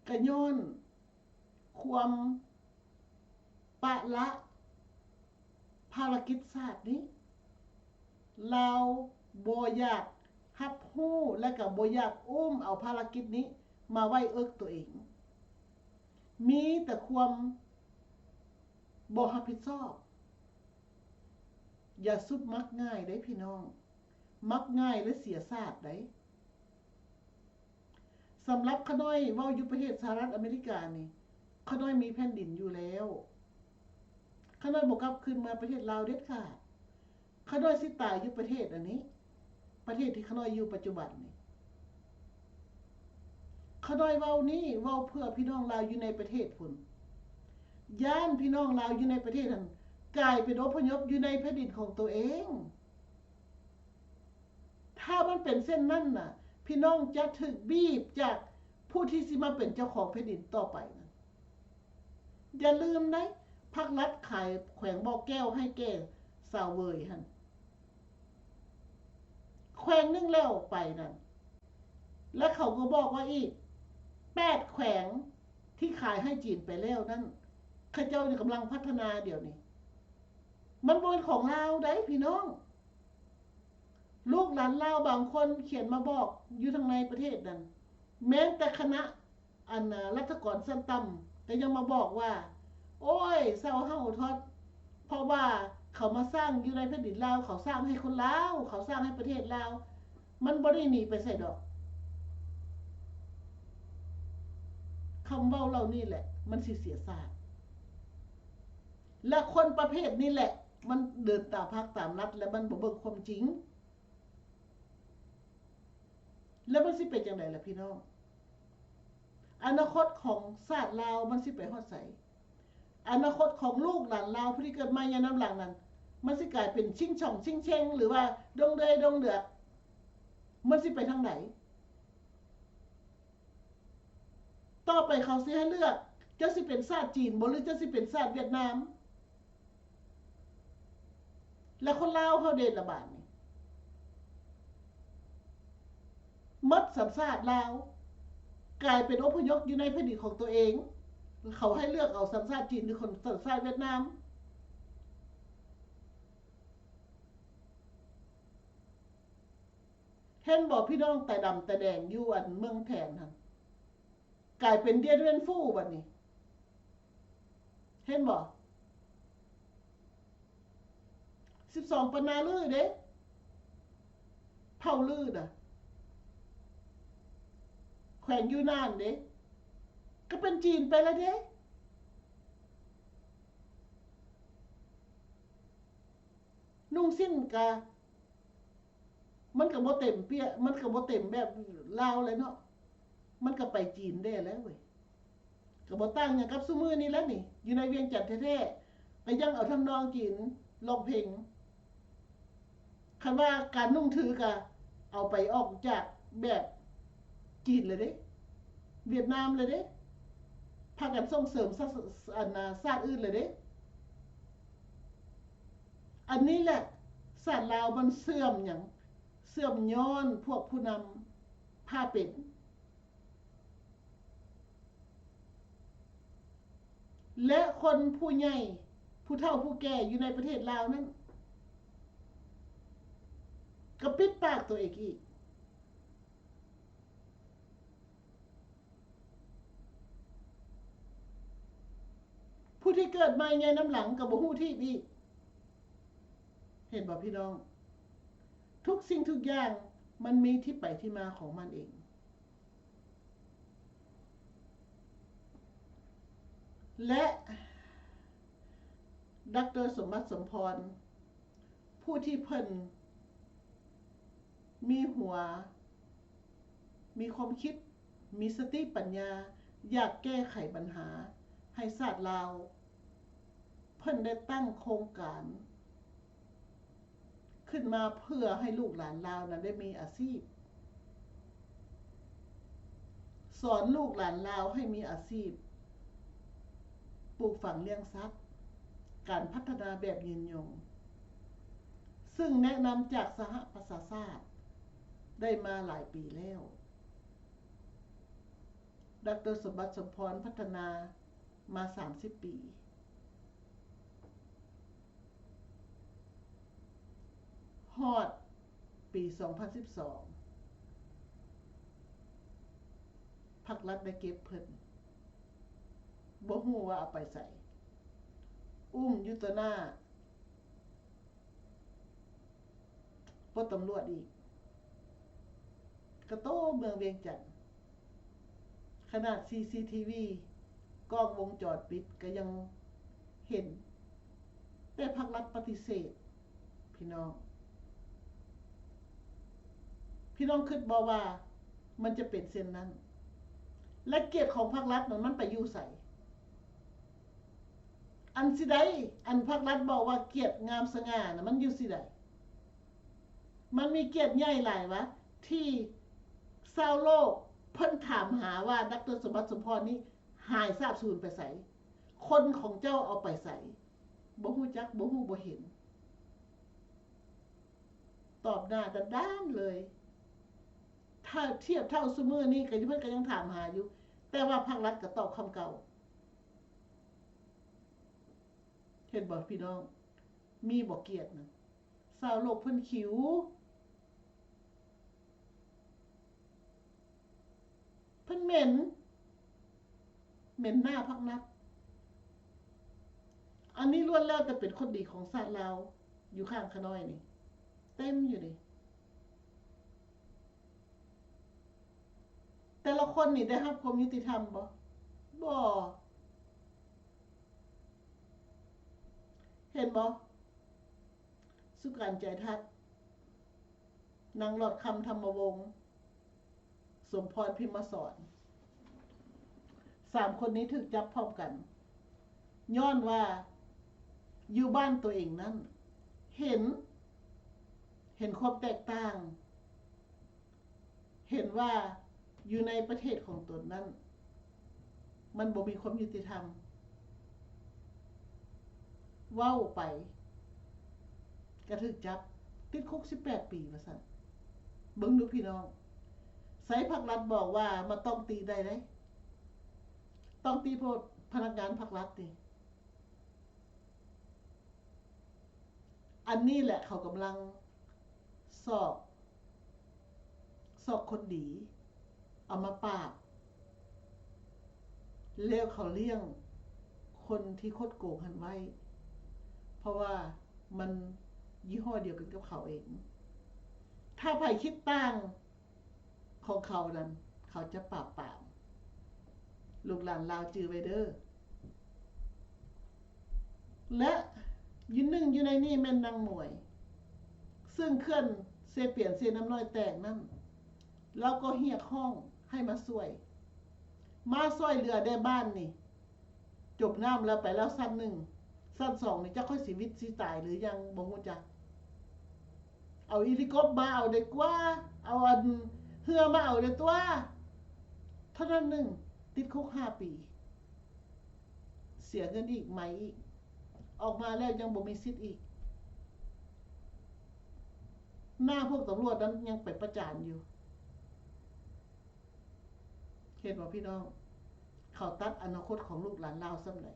ກະຍ້ອນຄວາມປະລະພາລະກິດຊາດນີ້, ລາວບໍ່ຢາກຮັບຮູ້ ແລະ ກະບໍ່ຢາກອຸ້ມເອົາພາລະກິດນີ້ມາໄວ້ເອິກໂຕເອງ, ມີແຕ່ຄວາມບໍ່ຮັບຜິດຊອບ. ຢ່າສຸບມັກງ່າຍເດ້ພີ່ນ້ອງ, ມັກງ່າຍແລະເສຍຊາດໃດ. ສຳລັບຂ້ານ້ອຍເວົ້າຢູ່ປະເທດສະຫະລັດອາເມລິການີ້, ຂ້ານ້ອຍມີແຜ່ນດິນຢູ່ແລ້ວ. ຂ້ານ້ອຍບໍ່ກັບຄືນມາປະເທດລາວເດັດຂາດ. ຂ້ານ້ອຍຊິຕາຍຢູ່ປະເທດອັນນີ້, ປະເທດທີ່ຂ້ານ້ອຍຢູ່ປັດຈຸບັນນີ້. ຂ້ານ້ອຍເວົ້ານີ້ ເວົ້າເພື່ອພີ່ນ້ອງລາວຢູ່ໃນປະເທດພຸ້ນ. ຢ້ານພີ່ນ້ອງລາວຢູ່ໃນປະເທດຫັ້ນກາຍເປັນອົບພະຍົບຢູ່ໃນແຜ່ນດິນຂອງໂຕເອງ. ຖ້າມັນເປັນເຊັ່ນນັ້ນນະ, ພີ່ນ້ອງຈະຖືກບີບຈາກຜູ້ທີ່ຊິມາເປັນເຈົ້າຂອງແຜ່ນດິນຕໍ່ໄປນັ້ນ. ຢ່າລືມໃດ໋, ພັກລັດຂາຍແຂວງບໍ່ແກ້ວໃຫ້ແກ່ຊາວເຫວີຍຫັ້ນ ແຂວງໜຶ່ງແລ້ວໄປນັ້ນ. ແລະ ເຂົາກໍບອກວ່າອີກແປດແຂວງທີ່ຂາຍໃຫ້ຈີນໄປແລ້ວນັ້ນ, ເຂົາເຈົ້າກຳລັງພັດທະນາດຽວນີ້. ມັນບໍ່ແມ່ນຂອງລາວໃດ໋ພີ່ນ້ອງ. ລູກຫຼານລາວບາງຄົນຂຽນມາບອກຢູ່ທາງໃນປະເທດນັ້ນ, ແມ່ນແຕ່ຄະນະ ອັນ ລັດຖະກອນຊັ້ນຕ່ຳກໍຍັງມາບອກວ່າ ໂອ້ຍ ເຊົາເຮົາເທາະ, ເພາະວ່າເຂົາມາສ້າງຢູ່ໃນແຜ່ນດິນລາວ, ເຂົາສ້າງໃຫ້ຄົນລາວ, ເຂົາສ້າງໃຫ້ປະເທດລາວ, ມັນບໍ່ໄດ້ໜີໄປໃສດອກ. ຄຳເວົ້າເຫຼົ່ານີ້ແຫຼະ ມັນຊິເສຍຊາດ. ແລະ ຄົນປະເພດນີ້ແຫຼະ ມັນເດີນຕາມພັກຕາມລັດ ແລະ ມັນບໍ່ເບິ່ງຄວາມຈິງ. ແລ້ວມັນຊິເປັນຈັ່ງໃດລະພີ່ນ້ອງ? ອະນາຄົດຂອງຊາດລາວມັນຊິໄປຮອດໃສ? ອະນາຄົດຂອງລູກຫຼານລາວຜູ້ທີ່ເກີດມາໃນນຳຫຼັງນັ້ນ ມັນຊິກາຍເປັນຊິງຊ່ອງຊິງເຊັງ ຫຼືວ່າດົງເດືອຍດົງເດືອກ? ມັນຊິໄປທາງໃດ? ຕໍ່ໄປເຂົາຊິໃຫ້ເລືອກ, ເຈົ້າຊິເປັນຊາດຈີນບໍ່ ຫຼື ເຈົ້າຊິເປັນຊາດຫວຽດນາມ? ແລະ ຄົນລາວເຮົາເດລະບາດນີ້ ໝົດສັນຊາດລາວ, ກາຍເປັນອົບພະຍົບຢູ່ໃນແຜ່ນດິນຂອງຕົວເອງ. ເຂົາໃຫ້ເລືອກເອົາສັນຊາດຈີນ ຫຼື ຄົນ ສັນຊາດຫວຽດນາມ. ເຫັນບໍ່ພີ່ນ້ອງ ຕາດຳຕາແດງຢູ່ອັນເມືອງແຖນຫັ້ນ ກາຍເປັນດຽນເວັນຟູບັດນີ້ ເຫັນບໍ່? ສິບສອງປັນນາລືເດ້ ເຜົ່າລືນະ ແຂວງຢູ່ນານເດ້ ກໍເປັນຈີນໄປແລ້ວເດ້. ນຸ່ງສິ້ນກະ ມັນກະບໍ່ເຕັມເປຍ ມັນກະບໍ່ເຕັມແບບລາວແລ້ວເນາະ ມັນກະໄປຈີນແດ່ແລ້ວເວີຍ. ກະບໍ່ຕ່າງຫຍັງກັບຊຸມື້ນີ້ແຫຼະນີ້ ຢູ່ໃນວຽງຈັນແທ້ໆ ກະຍັງເອົາທຳນອງຈີນຮ້ອງເພງ. ຄັນວ່າການນຸ່ງຖືກະເອົາໄປອອກຈາກແບບຈີນແລ້ວເດ້ ຫວຽດນາມແລ້ວເດ້ ພາກັນສົ່ງເສີມຊາ ອັນນາ ຊາດອື່ນແລ້ວເດ້. ອັນນີ້ແຫຼະ ຊາດລາວມັນເສື່ອມຫຍັງ? ເສື່ອມຍ້ອນພວກຜູ້ນຳພາເປັນ ແລະ ຄົນຜູ້ໃຫຍ່ ຜູ້ເຖົ້າຜູ້ແກ່ຢູ່ໃນປະເທດລາວນັ້ນ ກໍປິດປາກຕົວເອງອີກ. ຜູ້ທີ່ເກີດໃໝ່ໃຫຍ່ນຳຫຼັງກໍບໍ່ຮູ້ທີບອີກ. ເຫັນບໍ່ພີ່ນ້ອງ? ທຸກສິ່ງທຸກຢ່າງມັນມີທີ່ໄປທີ່ມາຂອງມັນເອງ. ແລະ ດຣ. ສົມບັດ ສົມພອນ ຜູ້ທີ່ເພິ່ນມີຫົວ ມີຄວາມຄິດ ມີສະຕິປັນຍາ ຢາກແກ້ໄຂບັນຫາໃຫ້ຊາດລາວ, ເພິ່ນໄດ້ຕັ້ງໂຄງການ ຂຶ້ນມາເພື່ອໃຫ້ລູກຫຼານລາວນັ້ນໄດ້ມີອາຊີບ, ສອນລູກຫຼານລາວໃຫ້ມີອາຊີບ ປູກຝັງລ້ຽງສັດ, ການພັດທະນາແບບຍືນຍົງ, ຊຶ່ງແນະນຳຈາກສະຫະປະຊາຊາດໄດ້ມາຫຼາຍປີແລ້ວ. ດຣ. ສົມບັດ ສົມພອນ ພັດທະນາ ມາສາມສິບປີ, ຮອດປີສອງພັນສິບສອງ ພັກລັດໄດ້ເກັບເພິ່ນ, ບໍ່ຮູ້ວ່າເອົາໄປໃສ, ອຸ້ມຢູ່ຕໍ່ໜ້າ ປົດຕຳຫຼວດອີກ ກະໂຕເມືອງວຽງຈັນ, ຂະໜາດ ຊີຊີທີວີ ກ້ອງວົງຈອນປິດກະຍັງເຫັນ, ແຕ່ພັກລັດປະຕິເສດ. ພີ່ນ້ອງ, ພີ່ນ້ອງຄິດບໍ່ວ່າມັນຈະເປັນເຊັ່ນນັ້ນ? ແລະ ກຽດຂອງພັກລັດນັ້ນມັນໄປຢູ່ໃສ? ອັນຊິໄດ້ ອັນພັກລັດບອກວ່າກຽດງາມສະຫງ່ານະ ມັນຢູ່ຊິໃດ? ມັນມີກຽດໃຫຍ່ຫຼາຍວະ ທີ່ຊາວໂລກເພິ່ນຖາມຫາວ່າ ດຣ. ສົມບັດ ສົມພອນນີ້ຫາຍສາບສູນໄປໃສ? ຄົນຂອງເຈົ້າເອົາໄປໃສ? ບໍ່ຮູ້ຈັກ ບໍ່ຮູ້ ບໍ່ເຫັນ. ຕອບໜ້າດ້ານໆເລີຍ. ຖ້າທຽບເທົ່າຊຸມື້ນີ້ ກະເພິ່ນກະຍັງຖາມຫາຢູ່, ແຕ່ວ່າພັກລັດກະຕອບຄຳເກົ່າ. ເຫັນບໍ່ພີ່ນ້ອງ? ມີບໍ່ກຽດນະ? ຊາວໂລກເພິ່ນຂິວ, ເພິ່ນເໝັນ, ເໝັນໜ້າພັກລັດ. ອັນນີ້ລ້ວນແລ້ວແຕ່ເປັນຄົນດີຂອງຊາດລາວ ຢູ່ຂ້າງຂະນ້ອຍນີ້ ເຕັມຢູ່ນີ້. ແຕ່ລະຄົນນີ້ໄດ້ຮັບຄວາມຍຸຕິທຳບໍ່? ບໍ່. ເຫັນບໍ່? ສຸການ ໃຈທັດ, ນາງຫຼອດຄຳ ທຳມະວົງ, ສົມພອນ ພິມມະສອນ, ສາມຄົນນີ້ຖືກຈັບພ້ອມກັນ ຍ້ອນວ່າຢູ່ບ້ານໂຕເອງນັ້ນເຫັນ, ເຫັນຄວາມແຕກຕ່າງ, ເຫັນວ່າຢູ່ໃນປະເທດຂອງຕົນນັ້ນ ມັນບໍ່ມີຄວາມຍຸຕິທຳ. ເວົ້າໄປກະຖືກຈັບ ຕິດຄຸກສິບແປດປີວ່າຊັ້ນ. ເບິ່ງດູພີ່ນ້ອງ, ໃສພັກລັດບອກວ່າມາຕ້ອງຕີໄດ້ເດ້? ຕ້ອງຕີພວກພະນັກງານພັກລັດນີ້. ອັນນີ້ແຫຼະເຂົາກຳລັງຊອກ, ຊອກຄົນດີເອົາມາປາບ, ແລ້ວເຂົາລ້ຽງຄົນທີ່ຄົດໂກງຫັ້ນໄວ້, ເພາະວ່າມັນຍີ່ຫໍ້ດຽວກັນກັບເຂົາເອງ. ຖ້າໃຜຄິດຕ່າງ ຂອງເຂົານັ້ນ ເຂົາຈະປາບປາມ. ລູກຫຼານລາວຈື່ໄວ້ເດີ້. ແລະ ຢູ່ໜຶ່ງຢູ່ໃນນີ້ແມ່ນນາງໝວຍ, ເຊິ່ງເຂື່ອນເຊປຽນ ເຊນ້ຳນ້ອຍແຕກນັ້ນ, ລາວກໍຮຽກຮ້ອງໃຫ້ມາຊ່ວຍ, ມາຊ່ວຍເຫຼືອແດ່ບ້ານນີ້. ຈົມນ້ຳແລ້ວໄປແລ້ວຊັ້ນໜຶ່ງ, ຊັ້ນສອງນີ້ຈັກຂ້ອຍຊິວິດຊິຕາຍຫຼືຍັງບໍ່ຮູ້ຈັກ. ເອົາເຮລິຄອບມາເອົາໄດ້ກວ່າ, ເອົາອັນເຮືອມາເອົາໄດ້ຕົວະ. ເທົ່ານັ້ນໜຶ່ງ ຕິດຄຸກຫ້າປີ, ເສຍເງິນອີກ ໃໝອີກ, ອອກມາແລ້ວຍັງບໍ່ມີສິດອີກ. ໜ້າພວກຕຳຫຼວດນັ້ນຍັງໄປປະຈານຢູ່. ເຫັນບໍ່ພີ່ນ້ອງ? ເຂົາຕັດອະນາຄົດຂອງລູກຫຼານລາວສ່ຳໃດ?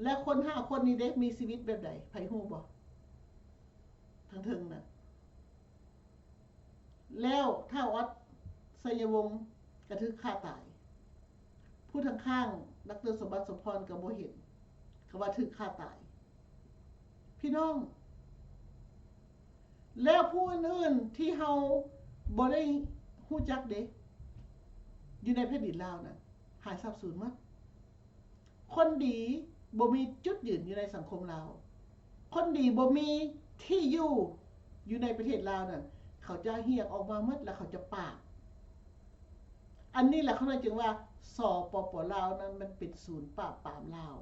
ແລະ ຄົນຫ້າຄົນນີ້ເດ ມີຊີວິດແບບໃດ? ໃຜຮູ້ບໍ່? ທາງເທິງນະ. ແລ້ວທ້າວອອດ ໄຊຍະວົງ ກະຖືກຂ້າຕາຍ. ຜູ້ທາງຂ້າງ ດຣ. ສົມບັດ ສົມພອນ ກະບໍ່ເຫັນ, ກະວ່າຖືກຂ້າຕາຍ. ພີ່ນ້ອງ, ແລ້ວຜູ້ອື່ນໆທີ່ເຮົາບໍ່ໄດ້ຮູ້ຈັກເດ ຢູ່ໃນແຜ່ນດິນລາວນັ້ນ ຫາຍສາບສູນໝົດ. ຄົນດີ ບໍ່ມີຈຸດຢືນຢູ່ໃນສັງຄົມລາວ. ຄົນດີບໍ່ມີທີ່ຢູ່ ຢູ່ໃນປະເທດລາວນັ້ນ ເຂົາຈະຮຽກອອກມາໝົດ ແລ້ວເຂົາຈະປາບ. ອັນນີ້ແຫຼະ ເຂົາເຈົ້າຈຶ່ງວ່າ ສປປ ລາວນັ້ນ ມັນເປັນສູນປາບປາມລາວ.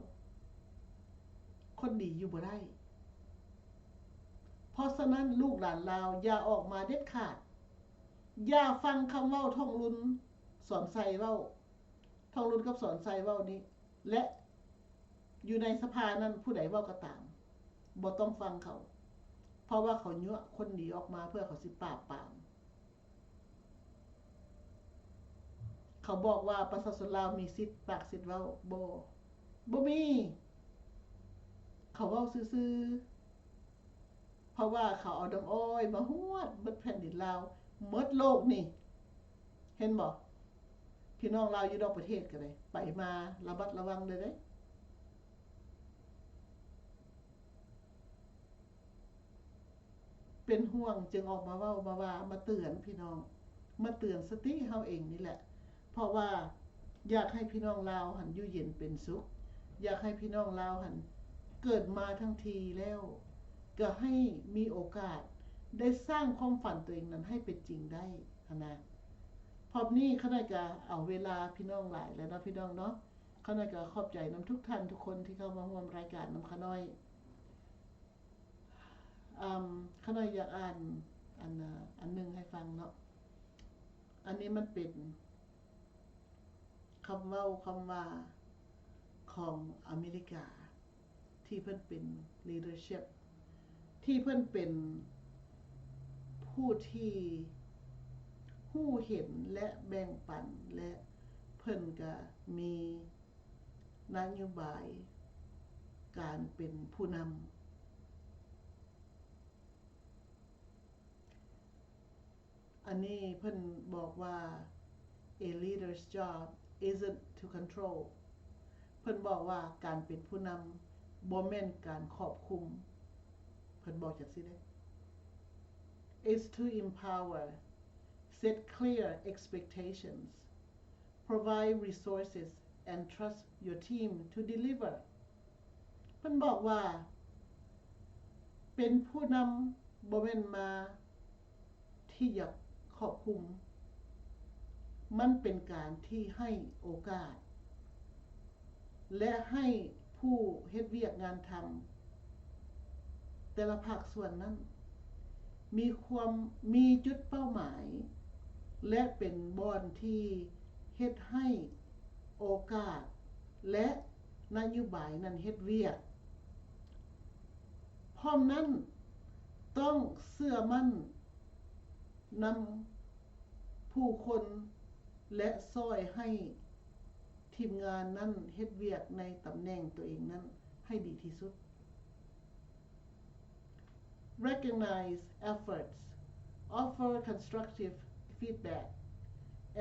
ຄົນດີຢູ່ບໍ່ໄດ້. ເພາະສະນັ້ນ ລູກຫຼານລາວຢ່າອອກມາເດັດຂາດ. ຢ່າຟັງຄຳເວົ້າທອງລຸນ ສອນໄຊເວົ້າ. ທອງລຸນກັບສອນໄຊເວົ້ານີ້ ແລະ ຢູ່ໃນສະພານັ້ນຜູ້ໃດເວົ້າກໍຕາມ ບໍ່ຕ້ອງຟັງເຂົາ ເພາະວ່າເຂົາຍົວະຄົນດີອອກມາເພື່ອເຂົາຊິປາບປາມ. ເຂົາບອກວ່າປະຊາຊົນລາວມີສິດປາກສິດເວົ້າ ບໍ່ ບໍ່ມີ. ເຂົາເວົ້າຊື່ໆ. ເພາະວ່າເຂົາເອົານ້ຳອ້ອຍມາຮວດໝົດແຜ່ນດິນລາວ ໝົດໂລກນີ້ ເຫັນບໍ່? ພີ່ນ້ອງລາວຢູ່ນອກປະເທດກໍໄດ້ ໄປມາລະມັດລະວັງເດີ້ ເປັນຫ່ວງຈຶ່ງອອກມາເວົ້າມາວ່າ ມາເຕືອນພີ່ນ້ອງ ມາເຕືອນສະຕິເຮົາເອງນີ້ແຫຼະ. ເພາະວ່າຢາກໃຫ້ພີ່ນ້ອງລາວຫັ້ນຢູ່ເຢັນເປັນສຸກ, ຢາກໃຫ້ພີ່ນ້ອງລາວຫັ້ນເກີດມາທັງທີແລ້ວ ກໍໃຫ້ມີໂອກາດໄດ້ສ້າງຄວາມຝັນຕົວເອງນັ້ນໃຫ້ເປັນຈິງໄດ້ຫັ້ນນະ. ພອບນີ້ຂ້ານ້ອຍກໍເອົາເວລາພີ່ນ້ອງຫຼາຍແລ້ວເນາະ ພີ່ນ້ອງເນາະ. ຂ້ານ້ອຍກໍຂອບໃຈນຳທຸກທ່ານທຸກຄົນທີ່ເຂົ້າມາຮ່ວມລາຍການນຳຂ້ານ້ອຍ. ອາ ຂ້ານ້ອຍຢາກອ່ານອັນ ອັນໜຶ່ງໃຫ້ຟັງເນາະ. ອັນນີ້ມັນເປັນຄຳເວົ້າຄຳວ່າຂອງອາເມລິກາ ທີ່ເພິ່ນເປັນ leadership ທີ່ເພິ່ນເປັນຜູ້ທີ່ຮູ້ເຫັນ ແລະ ແບ່ງປັນ ແລະ ເພິ່ນກະມີ ນະໂຍບາຍການເປັນຜູ້ນຳ. ອັນນີ້ເພິ່ນບອກວ່າ A leader's job isn't to control. ເພິ່ນບອກວ່າການເປັນຜູ້ນຳບໍ່ແມ່ນການຄອບຄຸມ. ເພິ່ນບອກຈັ່ງຊີ້ເດ້. It's to empower, set clear expectations, provide resources and trust your team to deliver. ເພິ່ນບອກວ່າ ເປັນຜູ້ນຳບໍ່ແມ່ນມາທີ່ຢາກຄອບຄຸມ, ມັນເປັນການທີ່ໃຫ້ໂອກາດ ແລະ ໃຫ້ຜູ້ເຮັດວຽກງານທຳແຕ່ລະພາກສ່ວນນັ້ນ ມີຄວາມ ມີຈຸດເປົ້າໝາຍ ແລະ ເປັນບ່ອນທີ່ເຮັດໃຫ້ໂອກາດ ແລະ ນະໂຍບາຍນັ້ນເຮັດວຽກ. ພ້ອມນັ້ນ, ຕ້ອງເຊື່ອໝັ້ນນຳຜູ້ຄົນ ແລະ ຊ່ອຍໃຫ້ທີມງານນັ້ນເຮັດວຽກໃນຕຳແໜ່ງຕົວເອງນັ້ນໃຫ້ດີທີ່ສຸດ. Recognize efforts, offer constructive feedback,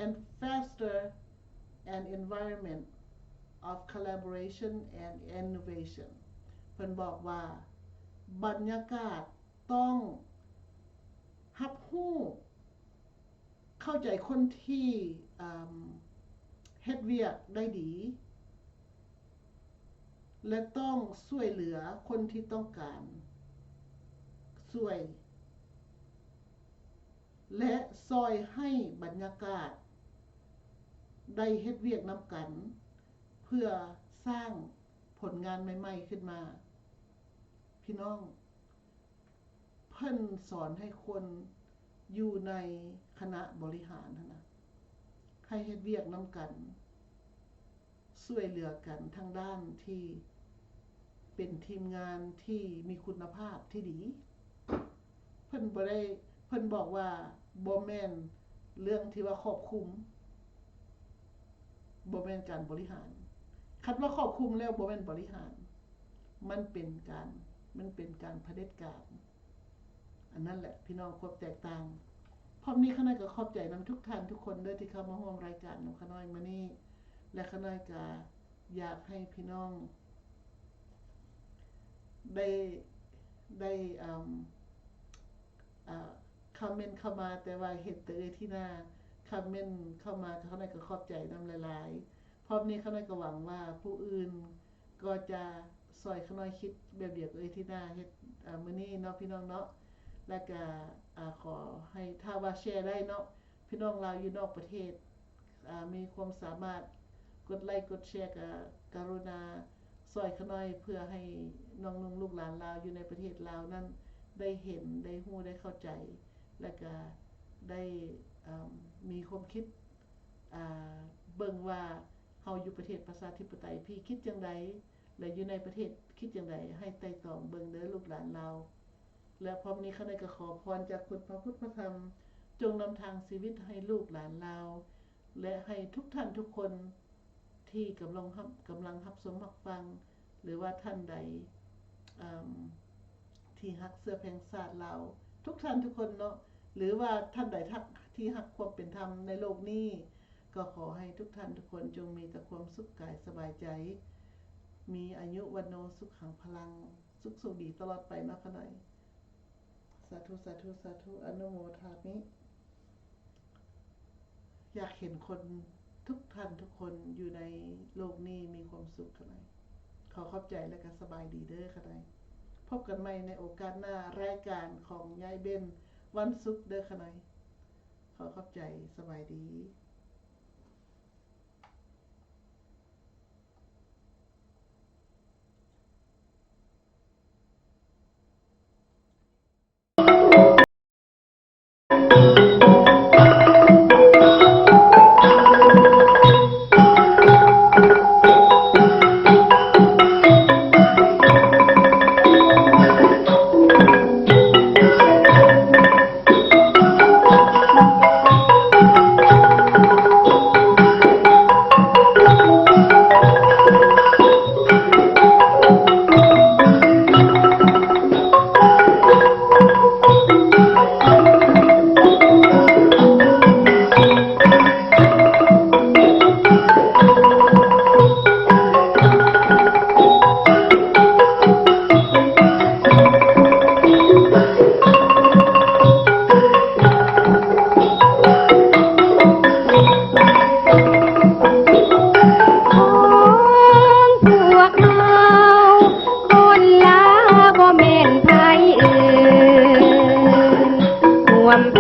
and foster an environment of collaboration and innovation. ເພິ່ນບອກວ່າ ບັນຍາກາດຕ້ອງຮັບຮູ້ ເຂົ້າໃຈຄົນທີ່ ເຮັດວຽກໄດ້ດີ ແລະ ຕ້ອງຊ່ວຍເຫຼືອຄົນທີ່ຕ້ອງການຊ່ວຍ ແລະ ຊ່ອຍໃຫ້ບັນຍາກາດໄດ້ເຮັດວຽກນຳກັນ ເພື່ອສ້າງຜົນງານໃໝ່ໆຂຶ້ນມາ. ພີ່ນ້ອງ, ເພິ່ນສອນໃຫ້ຄົນຢູ່ໃນຄະນະບໍລິຫານຫັ້ນນະ ໃຫ້ເຮັດວຽກນຳກັນ, ຊ່ວຍເຫຼືອກັນທາງດ້ານທີ່ເປັນທີມງານທີ່ມີຄຸນນະພາບທີ່ດີ. ເພິ່ນບໍ່ໄດ້, ເພິ່ນບອກວ່າບໍ່ແມ່ນເລື່ອງທີ່ວ່າຄອບຄຸມ, ບໍ່ແມ່ນການບໍລິຫານ. ຄັນວ່າຄອບຄຸມແລ້ວບໍ່ແມ່ນບໍລິຫານ, ມັນເປັນການ, ມັນເປັນການຜະເດັດການ. ອັນນັ້ນແຫຼະ ພີ່ນ້ອງ ຄວາມແຕກຕ່າງ. ພ້ອມນີ້ຂ້ານ້ອຍກໍຂອບໃຈນຳທຸກທ່ານທຸກຄົນເດີ້ ທີ່ເຂົ້າມາຮ່ວມລາຍການນຳຂ້ານ້ອຍມື້ນີ້ ແລະ ຂ້ານ້ອຍກໍຢາກໃຫ້ພີ່ນ້ອງໄດ້, ໄດ້, ເອີ່ມ, ເອີ່, ຄອມເມັນເຂົ້າມາ, ແຕ່ວ່າເຫັນແຕ່ເອື້ອຍທີນາຄອມເມັນເຂົ້າມາ, ຂ້ານ້ອຍກໍຂອບໃຈນຳຫຼາຍໆ. ພ້ອມນີ້ຂ້ານ້ອຍກໍຫວັງວ່າຜູ້ອື່ນ ກໍຈະຊ່ອຍຂະນ້ອຍຄິດແບບດຽວກັບເອື້ອຍທີນາເຮັດ ອາ ມື້ນີ້ເນາະ ພີ່ນ້ອງເນາະ. ແລ້ວກະ ອາ ຂໍໃຫ້ ຖ້າວ່າແຊໄດ້ເນາະ ພີ່ນ້ອງລາວຢູ່ນອກປະເທດ ອາ ມີຄວາມສາມາດກົດໄລກົດແຊ ກະກະລຸນາຊ່ອຍຂະນ້ອຍ ເພື່ອໃຫ້ນ້ອງນຸ່ງລູກຫຼານລາວຢູ່ໃນປະເທດລາວນັ້ນໄດ້ເຫັນ ໄດ້ຮູ້ ໄດ້ເຂົ້າໃຈ ແລະກະໄດ້ ເອີ່ມ ມີຄວາມຄິດ ອາ ເບິ່ງວ່າເຮົາຢູ່ປະເທດປະຊາທິປະໄຕພີ້ຄິດຈັ່ງໃດ ແລະຢູ່ໃນປະເທດຄິດຈັ່ງໃດ ໃຫ້ໄຕ່ຕອງເບິ່ງເດີລູກຫຼານລາວ. ແລະພ້ອມນີ້ຂ້ານ້ອຍກໍຂໍພອນຈາກຄຸນພະພຸດພະທຳ ຈົ່ງນຳທາງຊີວິດໃຫ້ລູກຫຼານລາວ ແລະໃຫ້ທຸກທ່ານທຸກຄົນທີ່ກຳລັງຮັບ ກຳລັງຮັບຊົມຮັບຟັງ ຫຼືວ່າທ່ານໃດ ເອີ່ມ ທີ່ຮັກເຊື້ອແພງຊາດລາວ ທຸກທ່ານທຸກຄົນເນາະ ຫຼືວ່າທ່ານໃດທີ່ຮັກຄວາມເປັນທຳໃນໂລກນີ້ ກໍຂໍໃຫ້ທຸກທ່ານທຸກຄົນຈົ່ງມີແຕ່ຄວາມສຸກກາຍສະບາຍໃຈ ມີອາຍຸ ວັນໂນ ສຸຂັງ ພະລັງ ສຸກໂຊກດີຕະຫຼອດໄປເນາະຂະນ້ອຍ. ສາທຸ ສາທຸ ສາທຸ ອະນຸໂມທາມິ. ຢາກເຫັນຄົນ ທຸກທ່ານທຸກຄົນຢູ່ໃນໂລກນີ້ມີຄວາມສຸກຂະນ້ອຍ. ຂໍຂອບໃຈ ແລະກະສະບາຍດີເດີຂະນ້ອຍ. ພົບກັນໃໝ່ໃນໂອກາດໜ້າ ລາຍການຂອງຍາຍເບັນ ວັນສຸກເດີຂະນ້ອຍ. ຂໍຂອບໃຈ ສະບາຍດີ. ຂອງພວກເຮົາຄົນລາວບໍ່ແມ່ນໃຜອື່ນ ຄວາມພ